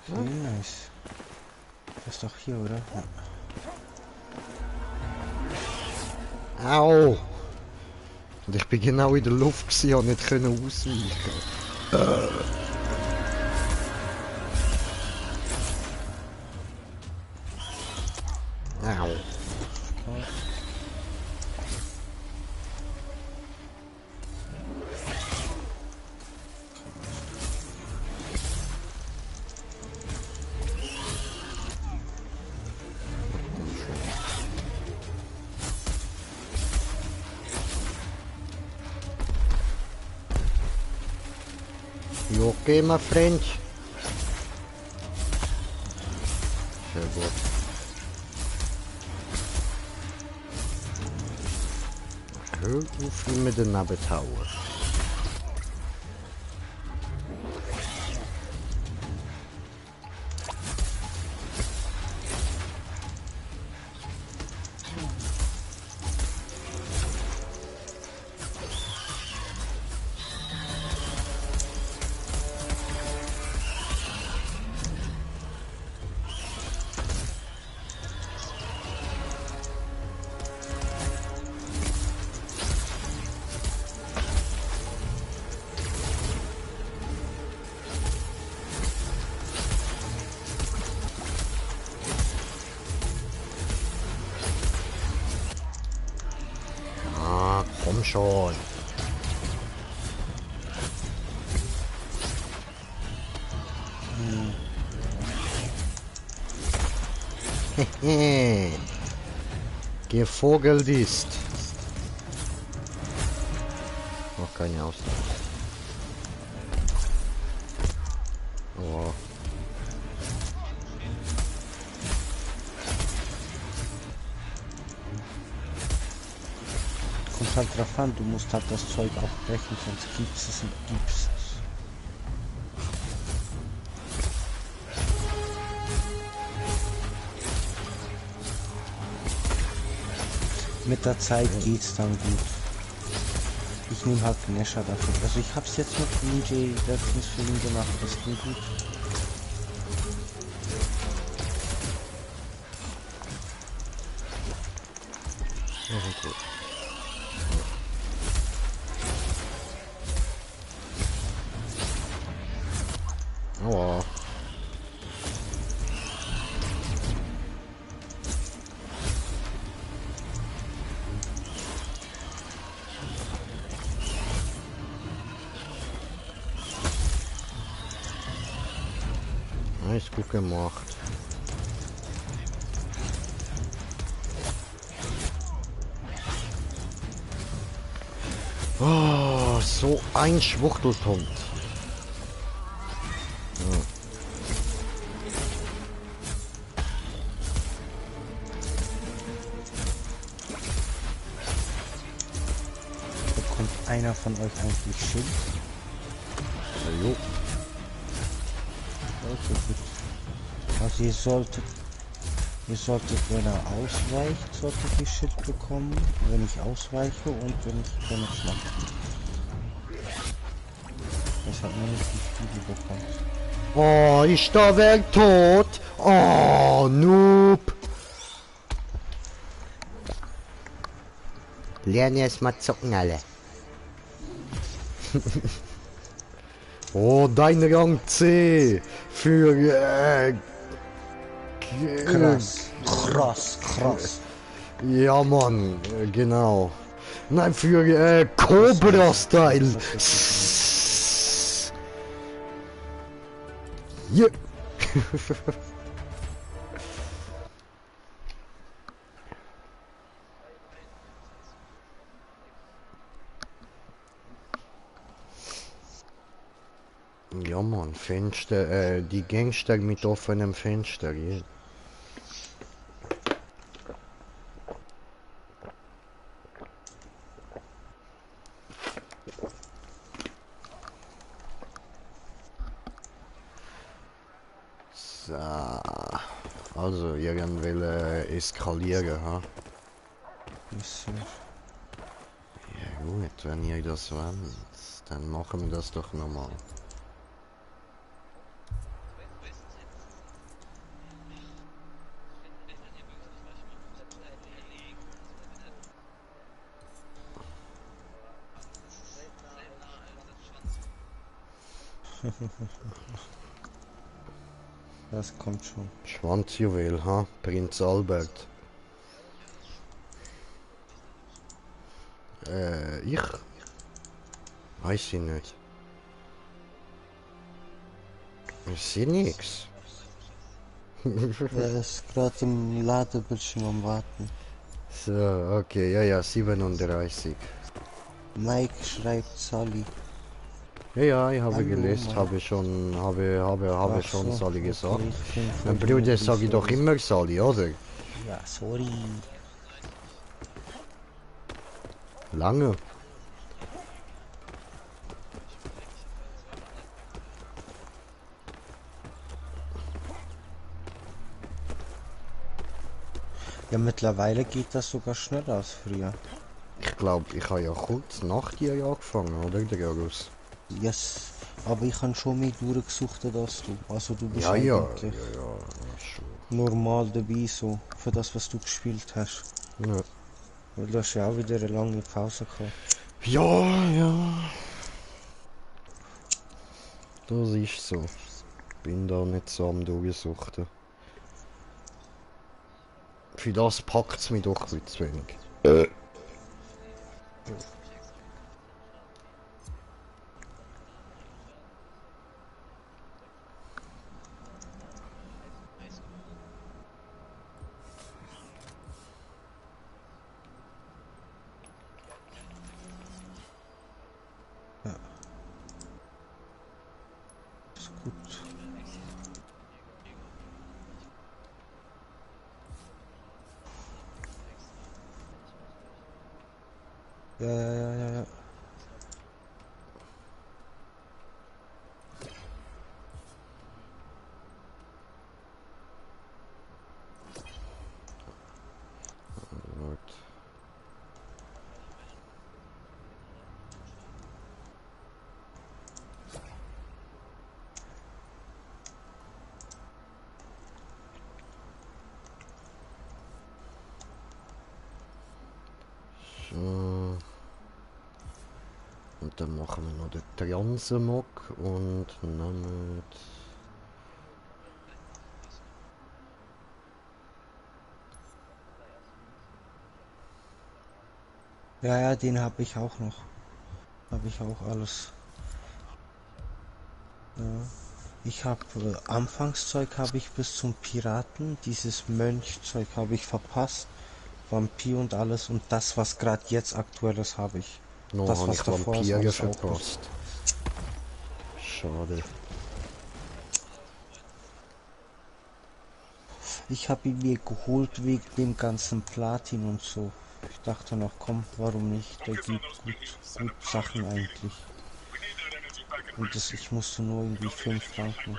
Okay, nice. Das ist doch hier, oder? Ja. Au! Und ich bin genau in der Luft gewesen, und nicht können ausweichen. Au. You okay, my friend? Sehr gut. Hör auf mit den Nabeltauer. Komm schon. Gevogelt ist. Noch keine Ausdruck. Oh. Kommt halt drauf an, du musst halt das Zeug abbrechen, sonst gibt's es und gibt's es. Mit der Zeit geht's dann gut. Ich nehme halt Nesher dafür. Also ich hab's jetzt mit DJ letztens für ihn gemacht, das ging gut. Ja, gut. Aua. Ist gut gemacht. Oh, so ein Schwuchtelpunkt. Bekommt einer von euch eigentlich Schild? Jo. Also gut. Also ihr solltet, wenn er ausweicht, solltet ihr Shit bekommen, wenn ich ausweiche und wenn ich mache. Das hat man nicht die Spiegel bekommen. Oh, ist da wer tot? Oh, Noob. Lernen erst mal zocken alle. Oh, dein Rang C für Krass. ja Mann, genau. Nein, für Cobra-Style. Yeah. Ja Mann, Fenster, die Gangster mit offenem Fenster, yeah. So, also irgendwelche eskalieren, ha? Bisschen. Ja gut, wenn ihr das wollt, dann machen wir das doch nochmal. Das kommt schon. Schwanzjuwel, ha? Prinz Albert. Ich? Weiß ich nicht. Ich sehe nix. Er ist gerade im Ladebildschirm am Warten. So, okay, ja, 37. Mike schreibt Sally. Ja, ich habe Hallo, gelesen, Mann. habe Ach schon so, Sally gesagt. okay, ich bin Mein verwirrt, Bruder sage ich wieso doch immer Sally, oder? Ja, sorry. Lange. Ja, mittlerweile geht das sogar schneller als früher. Ich glaube, ich habe ja kurz nach dir angefangen, oder? Der Garus. Yes. Aber ich habe schon mehr durchgesucht als du. Also du bist Ja, eigentlich schon. normal dabei, so für das, was du gespielt hast. Ja. Weil du hast ja auch wieder eine lange Pause gehabt. Ja. Das ist so. Bin da nicht so am Durchsuchten. Für das packt es mich doch ein bisschen zu wenig. Ist gut. Ja. Gut. So. Und dann machen wir noch den Transamok und nehmen... Ja, den habe ich auch noch. Habe ich auch alles. Ja. Ich habe Anfangszeug habe ich bis zum Piraten, dieses Mönchzeug habe ich verpasst, Vampir und alles und das was gerade jetzt aktuell ist habe ich. No, Das habe was ich davor ist, Vampire alles auch verpasst. Schade. Ich habe ihn mir geholt wegen dem ganzen Platin und so. Ich dachte noch, komm, warum nicht? Der gibt gut Sachen eigentlich. We need that energy back in Und das, ich musste nur irgendwie 5 Franken.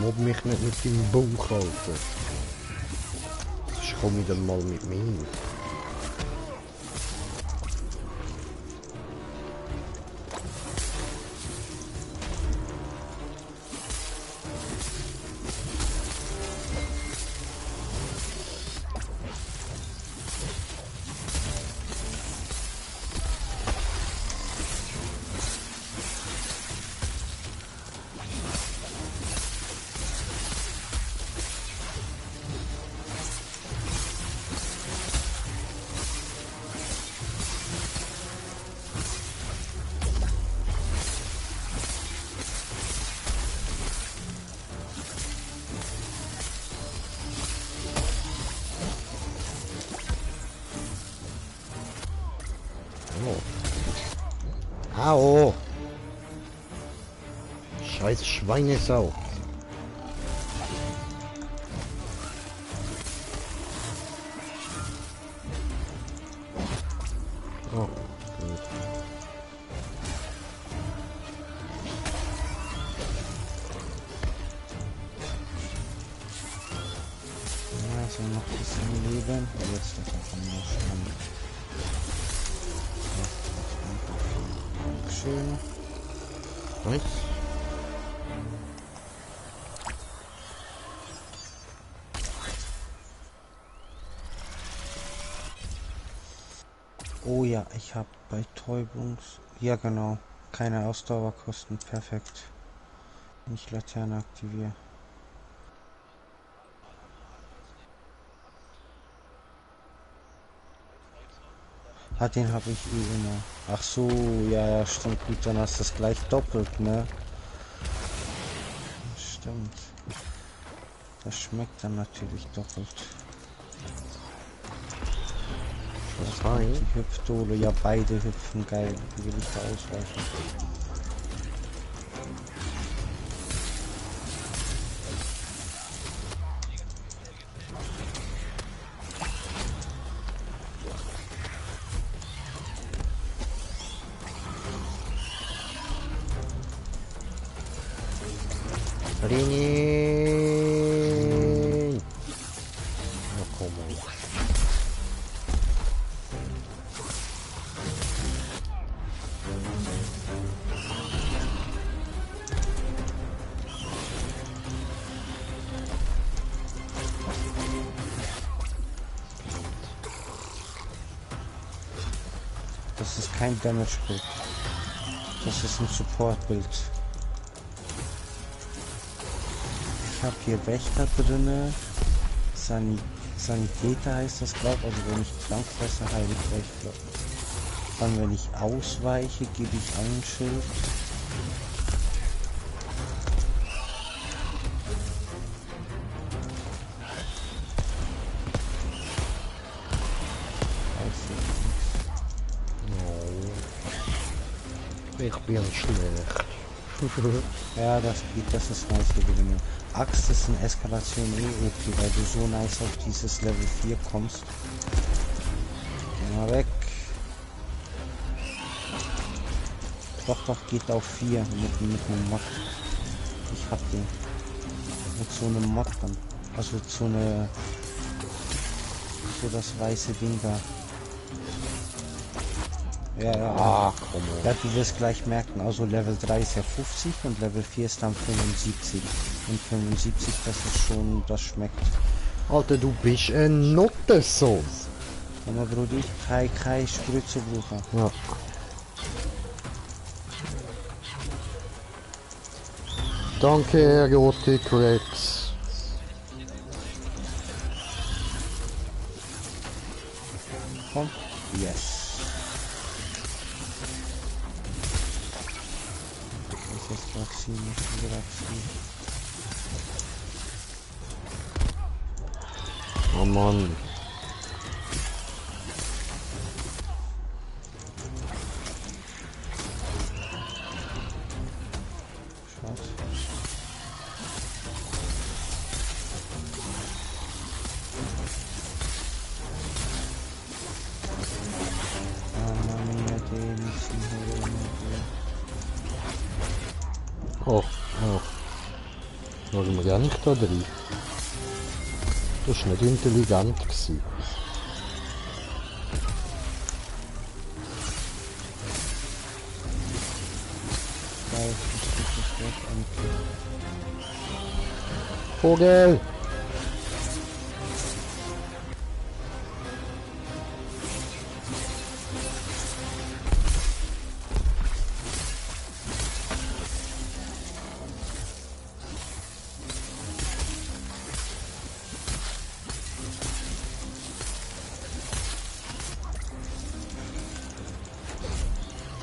Mob mich nicht mit deinem Bauch halten. Sonst komme ich dann mal mit mir hin. Au! Scheiß Schweinesau. Oh, gut. Ja, so noch ein bisschen Leben. Jetzt ist einfach nur spannend. Dankeschön. Nice. Oh ja, ich habe bei Täubungs... Ja genau, keine Ausdauerkosten, perfekt. Wenn ich Laterne aktiviere. Ah, den habe ich eh immer. Ach so, ja, ja, stimmt, gut, dann hast du das gleich doppelt, ne? Stimmt. Das schmeckt dann natürlich doppelt. Was rein? Die Hüpfdole, ja, beide hüpfen geil. Wie will ich da ausweichen? Ringen! Ja, komm mal. Das ist kein Damage-Bild. Das ist ein Support-Bild. Ich habe hier Wächter drinne. Sanitäter heißt das, glaube ich. Also wenn ich krank fresse, heile ich Wächter. Dann wenn ich ausweiche, gebe ich ein Schild. Ich bin schlecht. Ja, das geht, das ist nice hier drin. Axt ist in Eskalation OP, weil du so nice auf dieses Level 4 kommst. Geh mal weg. Doch, geht auf 4 mit einem Mod. Ich hab den. Mit so einem Mod dann. Also so das weiße Ding da. Ja. Ah, komm on. Ja, du wirst gleich merken, also Level 3 ist ja 50 und Level 4 ist dann 75. Und 75, das ist schon, das schmeckt. Alter, du bist ein Nottensohn. Aber Brudi, kein Spritze brauchen. Ja. Danke, Erotik Rex. Komm. Yes. Das ist jetzt ziehen, muss wieder abziehen. Oh Mann. Schwarz. Mamma mia, den Oh, oh. Schauen wir gar nicht da drin. Das war nicht intelligent gewesen. Vogel!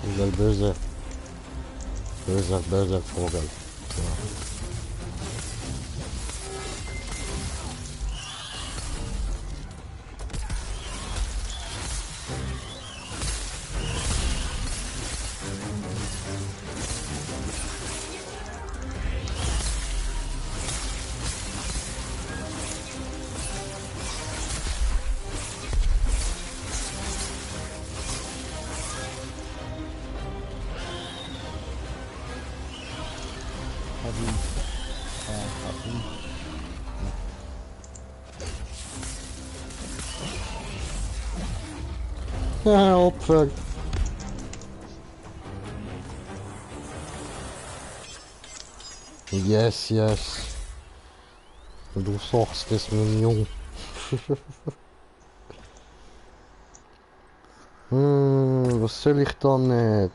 Vogel, böse. Böser, böser Vogel. Ja. Ja, Opfer. Yes, yes. Du sagst es, mein Junge. Was soll ich dann?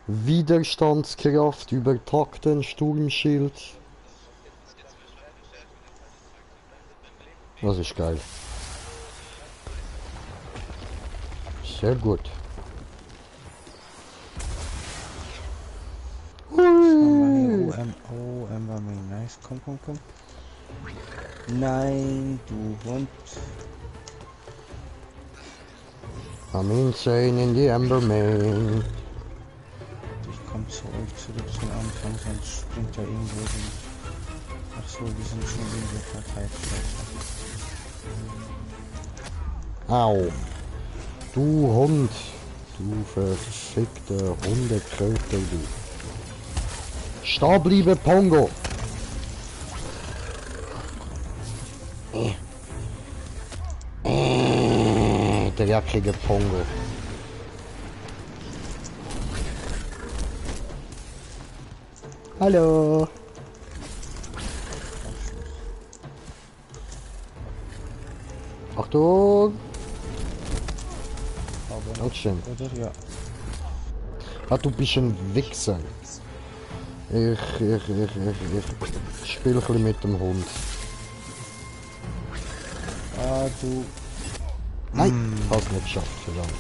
Widerstandskraft, übertakten, Sturmschild. Das ist geil. Sehr gut. OM war mir nice. Komm, komm, komm. Nein, du Hund. I'm insane in the Ember Main. Ich komm zurück zum Anfang, sonst springt er irgendwo hin. Ach so, wir sind schon in der Partei. Au. Du Hund. Du verfickter Hundekröte, du. Stehen bleiben, Pongo. Der jackige Pongo. Hallo. Achtung. Dankeschön. Oder? Ja. Ah, du bist ein Wichser. Ich spiele ein bisschen mit dem Hund. Ah, du. Nein, hast nicht geschafft, verdammt.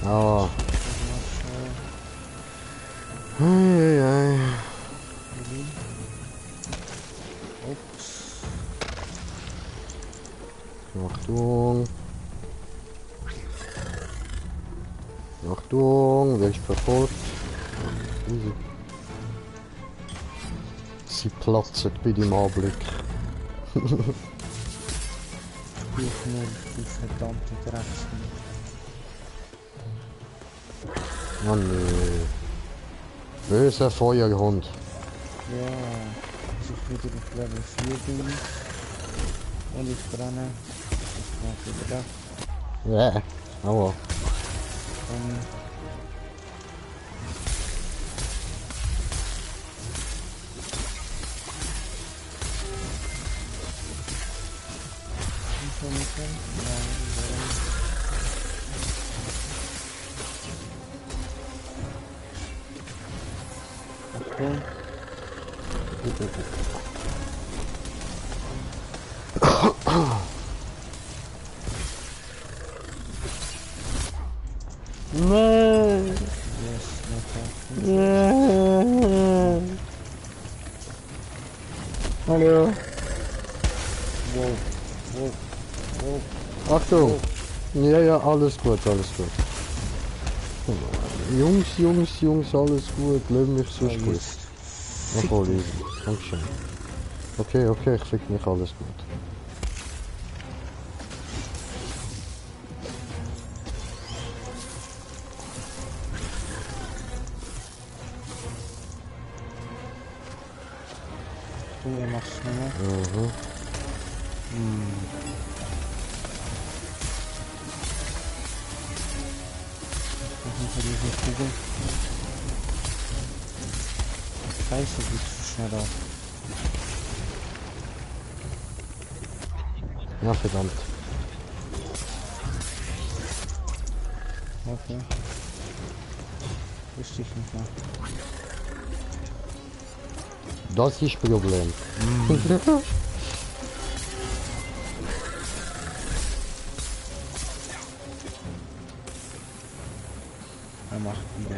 Ah. Ei. Ups. Achtung. Achtung, wer ist verfolgt? Easy. Sie platzen bei dem Anblick. Ich nur die verdammte Drecksmüll. Oh nee. Böser Feuerhund. Ja, als ich wieder auf Level 4 bin und ich brenne, ist es wieder da. Ja, aua. Achtung. Nein. Yes, Nein. Hallo. wow, wow, wow. Achtung. Ja, ja, alles gut, alles gut. Jungs, Jungs, Jungs, alles gut. Lass mich so Oh, gut. jetzt. Ja, voll easy. Dankeschön. Okay, okay, ich fick mich, alles gut. Du, er macht's nochmal. Mhm. Hinter diesen Kugeln. Scheiße, geht zu schnell auf. Ja, verdammt. Okay. Wüsste ich nicht mehr. Das ist Problem. Er macht wieder.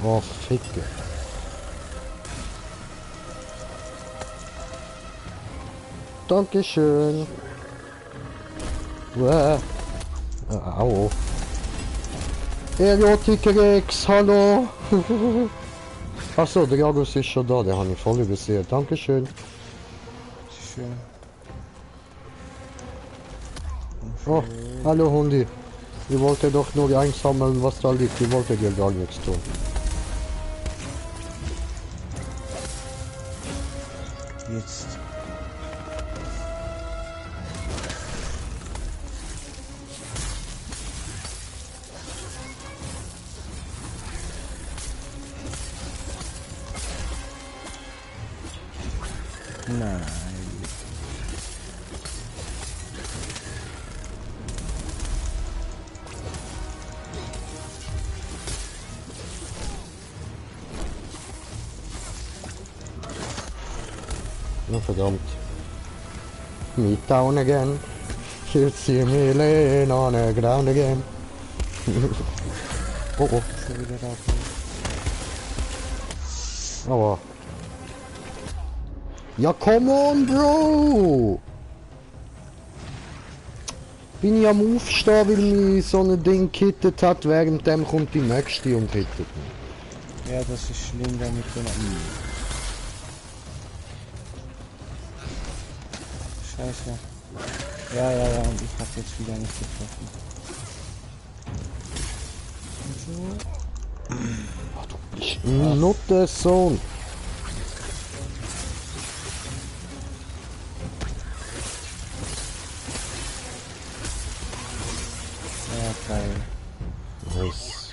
Oh, Ficke. Dankeschön. Au. Erotik-Rex, hallo. Achso, der August ist schon da, der habe ich voll übersehen. Dankeschön. Schön. Oh, hallo Hundi. Ich wollte doch nur einsammeln, was da liegt. Ich wollte dir gar nichts tun. Jetzt. Nein. Na verdammt. Me down again. You see me laying on the ground again. Oh oh. Schon wieder da. Aua. Ja, come on, Bro! Bin ich am Aufstehen, weil mich so ein Ding gehittet hat, während dem kommt die nächste und hittet mich. Ja, das ist schlimm damit. Scheiße. Ja, ja, ja, und ich hab jetzt wieder nicht getroffen. Ich not the zone. Ja, geil. Nice.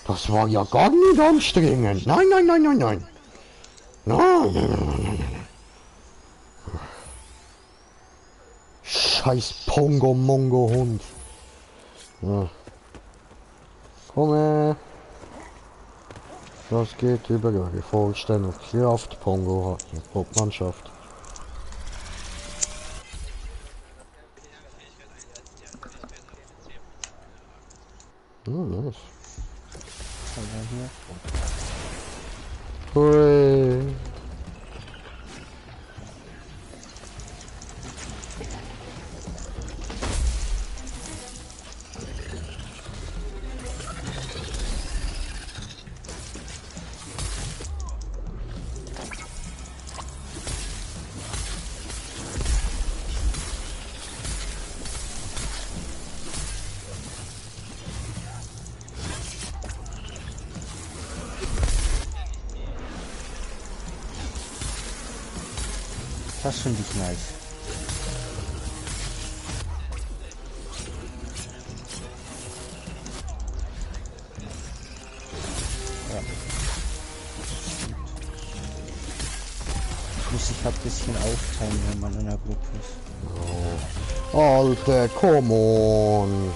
Das war ja gar nicht anstrengend. Nein, nein, nein, nein, nein. Nein, nein, nein, nein, nein. Scheiß Pongo-Mongo-Hund. Ja. Komm her. Das geht über die Vorstellung. Kraft Pongo hat eine Top-Mannschaft. Nice. Aber hier. Hui. Das finde ich nice. Ja. Muss ich ein bisschen aufteilen, wenn man in einer Gruppe ist. Alter, come on.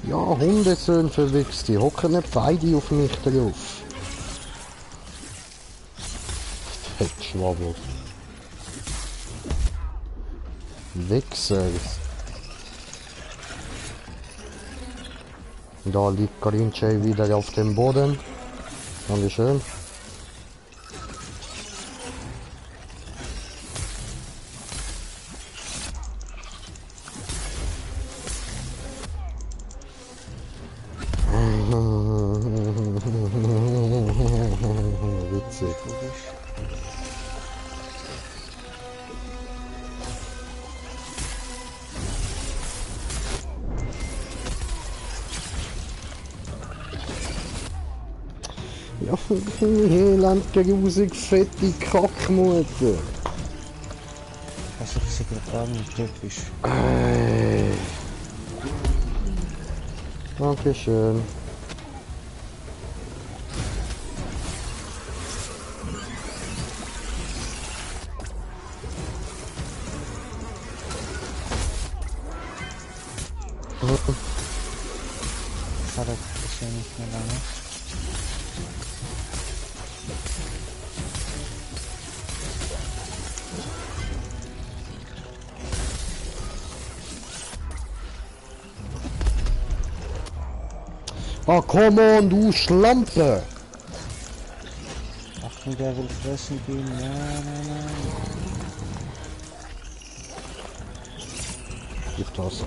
Ja, Hundesöhne verwichst, die hocken nicht beide auf mich drauf. Fettschwabbel. Wichsers. Da liegt Grinche wieder auf dem Boden. Dankeschön. Witzig. Ja, Elend, grusig, fette Kackmutter. Also ich Sekretär und typisch. Dankeschön. Schade, ist ja nicht mehr lange. Ah, come on, du Schlampe! Achtung, der will fressen gehen. Nein. Gib das.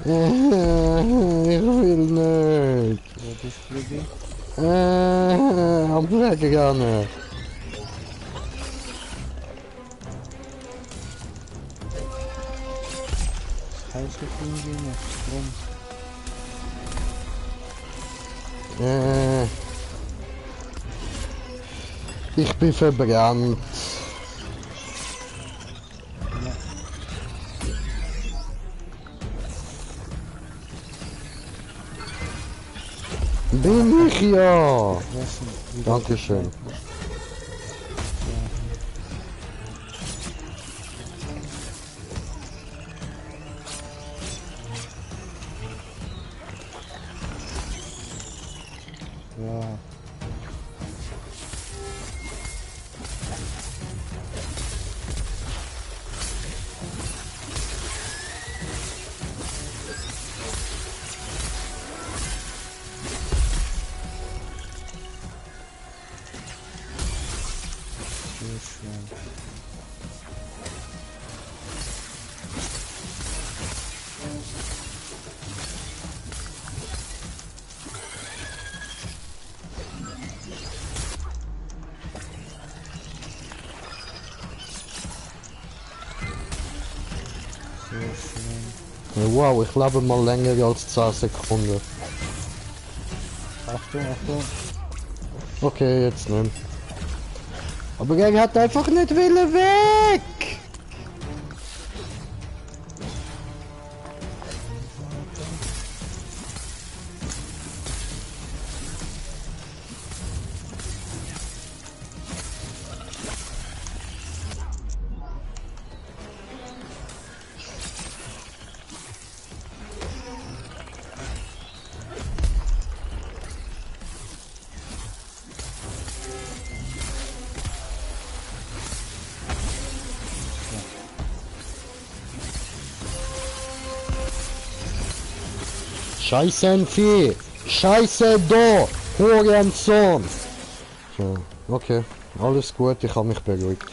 Ich will nicht. Wo bist du, Baby? Am Wegrennen. Das heißt, ich bin hier nicht drum. Ich bin verbrannt. Bin ich ja. Fressen. Dankeschön. Ja. Sehr schön. Sehr schön. Wow, ich lebe mal länger als 10 Sekunden. Achtung. Okay, jetzt nicht. Aber er hat einfach nicht wollen weg! Scheiße ein Vieh! Scheiße da! Hurensohn! So, okay. Alles gut, ich habe mich beruhigt.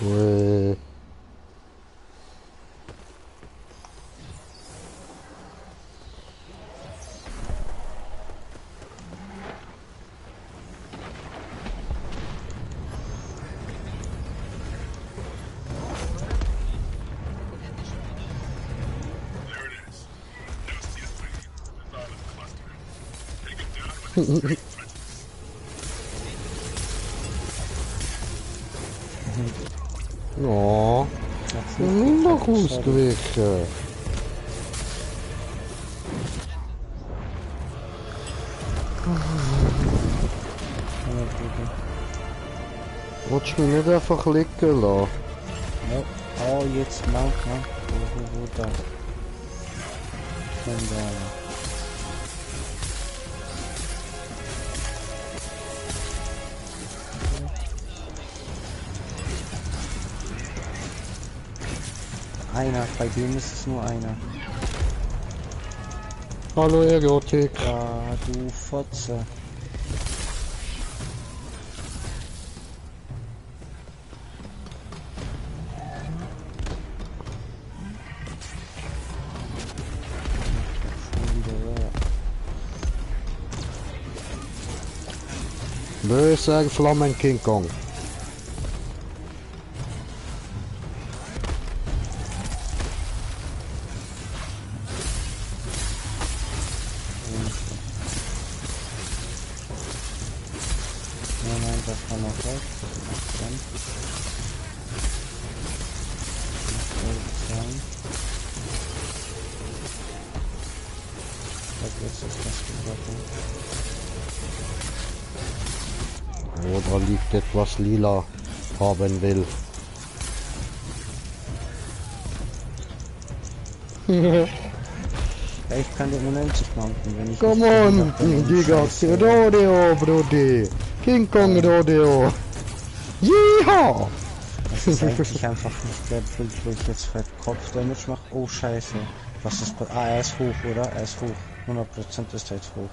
Ui. Ja, ich bin doch ausgewichen. Willst du mich nicht einfach liegen lassen? Ja. Oh, jetzt Mount. Wo da? Und da. Einer, bei dem ist es nur einer. Hallo Erotik. Ah, du Fotze. Böser Flammen King Kong. Nein, das war noch weg. Dann. Jetzt ist das gebrochen. Oh, da liegt etwas lila haben will. Ja, ich kann den unendlich mounten, wenn ich Come nicht on, behindert bin und Digga, scheiße. Rodeo, Brody. King Kong Rodeo. Yeehaw! Das ist eigentlich einfach nicht der Bild, wo ich jetzt fett Kopf-Damage mache. Oh, scheiße. Was ist... Ah, er ist hoch, oder? Er ist hoch. 100% ist er jetzt hoch.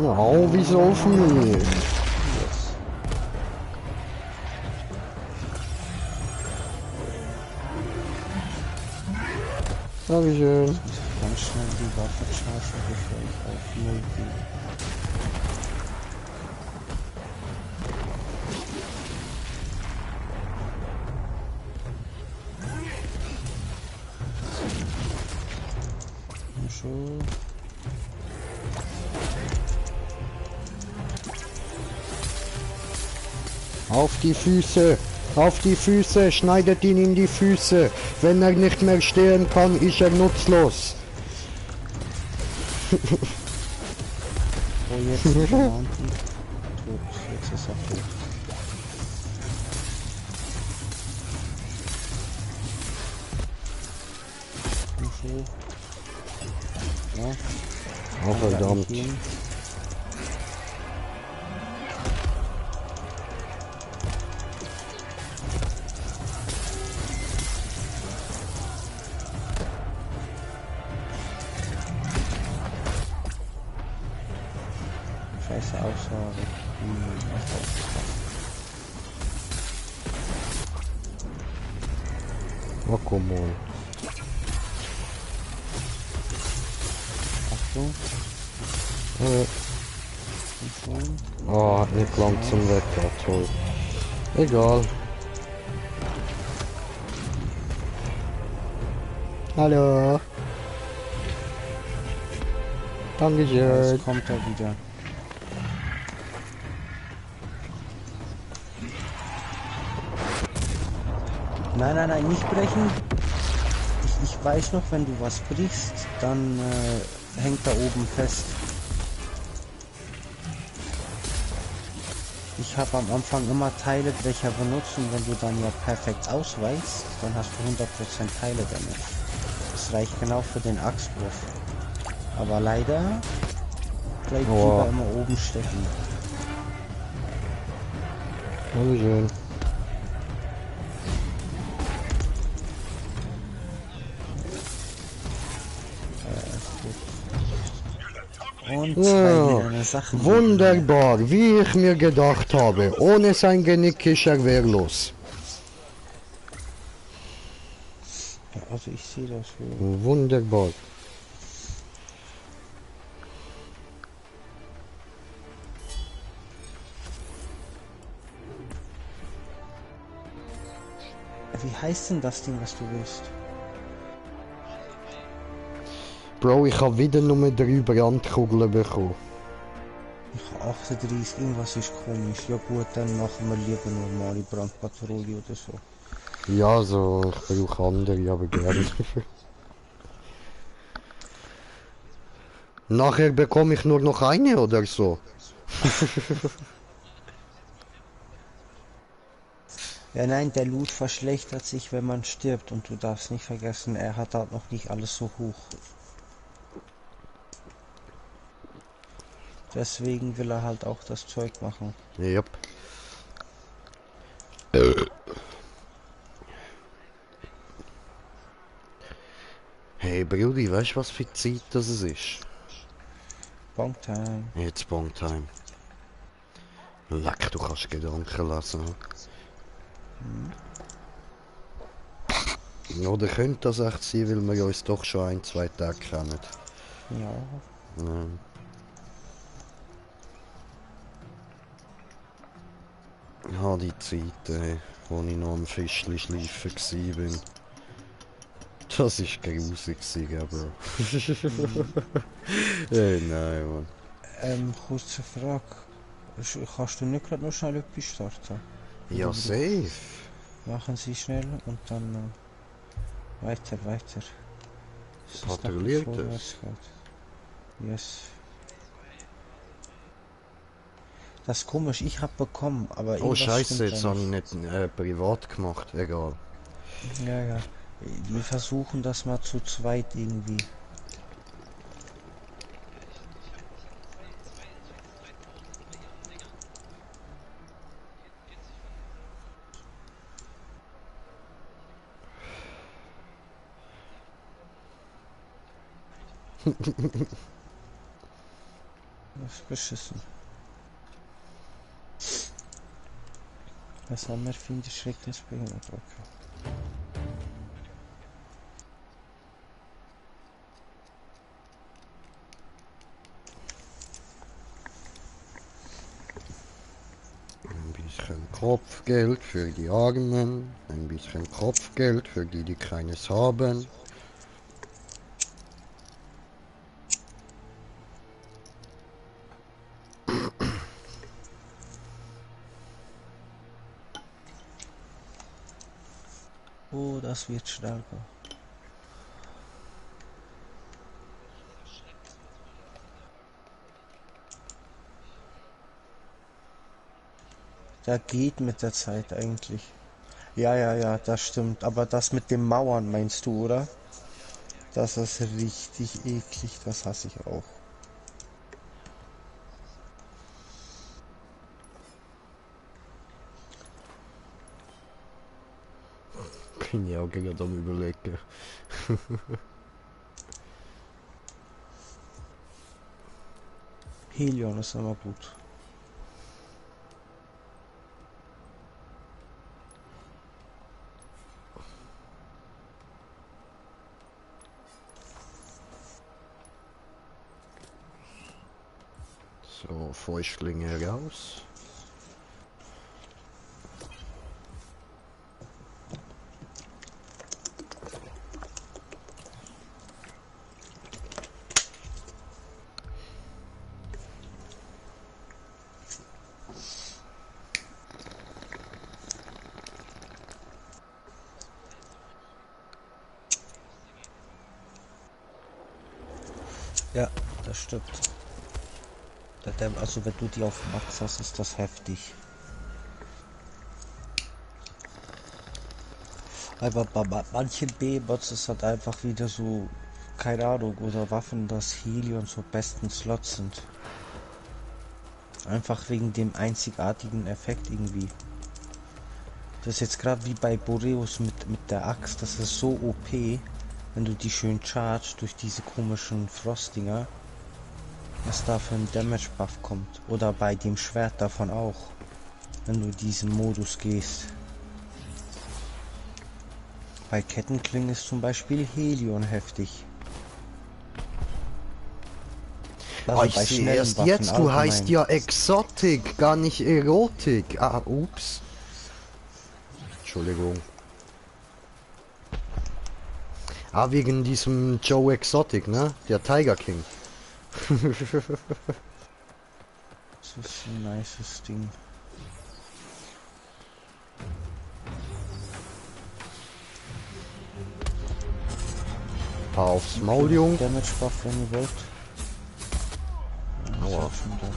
Ja, wieso auf mich? Yes. Dankeschön. Ganz schnell die Waffe chargen, bevor ich auf 0 gehe. So. Auf die Füße, schneidet ihn in die Füße. Wenn er nicht mehr stehen kann, ist er nutzlos. Oh, jetzt ist er mounten. Tot, jetzt ist er tot. Und so. Ja. Oh, verdammt. Scheiße Aussage. Oh, come on. Achtung. Oh, nicht lang zum Wetter, toll. Egal. Hallo. Dankeschön. Jetzt kommt er wieder. Nein, nicht brechen. Ich weiß noch, wenn du was brichst, dann hängt da oben fest. Ich habe am Anfang immer Teile, welcher benutzen, wenn du dann ja perfekt ausweichst, dann hast du 100% Teile damit. Das reicht genau für den Axtwurf. Aber leider bleibt Fieber immer oben stecken. Dankeschön. Und Ja, zwei Sachen. wunderbar, wie ich mir gedacht habe. Ohne sein Genick ist er wehrlos. Ja, also ich sehe das so. Wunderbar. Wie heißt denn das Ding, was du willst? Bro, ich habe wieder nur 3 Brandkugeln bekommen. Ich habe 38, irgendwas ist komisch. Ja gut, dann machen wir lieber normale Brandpatrouille oder so. Ja, so, ich brauche andere, aber gerne. Nachher bekomme ich nur noch eine oder so. Ja nein, der Loot verschlechtert sich, wenn man stirbt und du darfst nicht vergessen, er hat halt noch nicht alles so hoch. Deswegen will er halt auch das Zeug machen. Yep. Hey Brudi, weißt du was für Zeit das es ist? Bong time. Jetzt Bongtime. Leck, du kannst Gedanken lassen. Oder könnte das echt sein, weil wir uns doch schon 1-2 Tage kennen? Ja. Ja. Ja, die Zeit, wo ich noch am Fischli schleifen war. Das war grusig, Bro. Hey, nein, Mann. Kurze Frage. Kannst du nicht gerade noch schnell etwas starten? Ja, safe. Machen Sie schnell und dann weiter. Dass es Patrouilliert nachher es? vorwärts geht. Yes. Das ist komisch, ich hab bekommen, aber Oh irgendwas Scheiße, stimmt jetzt da habe ich nicht privat gemacht. Egal. Ja. Wir versuchen das mal zu zweit irgendwie. Das ist beschissen. Was haben wir für ein Schreckensbehindert? Okay. Ein bisschen Kopfgeld für die Armen, ein bisschen Kopfgeld für die, die keines haben. Oh, das wird stärker. Der geht mit der Zeit eigentlich. Ja, das stimmt. Aber das mit den Mauern meinst du, oder? Das ist richtig eklig, das hasse ich auch. Bin ich auch gerade am Überlegen. Helion ist immer gut. So, Fäustlinge raus. Ja, das stimmt. Also wenn du die auf Max hast, ist das heftig. Aber bei manchen B-Bots ist halt einfach wieder so, keine Ahnung, oder Waffen, dass Helion so besten Slots sind. Einfach wegen dem einzigartigen Effekt irgendwie. Das ist jetzt gerade wie bei Boreus mit der Axt, das ist so OP, wenn du die schön charged durch diese komischen Frostdinger, was da für ein Damage Buff kommt. Oder bei dem Schwert davon auch, wenn du diesen Modus gehst. Bei Kettenklingen ist zum Beispiel Helion heftig. Also Ich sehe erst jetzt, du heißt ja Exotic, gar nicht Erotik. Ah, ups. Entschuldigung. Ah, wegen diesem Joe Exotic, ne? Der Tiger King. Das ist ein nices Ding. Paar aufs Maul, Jung. Damage Buff, wenn ihr wollt. Ja, Aua. ist schon da.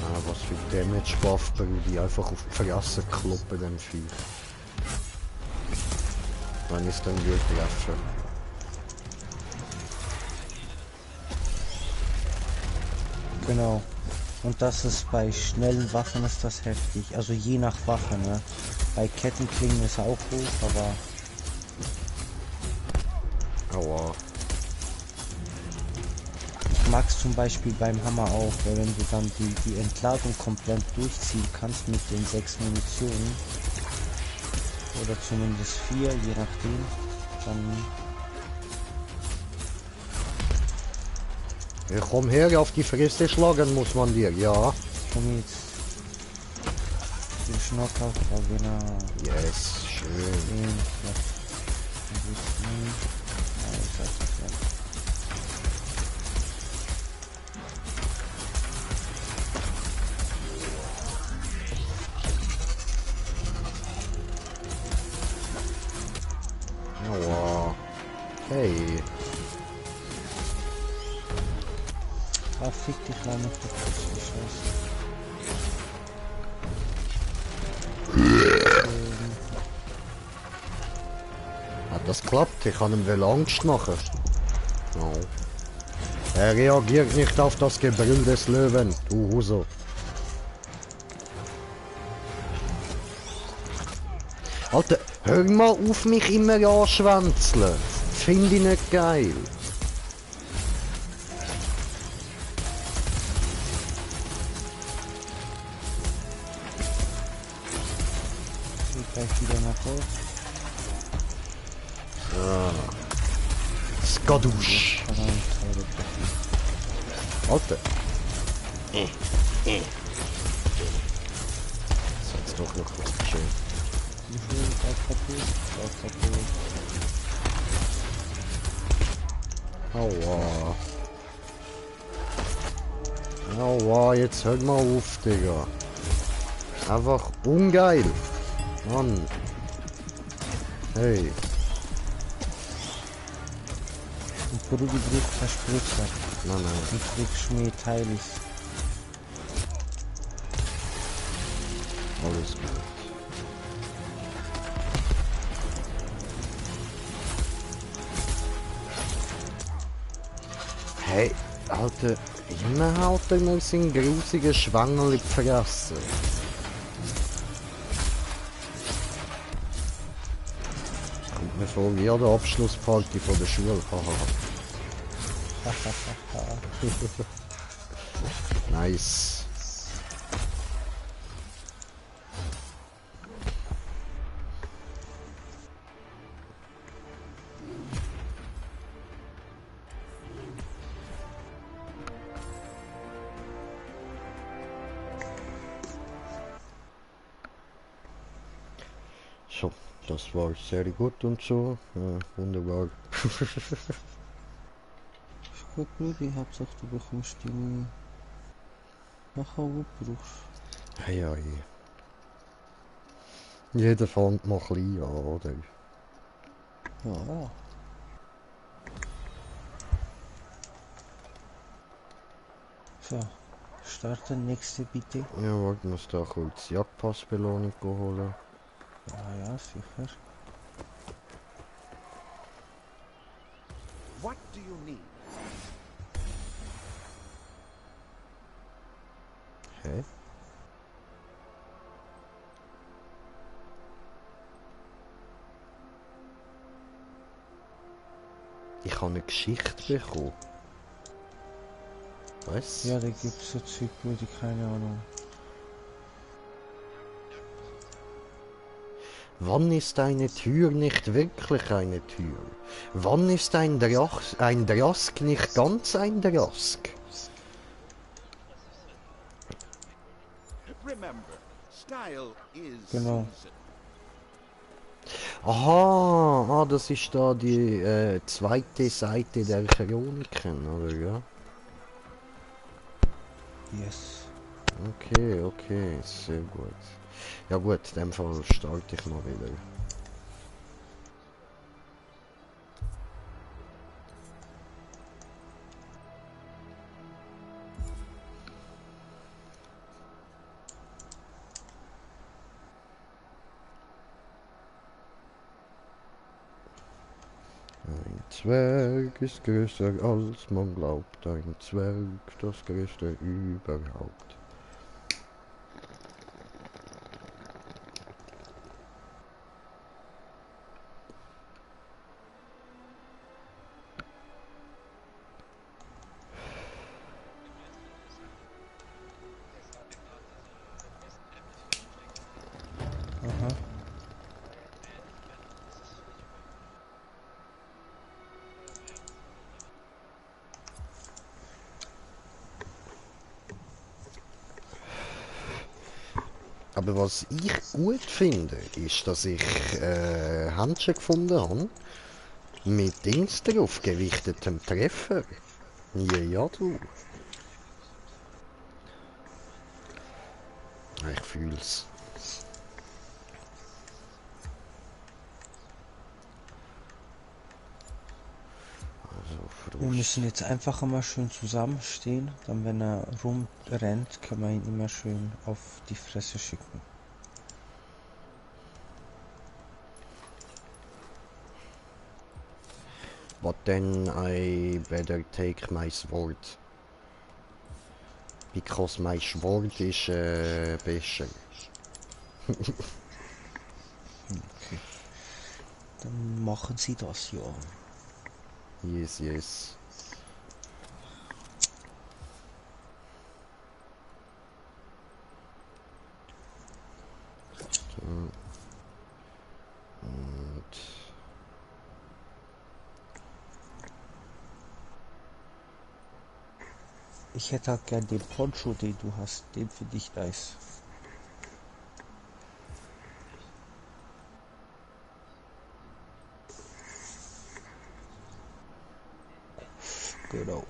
Ah, was für Damage Buff, die einfach auf die Fresse kloppen, dem Vieh. Wenn ich es dann gut treffe. Genau. Und das ist bei schnellen Waffen ist das heftig. Also je nach Waffe, ne? Bei Kettenklingen ist er auch hoch, aber Aua. ich mag's zum Beispiel beim Hammer auch, weil wenn du dann die Entladung komplett durchziehen kannst mit den 6 Munitionen oder zumindest 4, je nachdem, dann Ja, komm her, auf die Fresse schlagen muss man dir, ja. komm jetzt. Den Schnocker, genau. Yes, schön. Den, ja. Das ist nicht. Alter, ja. Aua. Hey. Ah, fick dich mal mit der Hat das klappt? Ich kann ihm wohl Angst machen. Oh. Er reagiert nicht auf das Gebrüll des Löwen, du Huso. Alter, hör mal auf mich immer anschwänzeln. Finde ich nicht geil. Ich gleich wieder nach Hause. Skadusch. Alter. Das hat's doch noch was schön. Aua. Aua, jetzt hört mal auf, Digga. Einfach ungeil. Mann. Hey. Und Brudi braucht Verspritzer. Nein, nein. Und kriegst mir Teilis. Alles gut. Hey, Alter, immer halt er mal seinen grusigen Schwangel in die Fresse. Kommt mir vor wie an der Abschlussparty von der Schule. Nice. So, das war sehr gut und so. Ja, wunderbar. Ist gut möglich, Hauptsache du bekommst die nachher brauchst. Hey, hey. Jeder fängt mal klein an, oder? Ja. So, starten, nächste bitte. Ja, warte, muss da kurz die Jagdpassbelohnung holen. Ja, ja, sicher. What do you need? Hä? Ich habe eine Geschichte bekommen. Was? Ja, da gibt's so Zeug, wo die keine Ahnung. Wann ist eine Tür nicht wirklich eine Tür? Wann ist ein Drask nicht ganz ein Drask? Remember, style is Genau. season. Aha, ah, das ist da die zweite Seite der Chroniken, oder ja? Yes. Okay, okay, sehr gut. Ja gut, in dem Fall starte ich mal wieder. Ein Zwerg ist größer als man glaubt, ein Zwerg das größte überhaupt. Aha. Aber was ich gut finde, ist, dass ich Handschuhe gefunden habe mit Dings drauf, gewichtetem Treffer. Ja, ja, du. Ich fühl's. Also, Wir müssen jetzt einfach immer schön zusammenstehen, dann wenn er rumrennt, können wir ihn immer schön auf die Fresse schicken. But then I better take my sword. Because my sword is besser. Dann machen Sie das, ja. Yes, yes. So. Und Ich hätte halt gern den Poncho, den du hast, den finde ich nice. Genau.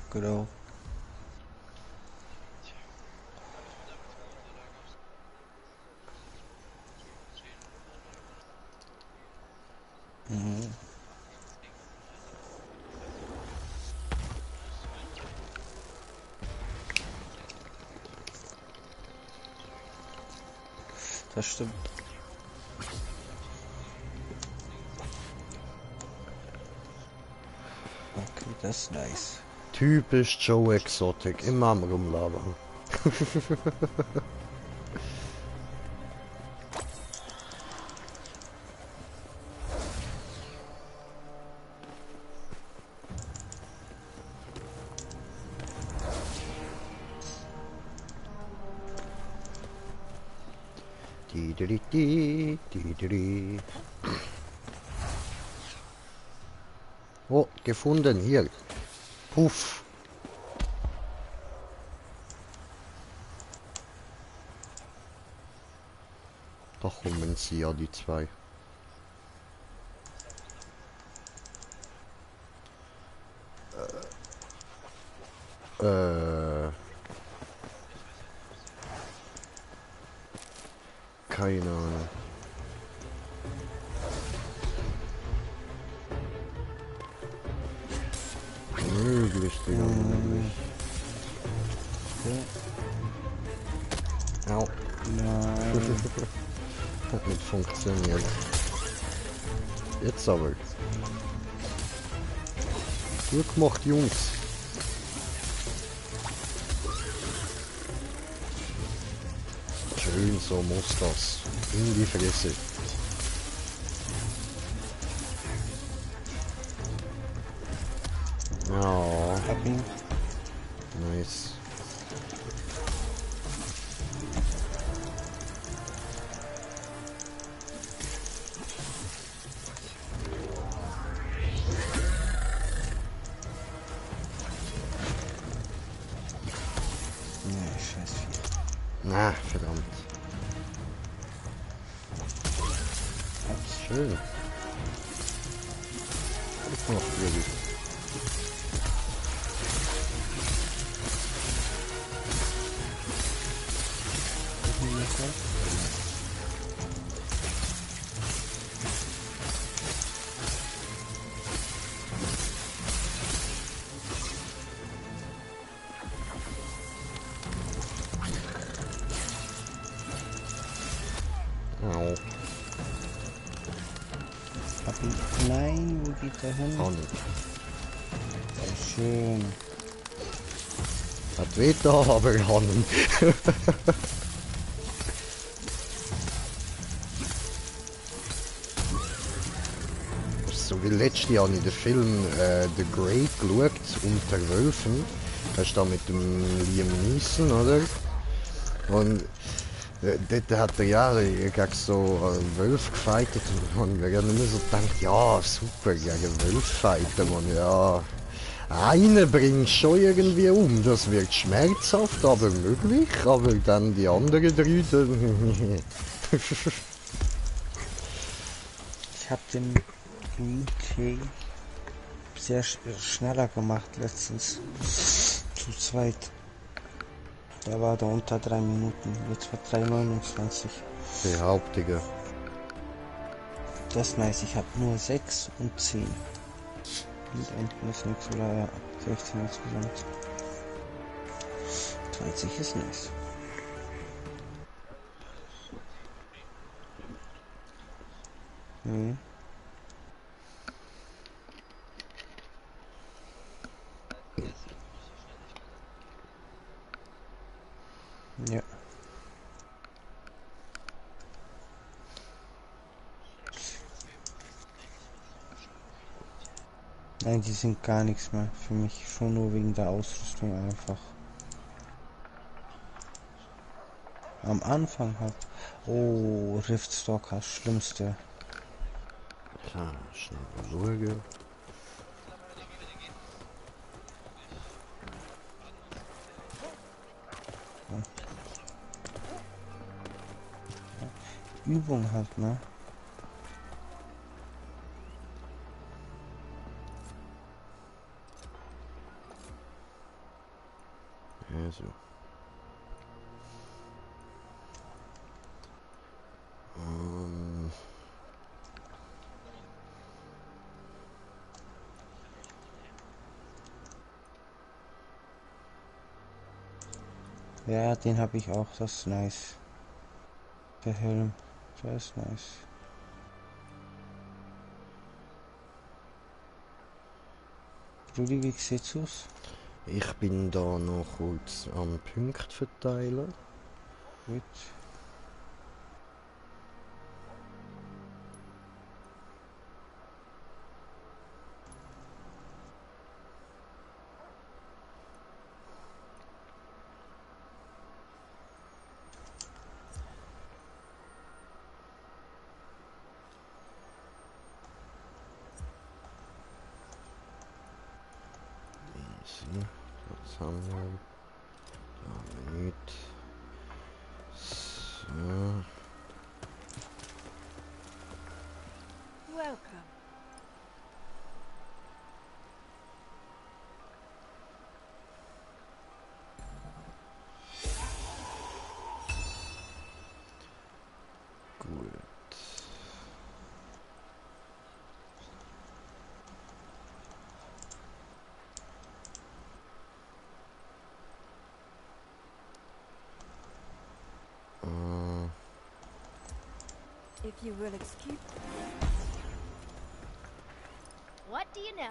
Genau. Mhm. Das stimmt. Okay, das ist nice. typisch Joe Exotic, immer am Rumlabern. Di. Oh, gefunden, hier. Puff. Da kommen sie ja, die zwei. Keine Ahnung. Möglich, Digga, möglich. Au. Nein. Hat nicht funktioniert. Jetzt aber. Gut gemacht, Jungs. Schön, so muss das. In die Fresse. Ja, Hab ihn. nice. Nee, scheiß Vieh. Na, verdammt. schön. Ach, wirklich. Au, Papi, nein, wo geht der hin? auch nicht. Schön. Hat weh da, aber Hannen. So wie letztes Jahr in den Film The Grey geschaut, unter Wölfen. Hast du da mit dem Liam Neeson, oder? Und dort hat er ja gegen so Wölfe gefightet und wir haben immer so gedacht, ja super, gegen Wölfe fighten, man, ja. Einen bringt schon irgendwie um, das wird schmerzhaft, aber möglich, aber dann die anderen drei, dann Ich habe den Green Tea sehr schneller gemacht letztens. Zu zweit. Da war der unter 3 Minuten. Jetzt war 3,29. Behauptige. Das ist nice. Ich habe nur 6 und 10. Und unten ist nichts, oder ja, 16 insgesamt. 20 ist nice. Mhm. Ja. Nein, die sind gar nichts mehr für mich. Schon nur wegen der Ausrüstung einfach. Am Anfang halt. Oh, Riftstalker, schlimmste. Klar, schnell schauen. Übung halt, ne? Also. Ja, den habe ich auch, das ist nice. Der Helm, der ist nice. Rudi, wie sieht's aus? Ich bin da noch kurz am Punkt verteilen. Gut. Easy. Das haben wir. Da nicht. So. Welcome. Gut. If you will excuse. What do you know?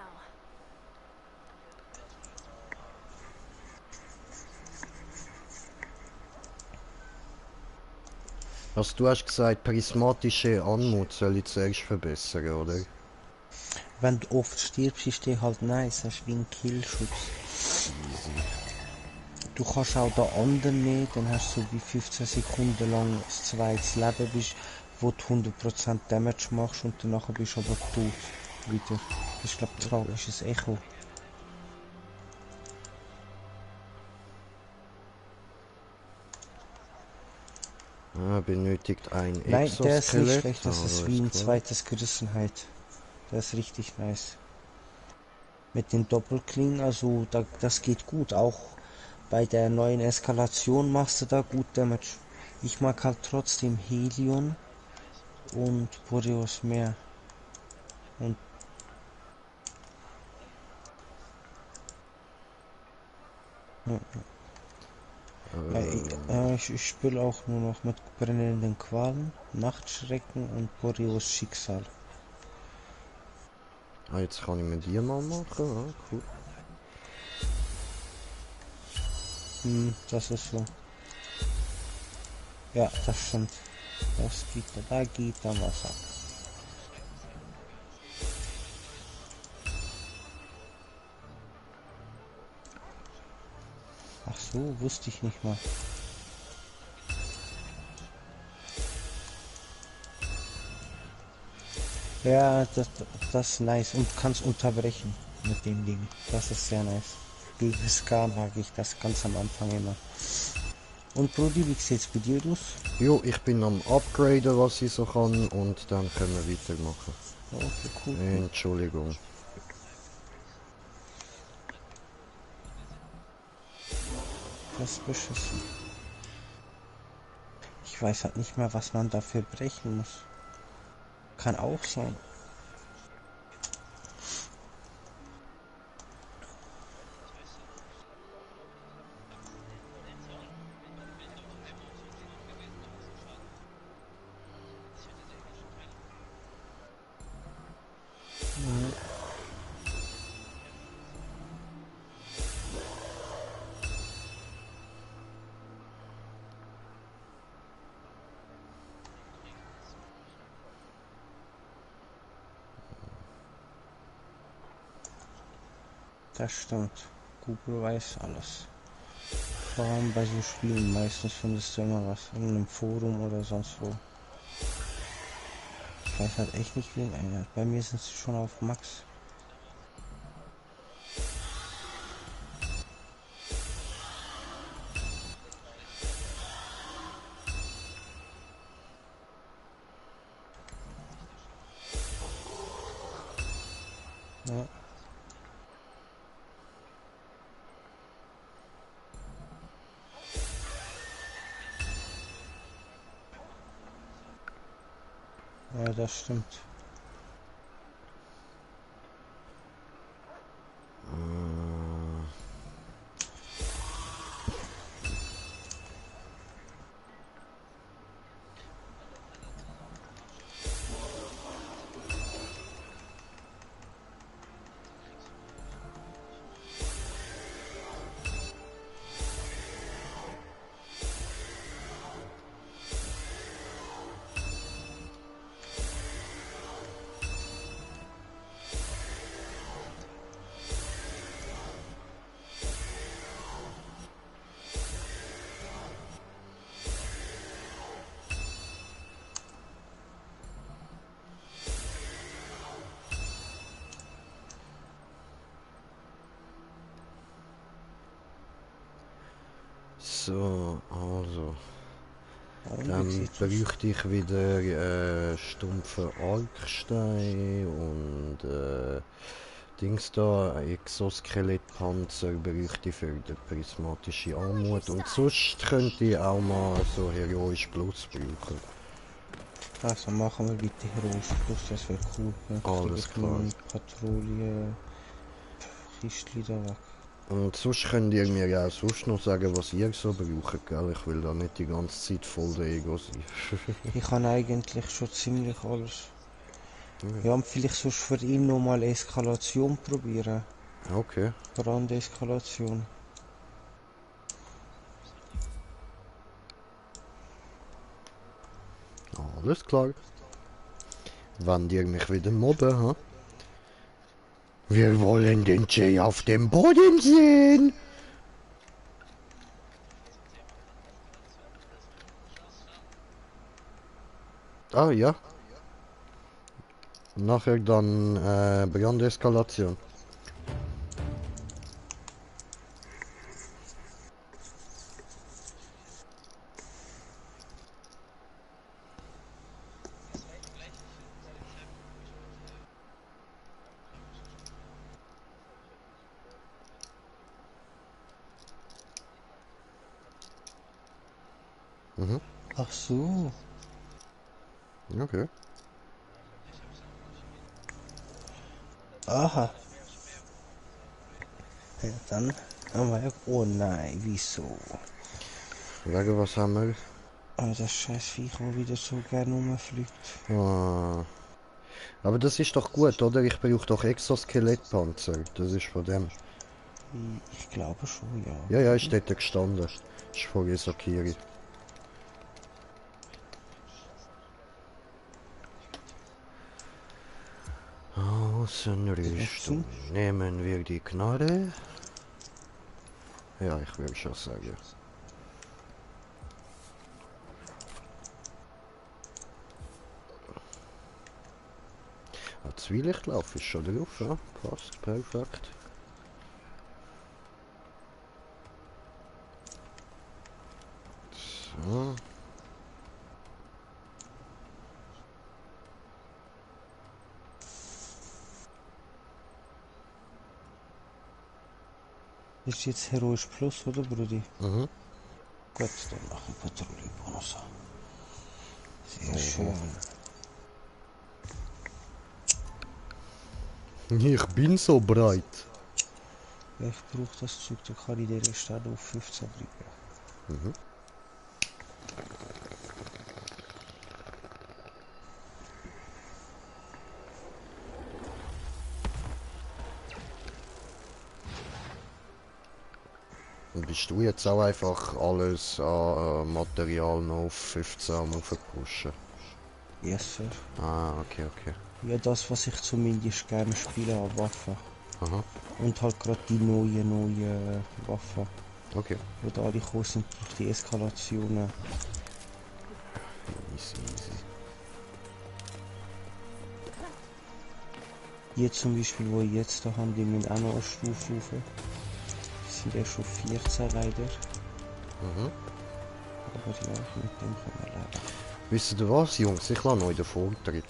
Also du hast gesagt, prismatische Anmut soll ich zuerst verbessern, oder? Wenn du oft stirbst, ist der halt nice, das ist wie ein Killschutz. Du kannst auch den anderen nehmen, dann hast du so wie 15 Sekunden lang das zweites Leben bist, wo du 100% Damage machst und danach bist du aber tot wieder. Das ist glaube ich tragisches Echo. Benötigt ein Nein, der ist nicht Exoskelett. schlecht, das ist wie ein zweites Gerissenheit. Der ist richtig nice. Mit den Doppelklingen, also das geht gut. Auch bei der neuen Eskalation machst du da gut Damage. Ich mag halt trotzdem Helion und Boreos mehr. Und ich spiele auch nur noch mit brennenden Qualen, Nachtschrecken und Boreos Schicksal. Jetzt kann ich mit dir mal machen. Cool. Das ist so. Ja, das stimmt. Da geht da was ab. Ach so, wusste ich nicht mal. Ja, das ist nice und kannst unterbrechen mit dem Ding. Das ist sehr nice. Gegen Ska mag ich das ganz am Anfang immer. Und Brody, wie sieht's bei dir aus? Jo, ich bin am Upgraden, was ich so kann, und dann können wir weitermachen. Okay, cool. Entschuldigung. Das ist beschissen. Ich weiß halt nicht mehr, was man dafür brechen muss. Kann auch sein. Das stimmt. Google weiß alles. Vor allem bei so Spielen. Meistens findest du immer was in einem Forum oder sonst wo. Ich weiß halt echt nicht wen einer. Bei mir sind sie schon auf Max. Ja. Ja, das stimmt. So, also. Und Dann wie sieht's aus? bräuchte ich wieder stumpfe Alkstein und Dings da, Exoskelettpanzer bräuchte ich für die prismatische Armut. Und sonst könnte ich auch mal so heroisch Plus brauchen. Also machen wir bitte Heroisch Plus, das wäre cool. Dann Alles kriege ich klar. meine Patrouille Kistli da weg. Und sonst könnt ihr mir auch sonst noch sagen, was ihr so braucht, gell? Ich will da nicht die ganze Zeit voll der Ego sein. Ich kann eigentlich schon ziemlich alles. Ja, und vielleicht sonst für ihn nochmal Eskalation probieren. Okay. Brandeskalation. Alles klar. Wenn ihr mich wieder mobben, ha? Wir wollen den Jay auf dem Boden sehen. Ah ja. Nachher dann Brandeskalation. Mhm. Ach so. Okay. Aha. Ja, dann haben wir ja... Oh nein, wieso? Wegen was haben wir? Oh, das scheiß Viech, das wieder so gerne rumfliegt. Ah. Aber das ist doch gut, oder? Ich brauche doch Exoskelettpanzer. Das ist von dem. Ich glaube schon, ja. Ja, ja, ist dort gestanden. Ist von Isokiri. Außenrüstung. Nehmen wir die Knarre? Ja, ich würde schon sagen. Zwielichtlauf ist schon drauf, ja? Passt, perfekt. So. Ist jetzt Heroisch Plus, oder Brudi? Mhm. Gut, dann mache ich Patrouillenbonus. Sehr schön. Ich bin so breit. Ja, ich brauche das Zeug, dann kann ich den Rest auch auf 15 bringen. Mhm. Und bist du jetzt auch einfach alles an Material noch auf 15 am aufpushen? Yes, sir. Ah, okay, okay. Ja, das, was ich zumindest gerne spiele an Waffen. Aha, Und halt gerade die neuen Waffen, okay. wo da alle gekommen sind durch die Eskalationen. Easy, easy. Die zum Beispiel, wo ich jetzt da haben, die müssen auch noch eine Stufe rauf. Die sind ja schon 14 leider. Mhm. Aber ja, mit dem können wir leben. Wisst ihr was, Jungs? Ich lasse noch in den Vortritt.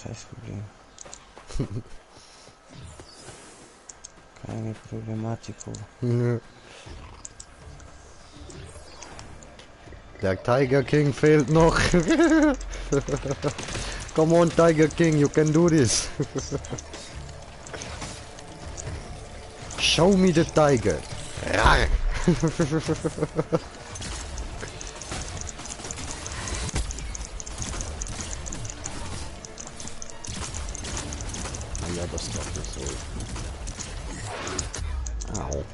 Kein Problem. Keine Problematiko. Nö. Der Tiger King fehlt noch. Come on, Tiger King, you can do this. Show me the tiger. Rar. Ja, das darf nicht so. Au.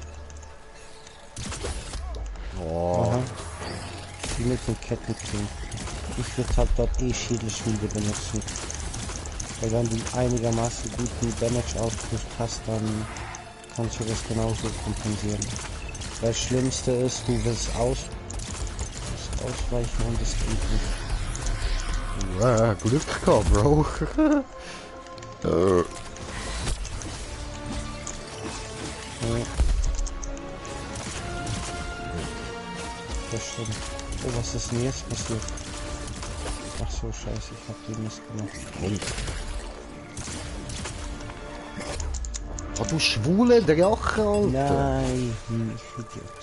Oh. Aha. Die mit dem Kettenkling. Ich würde halt dort Schädelschmiede benutzen. Weil wenn du einigermaßen guten Damage Output hast, dann kannst du das genauso kompensieren. Weil das Schlimmste ist, du willst ausweichen und es geht nicht. Ja, Glück gehabt, Bro. Ja. Das stimmt. Oh, was ist denn jetzt passiert? Ach so, scheiße, ich hab die Mist gemacht. Oh, du schwule Drache, Alter. Nein, ich Idiot.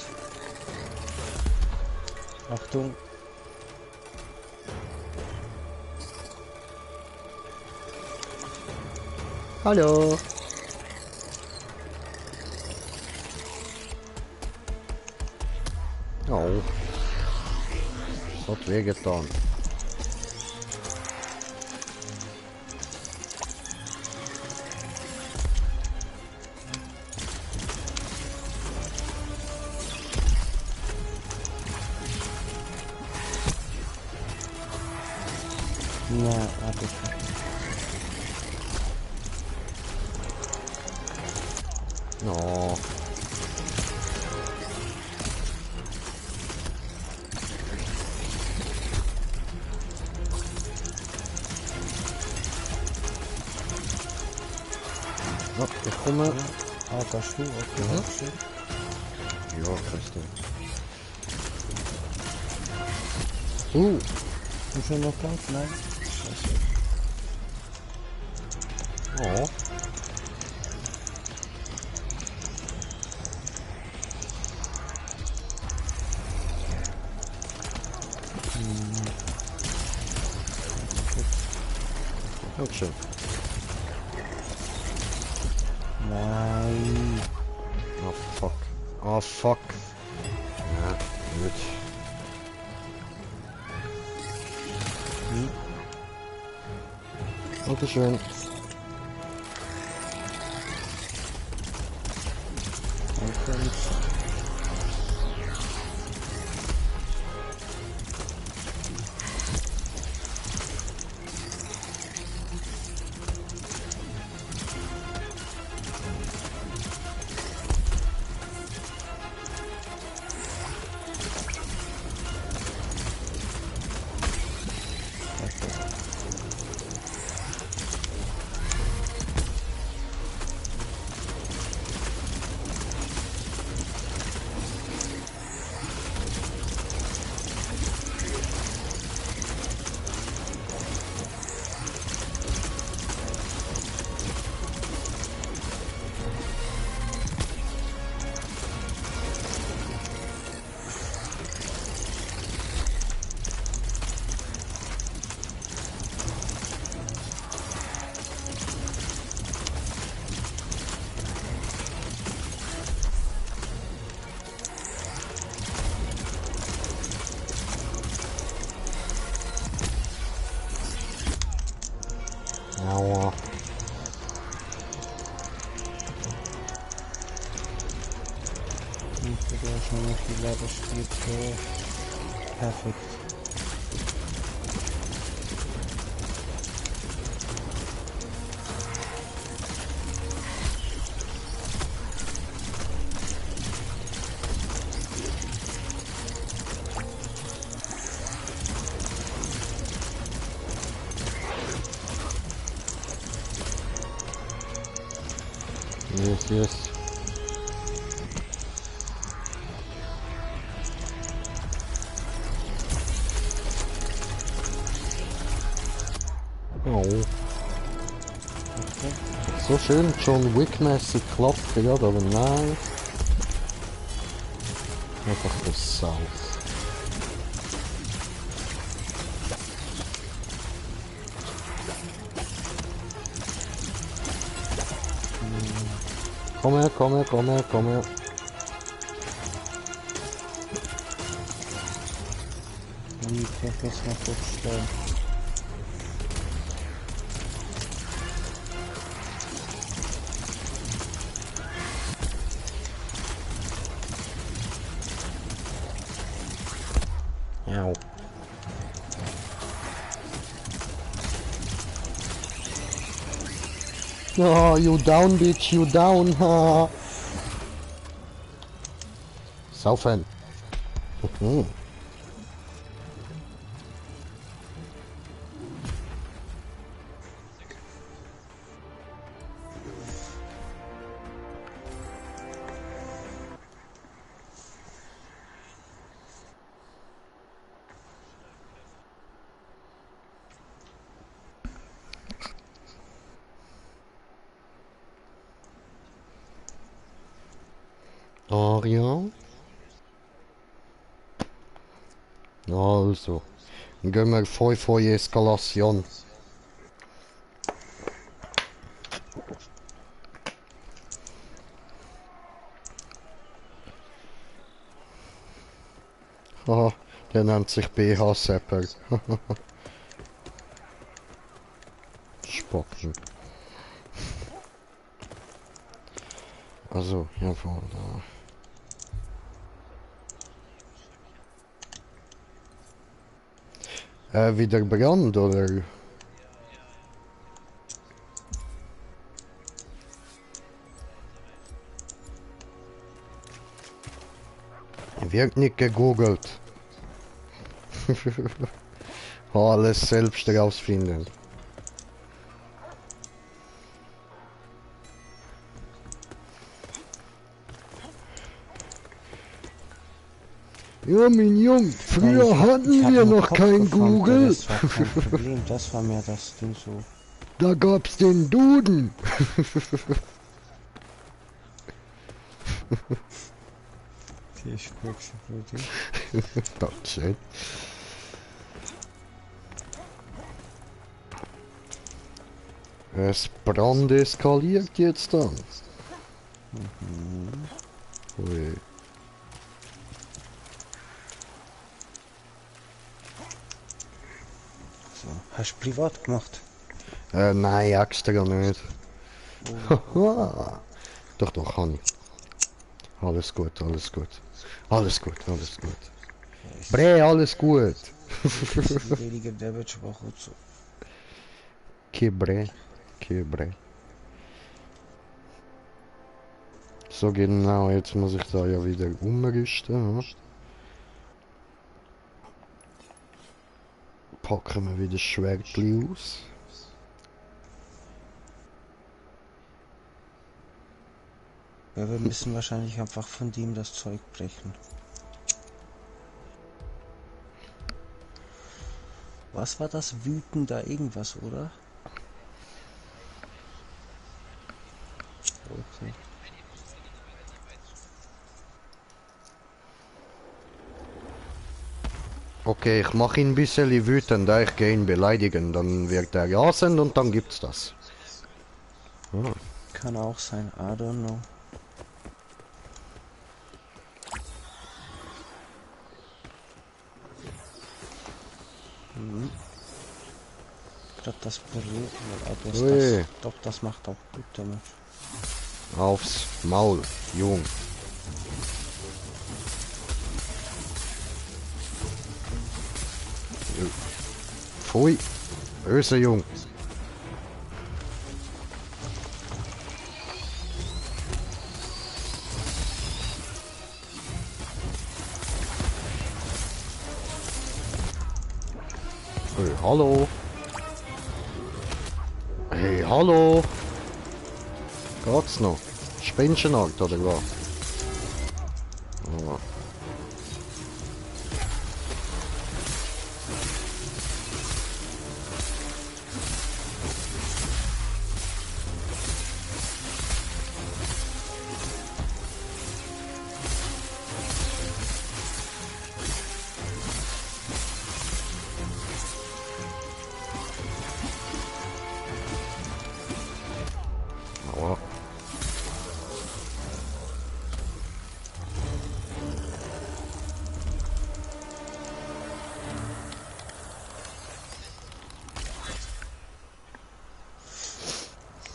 Achtung. Hallo. Oh. Das hat wehgetan. Na, warte. Oh. Oh, ich komme. Ah, kannst du? Okay, Mhm. schön. Ja, kannst du. Und schon noch laut? Nein. Scheiße. Oh. Dankeschön. Nein. Oh fuck. Oh fuck. Ja, gut. Dankeschön. Danke. Aua. Und der schon noch die Leiter spielt. Perfekt. Yes, yes. Oh. So schön John Wick-mäßig klappt gerade, aber nein. Einfach das South. Komm her, komm her, komm her, komm her. Und das ist noch kurz schnell. Au. Oh, you down, bitch, you down, ha. Saufen. Aria. Also, gehen wir voll Eskalation. Haha, der nennt sich BH-Sepper. Spacken. Also, ja, von da. Wieder Brand, oder? Wird nicht gegoogelt. Alles selbst rausfinden. Ja, mein Junge, früher hatten wir noch kein Google. Das war kein Problem, das war mehr das Ding so. Da gab's den Duden. Okay, ich guck's bitte. Dankeschön. Es Brand eskaliert jetzt dann. Ui. So, hast du privat gemacht? Nein, extra nicht. Doch, doch, kann ich. Alles gut, alles gut. Alles gut, alles gut. Bre, alles gut. Weniger Damage, aber auch gut so. Kebre. Kebre. So genau, jetzt muss ich da ja wieder umrüsten. Ja. Packen wir wieder das Schwertli aus. Ja, wir müssen wahrscheinlich einfach von dem das Zeug brechen. Was war das? Wütender irgendwas, oder? Okay. Okay, ich mache ihn ein bisschen wütend, ich gehe ihn beleidigen, dann wird er rasend und dann gibt's das. Ah. Kann auch sein, I don't know. Gerade das berührt, Ui. doch, das macht auch gut damit. Aufs Maul, Jung. Pfui, böse Jung. Hey, hallo. Hey, hallo. Geht's noch? Spenschenart oder was? Oh. Aua.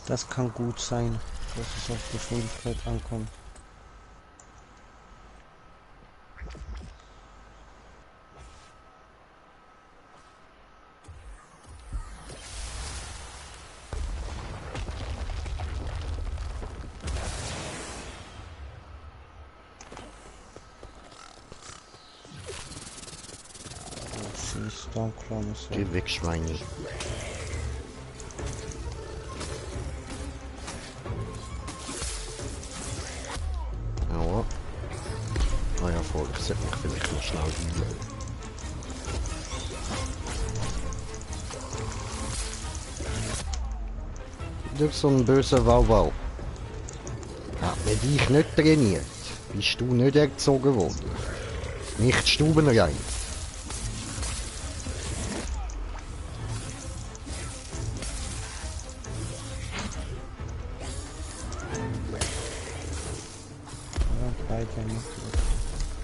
Das kann gut sein, dass es auf Geschwindigkeit ankommt. Geh weg, Schweini. Aua. Ah ja, voll. Ich sollte mich vielleicht noch schnell heilen. Wieder so ein böser Wauwau. Hat mir dich nicht trainiert. Bist du nicht erzogen worden. Nicht stubenrein.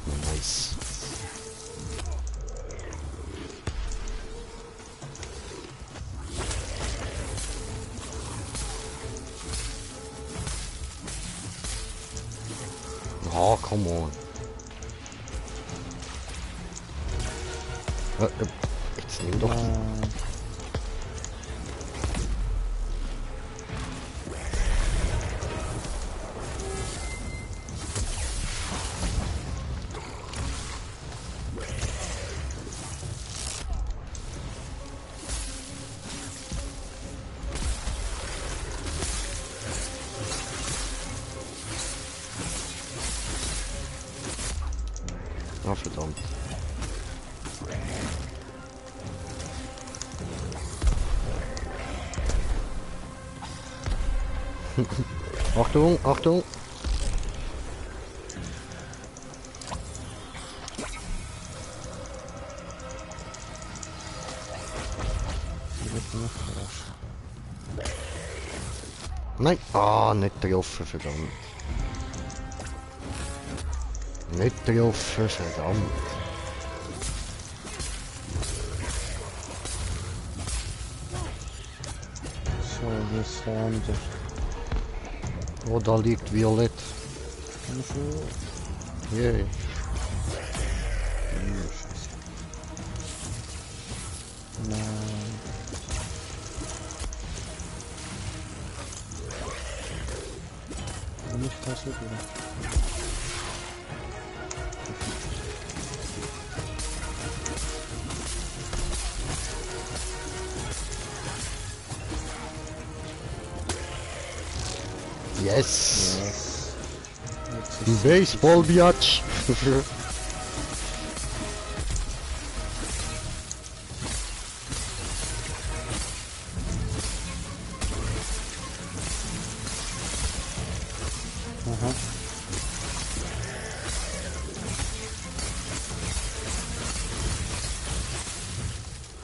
Nice. Oh, come on. Jetzt nimm doch die. Ah, verdammt. Achtung, Achtung! Nein. Ah, nicht getroffen, verdammt. Nicht getroffen, verdammt. So, hier ist der andere. Oh, da liegt Violett. Kann ich so? Yay. Scheiße. Nein. Nicht das so gut. Yes. Jetzt Ein ist Baseball-Biatch. aha.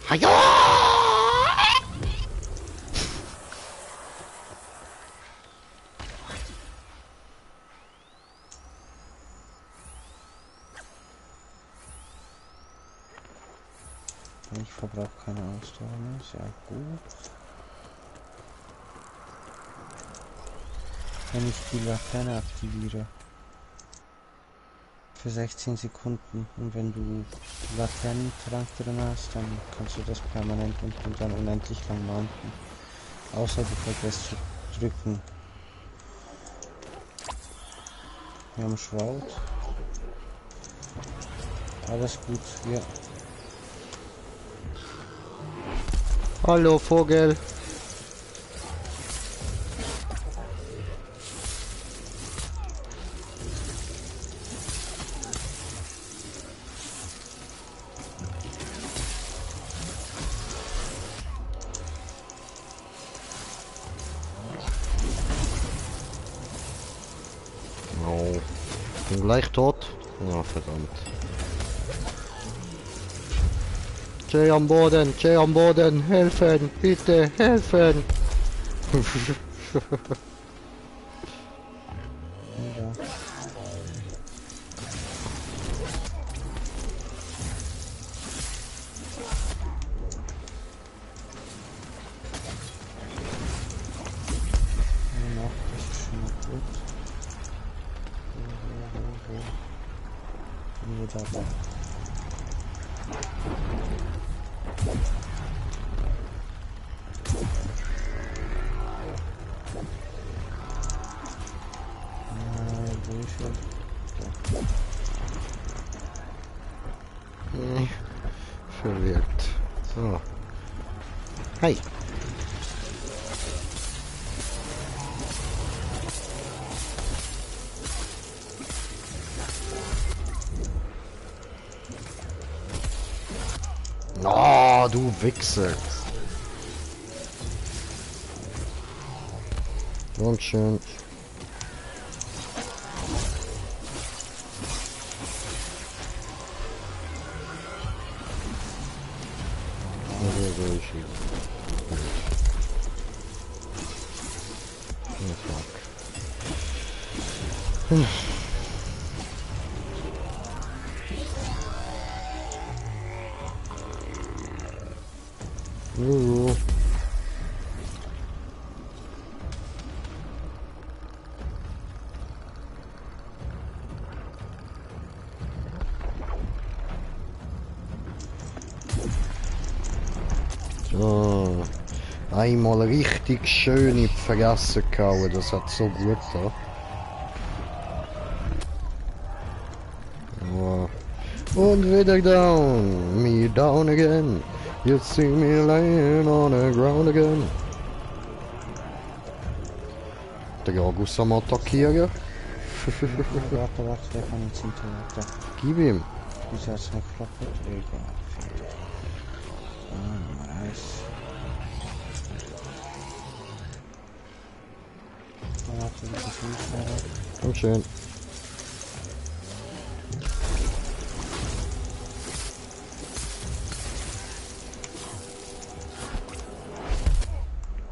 Haja! Ich verbrauche keine Ausdauer mehr, sehr gut. Wenn ich die Laterne aktiviere. Für 16 Sekunden. Und wenn du Laternentrank drin hast, dann kannst du das permanent und dann unendlich lang mounten. Außer du vergisst zu drücken. Wir haben Shroud. Alles gut, ja. Hallo, Vogel. Oh, bin gleich tot. Ja, verdammt. Jay am Boden, helfen, bitte, helfen. Ja. Noch, das ist schon mal gut. Wo da? Wo ist er? Verwirrt. So. Hey. Oh, du Wichser. Und schön. So. Einmal richtig schön in die Fresse gehauen, das hat so gut getan. Ja. Und wieder down, me down again. You see me laying on the ground again. Der Jagus am attackieren. Warte, der kann jetzt hinterher. Gib ihm. Wieso hat's nicht geklappt? Egal. Nice. Warte, das ist nicht Komm schön.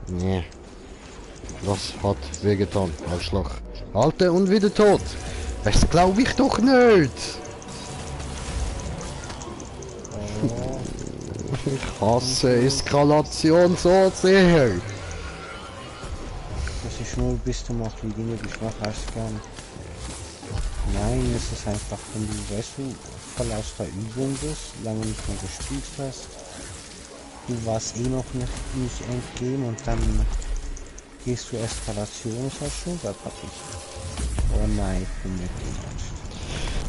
Nee. Was hat wehgetan? Arschloch. Alter und wieder tot. Das glaube ich doch nicht. Ich hasse Eskalation so sehr. Das ist nur bis du mal die Dinge geschmackst kann. Nein, es ist einfach, wenn du, weißt du, verlaust der Übung bist, lange nicht mehr gespielt hast, du warst eh noch nicht Endgame und dann gehst du Eskalation, ist halt schon da passiert. Oh nein, ich bin nicht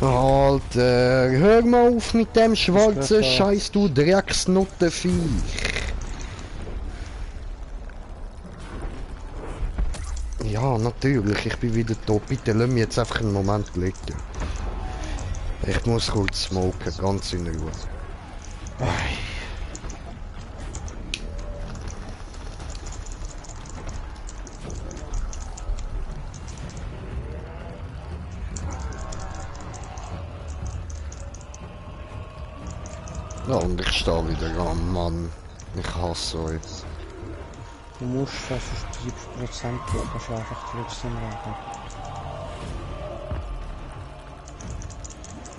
Alter, hör mal auf mit dem schwarzen Scheiß, du Drecksnuttenviech. Ja, natürlich, ich bin wieder da. Bitte lass mich jetzt einfach einen Moment liegen. Ich muss kurz smoken, ganz in Ruhe. Ja, und ich stehe wieder am Mann. Ich hasse euch. Du musst das ist 70% kannst du einfach trotzdem rauchen.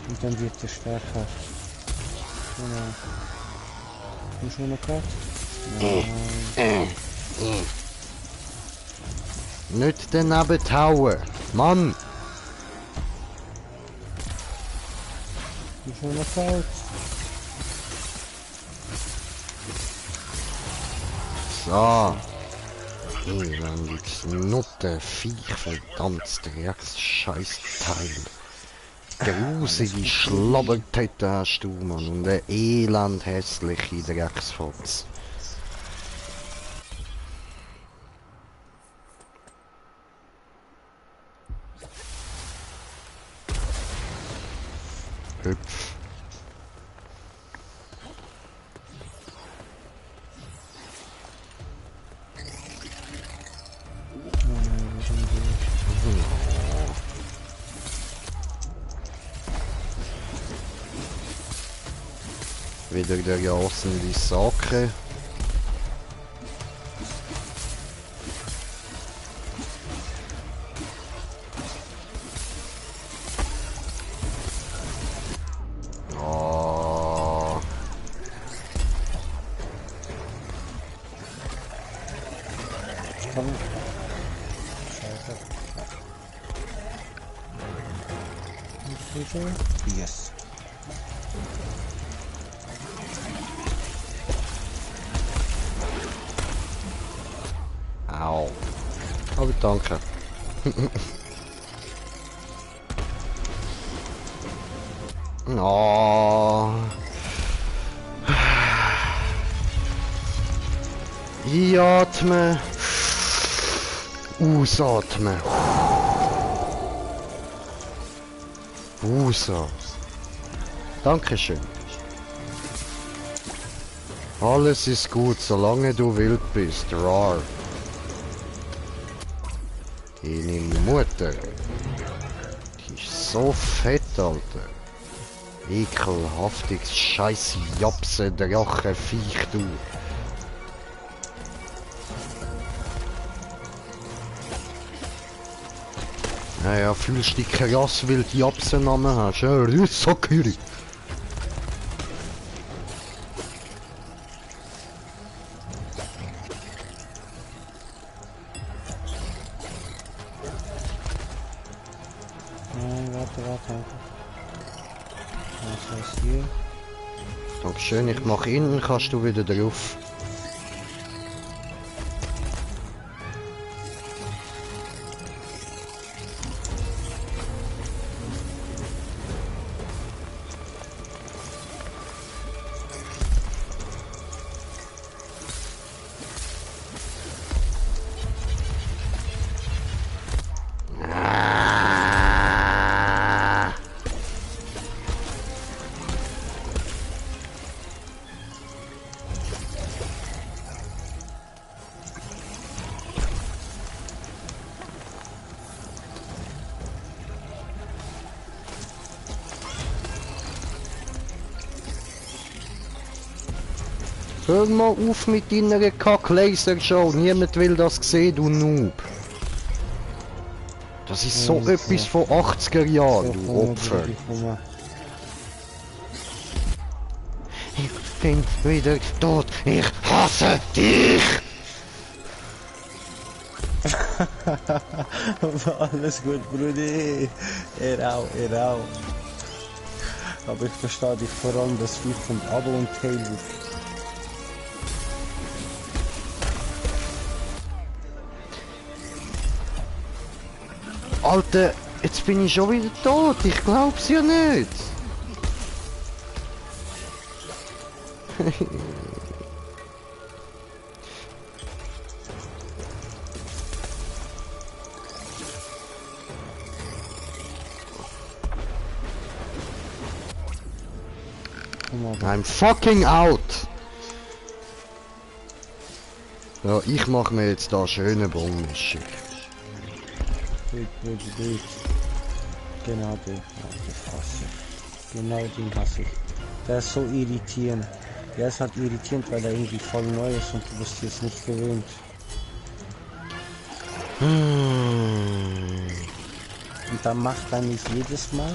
Und dann wird er stärker. Genau. Und schon eine Karte? Nicht daneben hauen. Mann! Und schon eine Karte? So. Elendiges Nuttenviech, verdammtes Drecks-Scheiß-Teil. Grusige Schlabbertette hast du, Mann, und eine elend hässliche Drecksfotz. Hüpf. Wieder der jasende Sake. Oh. Yes. Au. Aber danke. Oh. Einatmen. Ausatmen. Raus. Dankeschön. Alles ist gut, solange du wild bist. Rar. Deine Mutter. Die ist so fett, Alter. Ekelhaftiges scheiß Japse Drachenviech, du. Naja, fühlst du dich krass, weil du Japsen-Namen hast, ja? Rüssaküri. Warte. Was heißt hier? Dankeschön, ich mache innen, kannst du wieder drauf. Hör mal auf mit deiner Kack-Laser-Show. Niemand will das sehen, du Noob. Das ist so Ja, etwas so. von 80er Jahren, So, du komm, Opfer. Brudi, komm mal. Ich bin wieder tot. Ich hasse dich. Alles gut, Brudi. Er auch. Aber ich verstehe dich vor allem, das Vieh von Abo und Taylor. Alter, jetzt bin ich schon wieder tot. Ich glaub's ja nicht. Komm mal, I'm fucking out. Ja, ich mache mir jetzt da schöne Bohnenmischung. Brudi. Genau den. Ja, das hasse ich. Genau den hasse ich. Der ist so irritierend. Der ist halt irritierend, weil er irgendwie voll neu ist und du bist jetzt nicht gewöhnt. Und dann macht er nicht jedes Mal.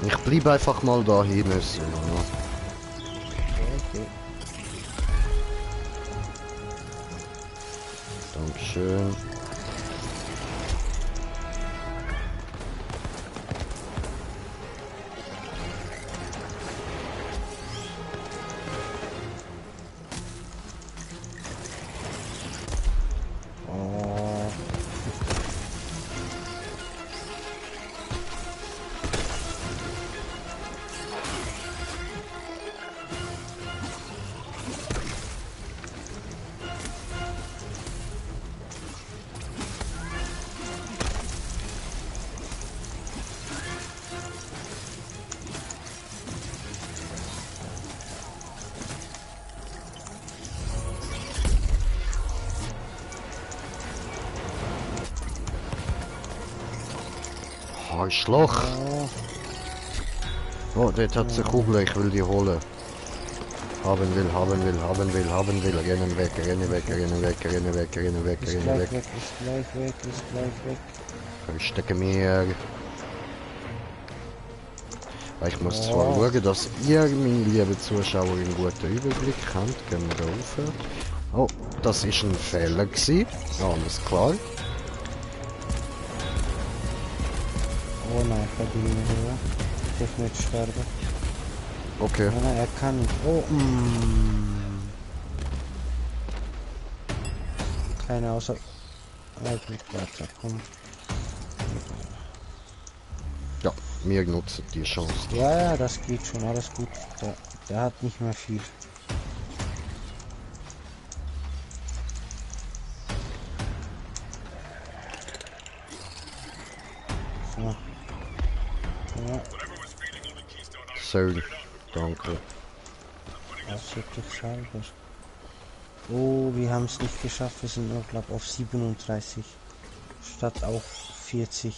Ich bleib einfach mal da hinten. So. Okay. Dankeschön. Oh. Arschloch. Oh, dort hat sie Kugel, ich will die holen. Haben will. Rennen weg. Ist gleich weg. Verstecke mir. Ich muss zwar schauen, dass ihr, meine lieben Zuschauer, einen guten Überblick habt. Gehen wir da rauf. Oh, das ist ein Fehler gewesen. Alles klar. Oh nein, ich habe ihn nicht mehr. Ich darf nicht sterben. Okay. Oh nein, er kann nicht. Oh, Keine außer... Wirklich, warte, komm. Ja, wir nutzen die Chance. Ja, das geht schon, alles gut. Der hat nicht mehr viel. So. Ja, So, danke. das wird doch selber. Oh, wir haben es nicht geschafft. Wir sind nur, glaube auf 37. Statt auf 40.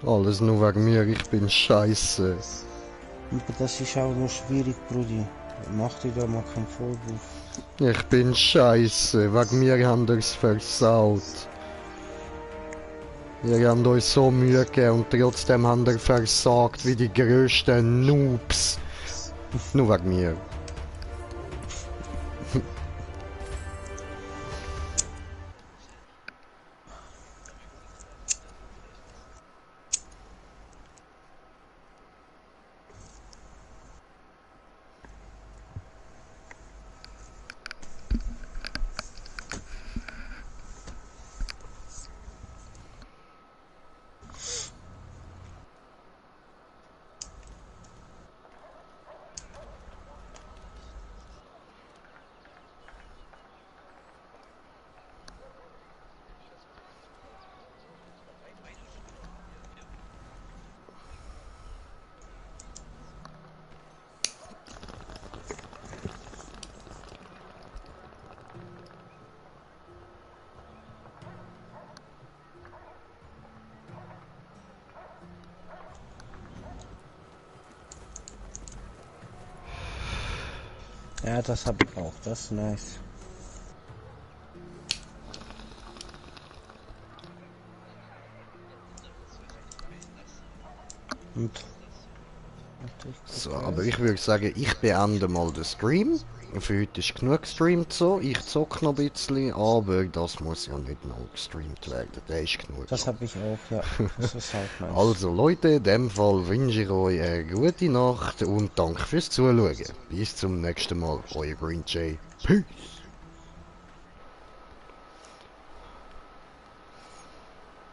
Alles nur wegen mir, ich bin scheiße. Aber das ist auch nur schwierig, Brudi. Mach dir da mal keinen Vorwurf. Ich bin scheiße, wegen mir haben ihr es versaut. Ihr habt euch so Mühe gegeben und trotzdem habt ihr versagt wie die grössten Noobs. Nur wegen mir. Ja, das habe ich auch. Das ist nice. Und So, aber ich würde sagen, ich beende mal den Stream. Für heute ist genug gestreamt so. Ich zock noch ein bisschen, aber das muss ja nicht noch gestreamt werden. Der ist genug. das habe ich auch, ja. Das ist halt nice. Also Leute, in dem Fall wünsche ich euch eine gute Nacht und danke fürs Zuschauen. Bis zum nächsten Mal, euer Green Jay. Peace!